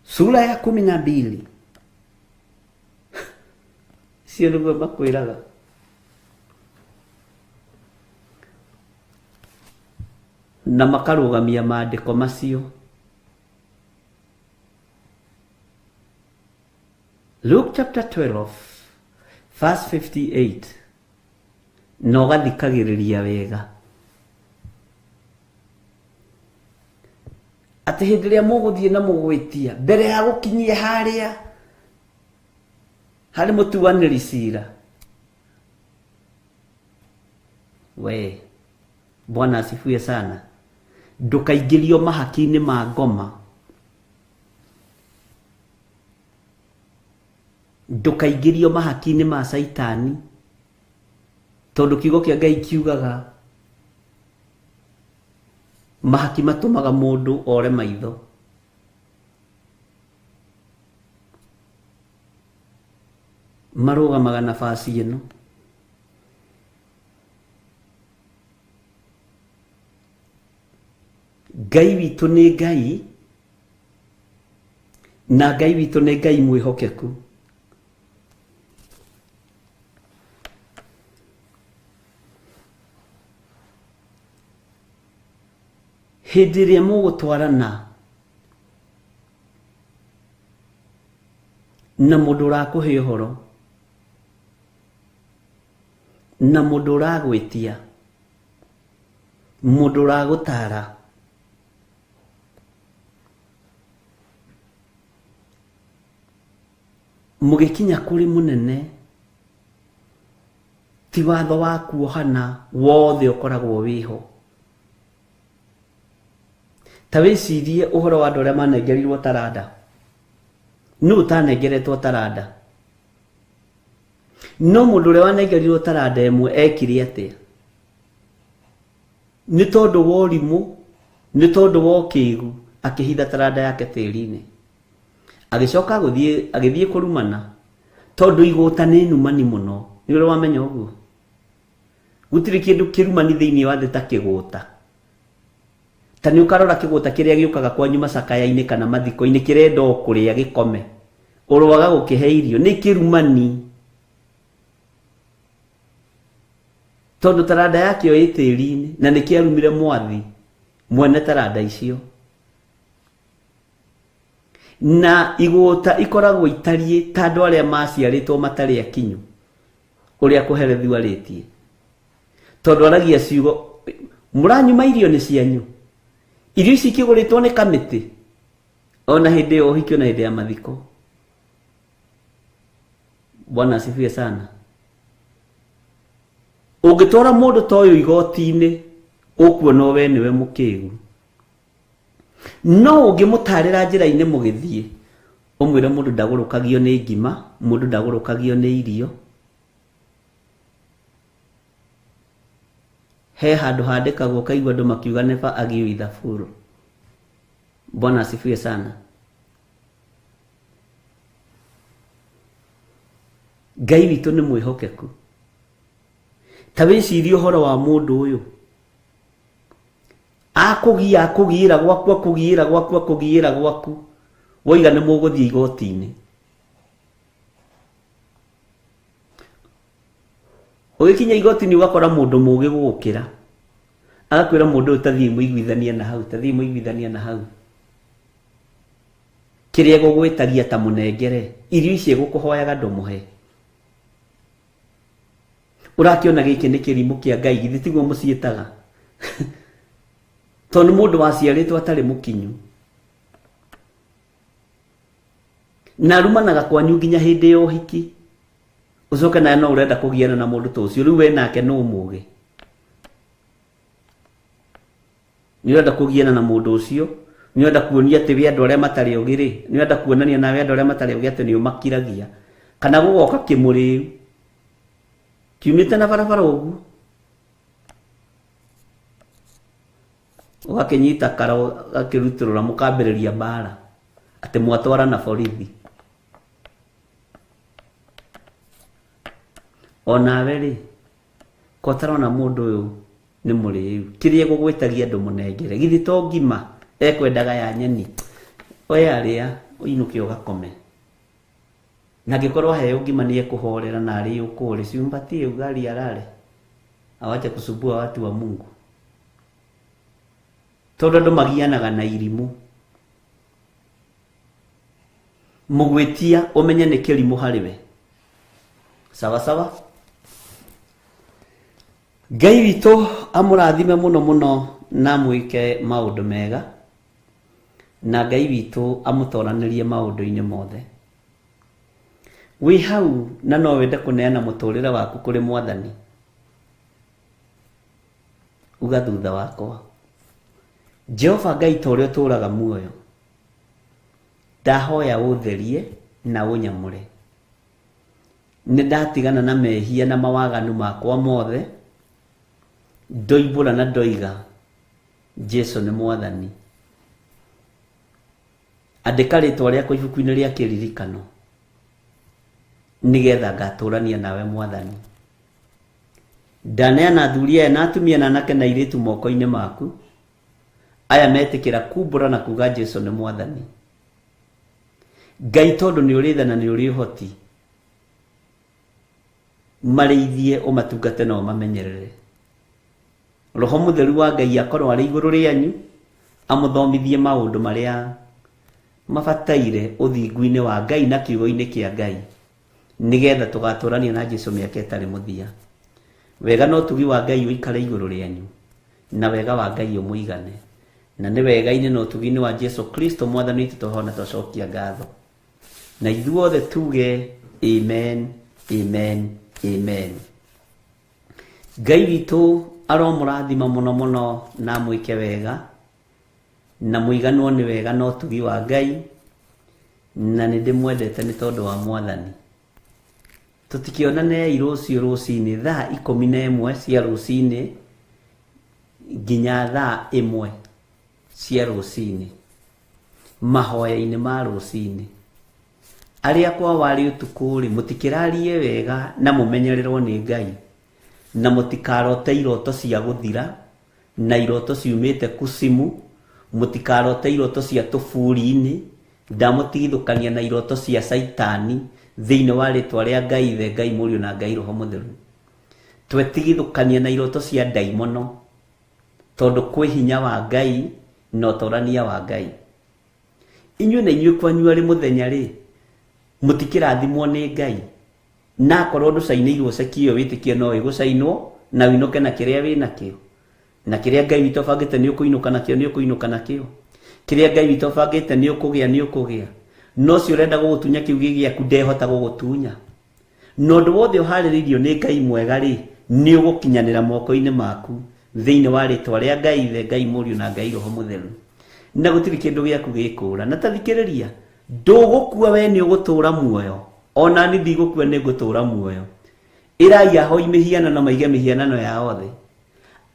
sura ya 12. Sio nĩguo makwĩraga. Na makarũgamia maandĩko macio. Luke chapter 12 verse 58. Na ũgathikagĩrĩria wega. Atĩ hĩndĩ ĩrĩa mũgũthiĩ na mũgwĩtia, mbere ya gũkinyia harĩa harĩ mũtuanĩri cira. We, Bwana asifiwe sana. Ndũkaingĩrio mahaki-inĩ ma ngoma. Ndũkaingĩrio mahaki-inĩ ma Caitani. Tondũ kiugo kĩa Ngai kiugaga mahaki matũmaga mũndũ ore maitho. Marũgamaga na baci ĩno. Ngai witũ nĩ Ngai, na Ngai witũ nĩ Ngai mwĩhokeku. Hĩndĩ ĩrĩa mũgũtwarana na mũndũ ũrakũhe ũhoro, na mũndũ ũragwĩtia, mũndũ ũragũtara, mũgĩkinya kũrĩ mũnene, ti watho wa kuohana wothe ũkoragwo wĩho. Ta wĩcirie ũhoro wa andũ arĩa manengerirwo taranda. Nũ ũtanengeretwo taranda? No mũndũ ũrĩa wanengerirwo taranda ĩmwe ekire atĩa? Nĩ tondũ wa ũrimũ, nĩ tondũ wa ũkĩgu, akĩhitha taranda yake tĩri-inĩ. Agĩcoka gũthiĩ agĩthiĩ kũrumana tondũ igũta nĩ numani mũno. Nĩ ũrĩ wamenya ũguo? Gũtirĩ kĩndũ kĩrumani thĩinĩ wa thĩ ta kĩgũta. Ta nĩ ũkarora kĩgũta kĩrĩa gĩũkaga kwanyu macakaya-inĩ kana mathiko-inĩ kĩrenda o kũrĩa gĩkome. Ũroaga gũkĩhe irio nĩ kĩrumani. Tondũ taranda yakĩo ĩ tĩri-inĩ na nĩkĩarumire mwathi mwene taranda icio. Na igũta ikoragwo itariĩ ta andũ arĩa maciarĩtwo matarĩ akinyu ũrĩa kũherethio arĩtie. Tondũ aragia ciugo mũranyuma irio nĩ cianyu. Irio ici ikĩgũrĩtwo nĩ kamĩtĩ ona hĩndĩ ya ũhiki ona hĩndĩ ya mathiko. Bwana asifiwe sana. Ũngĩtwara mũndũ ta ũyũ igoti-inĩ ũkuona we nĩwe mũkĩgu. No ũngĩmũtarĩra njĩra-inĩ mũgĩthiĩ ũmwĩre mũndũ ndagũrũkagio nĩ ngima, mũndũ ndagũrũkagio nĩ irio. He handũ handĩkagwo ũkaigua andũ makiuga never argue with a fool. Bwana asifiwe sana. Ngai witũ nĩ mwĩhokeku. Ta wĩcirie ũhoro wa mũndũ ũyũ. Akũgia akũgiĩra gwaku akũgiĩra gwaku akũgiĩra gwaku. Woiga nĩ mũgũthiĩ igoti-inĩ. Ũgĩkinya igoti-inĩ ũgakora mũndũ mũũgĩ gũgũkĩra. Agakwĩra mũndũ ũyũ tathiĩ mũiguithanie na hau, tathiĩ mũiguithanie na hau. Kĩrĩa egũgwĩtagia ta mũnengere, irio ici egũkũhoyaga ndũmũhe. Ũrakĩona gĩkĩ nĩ kĩrimũ kĩa Ngai, githĩ tiguo mũciĩtaga? Tondũ nĩ mũndũ waciarĩtwo atarĩ mũkinyu. Na arumanaga kwanyu nginya hĩndĩ ya ũhiki. Ũcoke nawe no ũrenda kũgiana na mũndũ ta ũcio, rĩu we nake nũ mũũgĩ. Nĩ ũrenda kũgiana na mũndũ ũcio, nĩ ũrenda kuonia atĩ we andũ arĩa matarĩ ogĩ rĩ, nĩ ũrenda kuonania nawe andũ arĩa matarĩ ogĩ atĩ nĩ ũmakiragia. Kana gũgoka kĩmũrĩu kiumĩte na barabara ũguo ũgakĩnyita kara ũgakĩrutũrũra mũkambĩrĩria mbara atĩ mwatwara na borithi. Onawe rĩ, ko ũtarona mũndũ ũyũ nĩ mũrĩu, kĩrĩa egũgwĩtagia ndũmũnengere, githĩ to ngima ekwendaga ya nyeni, we arĩa ũinũke ũgakome. Na angĩkorwo aheo ngima nĩ ekũhorera na arĩe ũkũrĩ, si umpatie ugali alale, awache kusumbua watu wa Mungu. Tondũ andũ magianaga na irimũ. Mũgwĩtia ũmenye nĩ kĩrimũ harĩ we. Sawa sawa. Ngai witũ amũrathime mũno mũno na amwĩke maũndũ mega, na Ngai witũ amũtoranĩrie maũndũ-inĩ mothe. Wĩ hau na no wende kũneana mũtũrĩre waku kũrĩ Mwathani, uga thutha wakwa, Jehova Ngai ta ũrĩa ũtũũraga muoyo, ndahoya ũtherie na ũnyamũre. Nĩ ndatigana na mehia na mawaganu makwa mothe, ndoimbũra na ndoiga Jesu nĩ Mwathani. Andĩka rĩtwa rĩakwa ibuku-inĩ rĩa kĩririkano nĩgetha ngatũrania nawe Mwathani. Ndaneana athuri aya na atumia na anake na airĩtu moko-inĩ maku, aya metĩkĩra kumbũra na kuga Jesu nĩ Mwathani. Ngai tondũ nĩ ũrĩ tha na nĩ ũrĩ ũhoti, marĩithie ũmatungate na ũmamenyerere. Roho Mũtheru wa Ngai akorwo arĩ igũrũ rĩanyu, amũthomithie maũndũ marĩa mabataire ũthingu-inĩ wa Ngai na kiugo-inĩ kĩa Ngai, nĩgetha tũgatũrania na Jesu mĩaka ĩtarĩ mũthia. Wega na ũtugi wa Ngai ũikare igũrũ rĩanyu, na wega wa Ngai ũmũigane. Na nĩ wega-inĩ na ũtugi-inĩ wa Jesu Kristo Mwathani witũ tũhona twacokia ngatho. Na ithuothe tuge amen, amen, amen. Ngai witũ aromũrathima mũno mũno na amwĩke wega, na mũiganwo nĩ wega na ũtugi wa Ngai, na nĩ ndĩmwendete nĩ tondũ wa Mwathani. Tũtikĩonane rũciũ rũcinĩ thaa 11 cia rũcinĩ nginya thaa 1 cia rũcinĩ mahoya-inĩ ma rũcinĩ. Arĩa kwa warĩ ũtukũ-rĩ, mũtikĩrarie wega na mũmenyererwo nĩ Ngai, na mũtikarote iroto cia gũthira na iroto ciumĩte kucimu, mũtikarote iroto cia tũburi-inĩ, ndamũtigithũkania na iroto cia caitani thĩinĩ wa rĩtwa rĩa Ngai Ithe, Ngai Mũriũ na Ngai Roho Mũtheru. Twetigithũkania na iroto cia ndaimono, tondũ kwĩ hinya wa Ngai na ũtorania wa Ngai. Inyuĩ na inyuĩ kwanyu arĩ mũthenya rĩ, mũtikĩrathimwo nĩ Ngai, na akorwo ndũcainĩirwo ceki ĩyo wĩtĩkie no ĩgũcainwo na ũinũke na kĩrĩa wĩ nakĩo, na kĩrĩa Ngai witũ abangĩte nĩ ũkũinũka nakĩo, nĩ ũkũinũka nakĩo, kĩrĩa Ngai witũ abangĩte nĩ ũkũgĩa, nĩ ũkũgĩa. No ũcio ũrenda gũgũtunya kĩu gĩ gĩaku ndehota gũgũtunya. Na ũndũ wothe ũharĩrĩirio nĩ Ngai mwega rĩ, nĩ ũgũkinyanĩra moko-inĩ maku thĩinĩ wa rĩtwa rĩa Ngai Ithe, Ngai Mũriũ na Ngai Roho Mũtheru. Na gũtirĩ kĩndũ gĩaku gĩkũra. Na ta thikĩrĩria, ndũgũkua we nĩ ũgũtũra muoyo, ona ni ndigũkua nĩ ngũtũra muoyo. Ĩrai ahoi mĩhianano maige mĩhianano yao thĩ.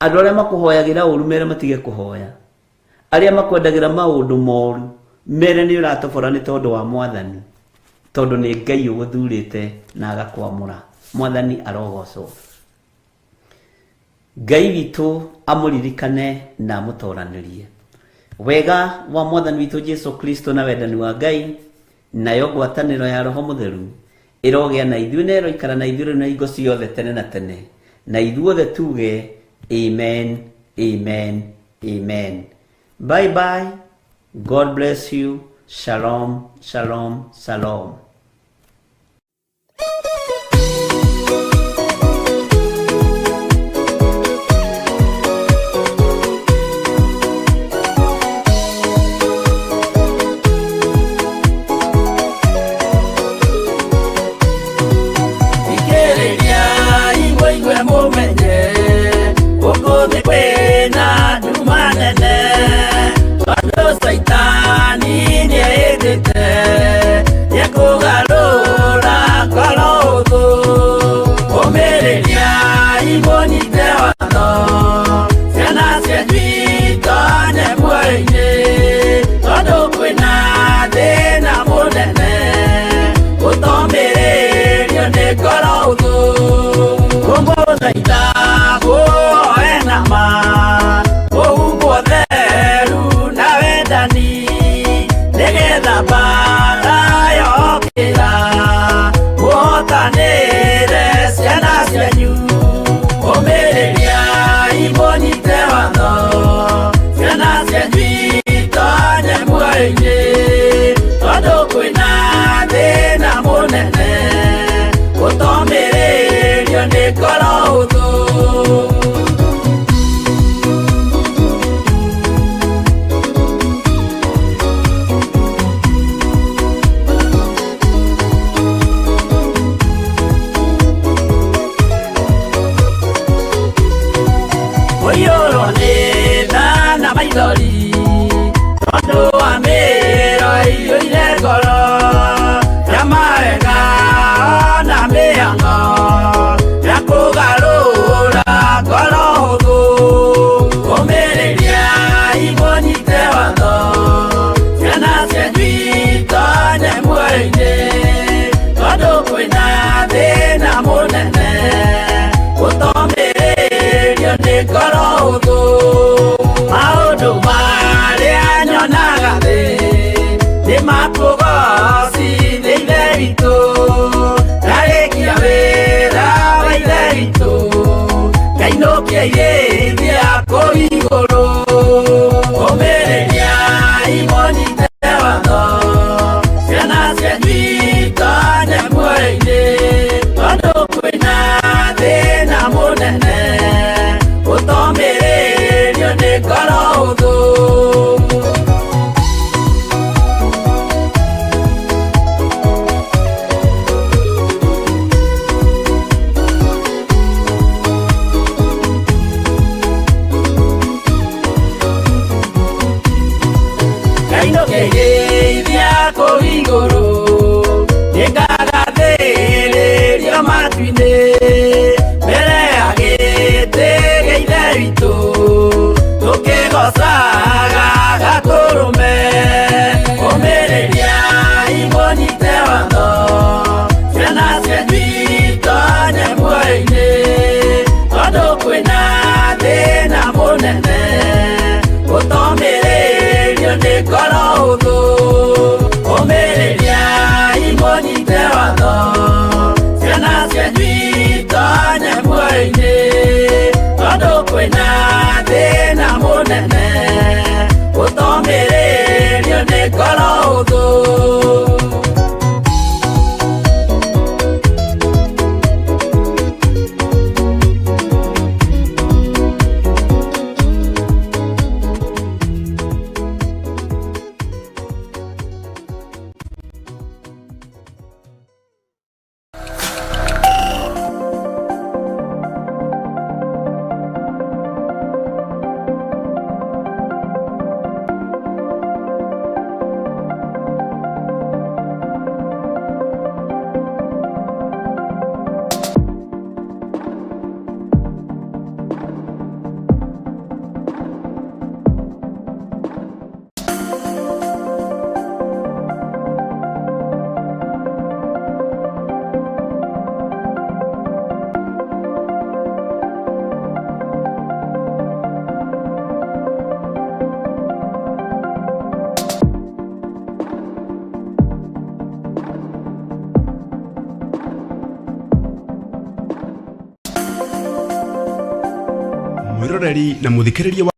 Andũ arĩa makũhoyagĩra ũru mere matige kũhoya. Arĩa makwendagĩra maũndũ moru mere nĩ ũratobora nĩ tondũ wa Mwathani, tondũ nĩ Ngai ũgũthurĩte na agakwamũra. Mwathani arogocwo. Ngai witũ amũririkane na amũtoranĩrie. Wega wa Mwathani witũ Jesu Kristo na wendani wa Ngai nayo ngwatanĩro ya Roho Mũtheru ĩrogĩa na ithuĩ na ĩroikara na ithuĩ rĩu na hingo ciothe tene na tene. Na ithuothe tuge amen, amen, amen. Bye bye. God bless you. Shalom, shalom, shalom. Thikĩrĩria mũigue mũmenye gũkũ thĩ kwĩna nduma nene, tondũ caitani nĩehĩtĩte nĩekũgarũra ngoro ũthũ. Ũmĩrĩria mũnyite watho, ciana cianyu itonye muoyo-inĩ, tondũ kwĩna thĩna mũnene ũtomĩrĩrio nĩ ngoro ũthũ. Kũmũthaitha mũhoe na ma, mũhumbwo theru na wendani, nĩgetha mbaara yokĩra mũhotanĩre ciana cianyu. Ũmĩrĩria mũnyite watho, ciana cianyu itonye muoyo-inĩ, tondũ kwĩna thĩna mũnene ũtomĩrĩrio nĩ ngoro ũthũ. Ũiyũrwo nĩ tha na maithori, tondũ wa mĩro ĩiyũire ngoro ya mawega na mĩhang'o ya kũgarũra ngoro hũthũ. Ũmĩrĩria mũnyite watho, ciana cianyu itonye muoyo-inĩ, tondũ kwĩna thĩna mũnene ũtomĩrĩrio nĩ ngoro hũthũ. Maũndũ marĩa nyonaga thĩ nĩ makũgocithia Ithe witũ, ndarĩkia wĩra wa Ithe witũ ngainũkia irĩithia kũu igũrũ. Ũmĩrĩria mũnyite watho, ciana cianyu itonye muoyo-inĩ, tondũ kwĩna thĩna mũnene ũtomĩrĩrio nĩ ngoro hũthũ. Ngainũkĩrĩithia kũu igũrũ, nĩngagathĩrĩrio matu-inĩ, mbere ya gĩtĩ gĩa Ithe witũ, tũkĩgocaga Gatũrũme. Ũmĩrĩria mũnyite watho, mũnene ũtomĩrĩrio nĩ ngoro hũthũ. Mwiroreri na muthikiriria wa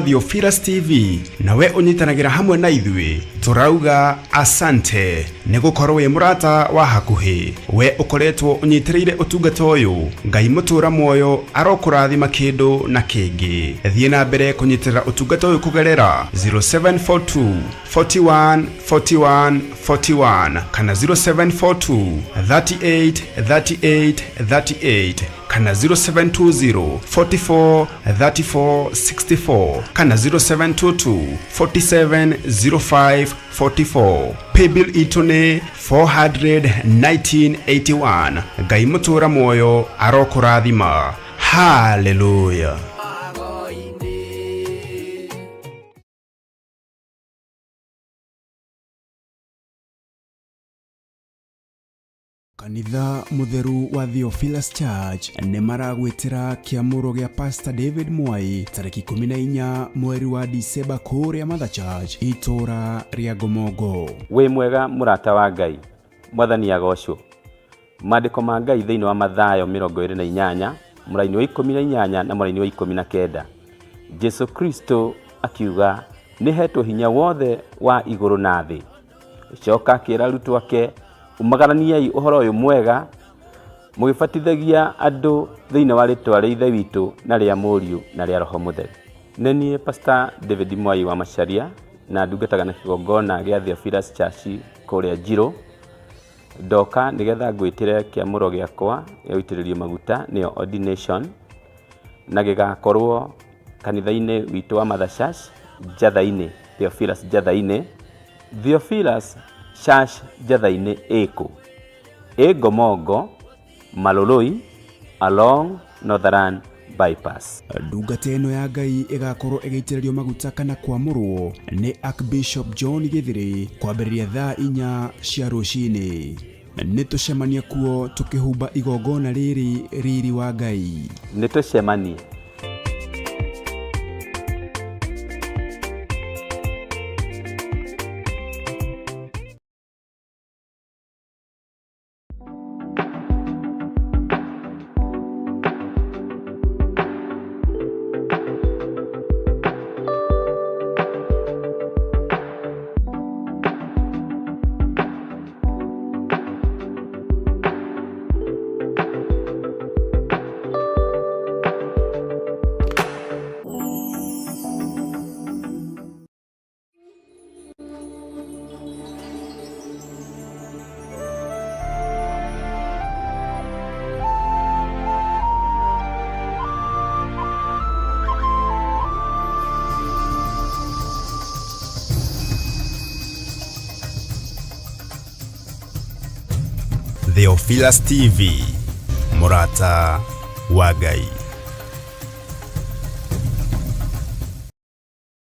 Theophilus TV, nawe ũnyitanagĩra hamwe na ithuĩ, tũrauga asante nĩ gũkorwo wĩ mũrata wa hakuhĩ. We ũkoretwo ũnyitĩrĩire ũtungata ũyũ, Ngai mũtũra muoyo arokũrathima kĩndũ na kĩngĩ. Thiĩ na mbere kũnyitĩrĩra ũtungata ũyũ kũgerera 0742 41 41 41 kana 0742 38 38 38 kana 0720 44 34 64 kana 0722 47 05 44. Paybill itũ nĩ 41981. Ngai mũtũra muoyo arokũrathima. Haleluya. Kanitha Mutheru wa Theophilus Church nĩ maragwĩtĩra kĩamũro gĩa Pastor David Mwai tarĩki 14 mweri wa Dicemba kũrĩa Mother Church itũra rĩa Ngomongo. Wĩ mwega mũrata wa Ngai, Mwathani agocwo. Maandĩko ma Ngai thĩinĩ wa Mathayo 28 mũraini wa 18 na mũraini wa 19. Jesu Kristo akiuga nĩ hetwo hinya wothe wa igũrũ na thĩ. Coka akĩra arutwo ake, umagaraniai ũhoro ũyũ mwega mũgĩbatithagia andũ thĩinĩ wa rĩtwa rĩa Ithe witũ na rĩa Mũriũ na rĩa Roho Mũtheru. Nĩ niĩ Pastor David Mwai wa Macharia na ndungataga na kĩgongona gĩa Theophilus Church kũrĩa Njirũ. Ndoka nĩgetha ngwĩtĩre kĩamũro gĩakwa gĩa gũitĩrĩrio maguta nĩyo ordination, na gĩgakorwo kanitha-inĩ witũ wa Mother Church Njatha-inĩ, Theophilus Njatha-inĩ. Theophilus Church Njatha-inĩ ĩkũ? Ĩ Ngomongo, Maloloi, along Northern Bypass. Ndungata ĩno ya Ngai ĩgakorwo ĩgĩitĩrĩrio maguta kana kwamũrwo nĩ Archbishop John Gĩthĩrĩ kwambĩrĩria thaa 4 cia rũcinĩ. Nĩ tũcemanie kuo tũkĩhumba igongona rĩrĩ riri wa Ngai. Nĩ tũcemanie. Theophilus TV, mũrata wa Ngai.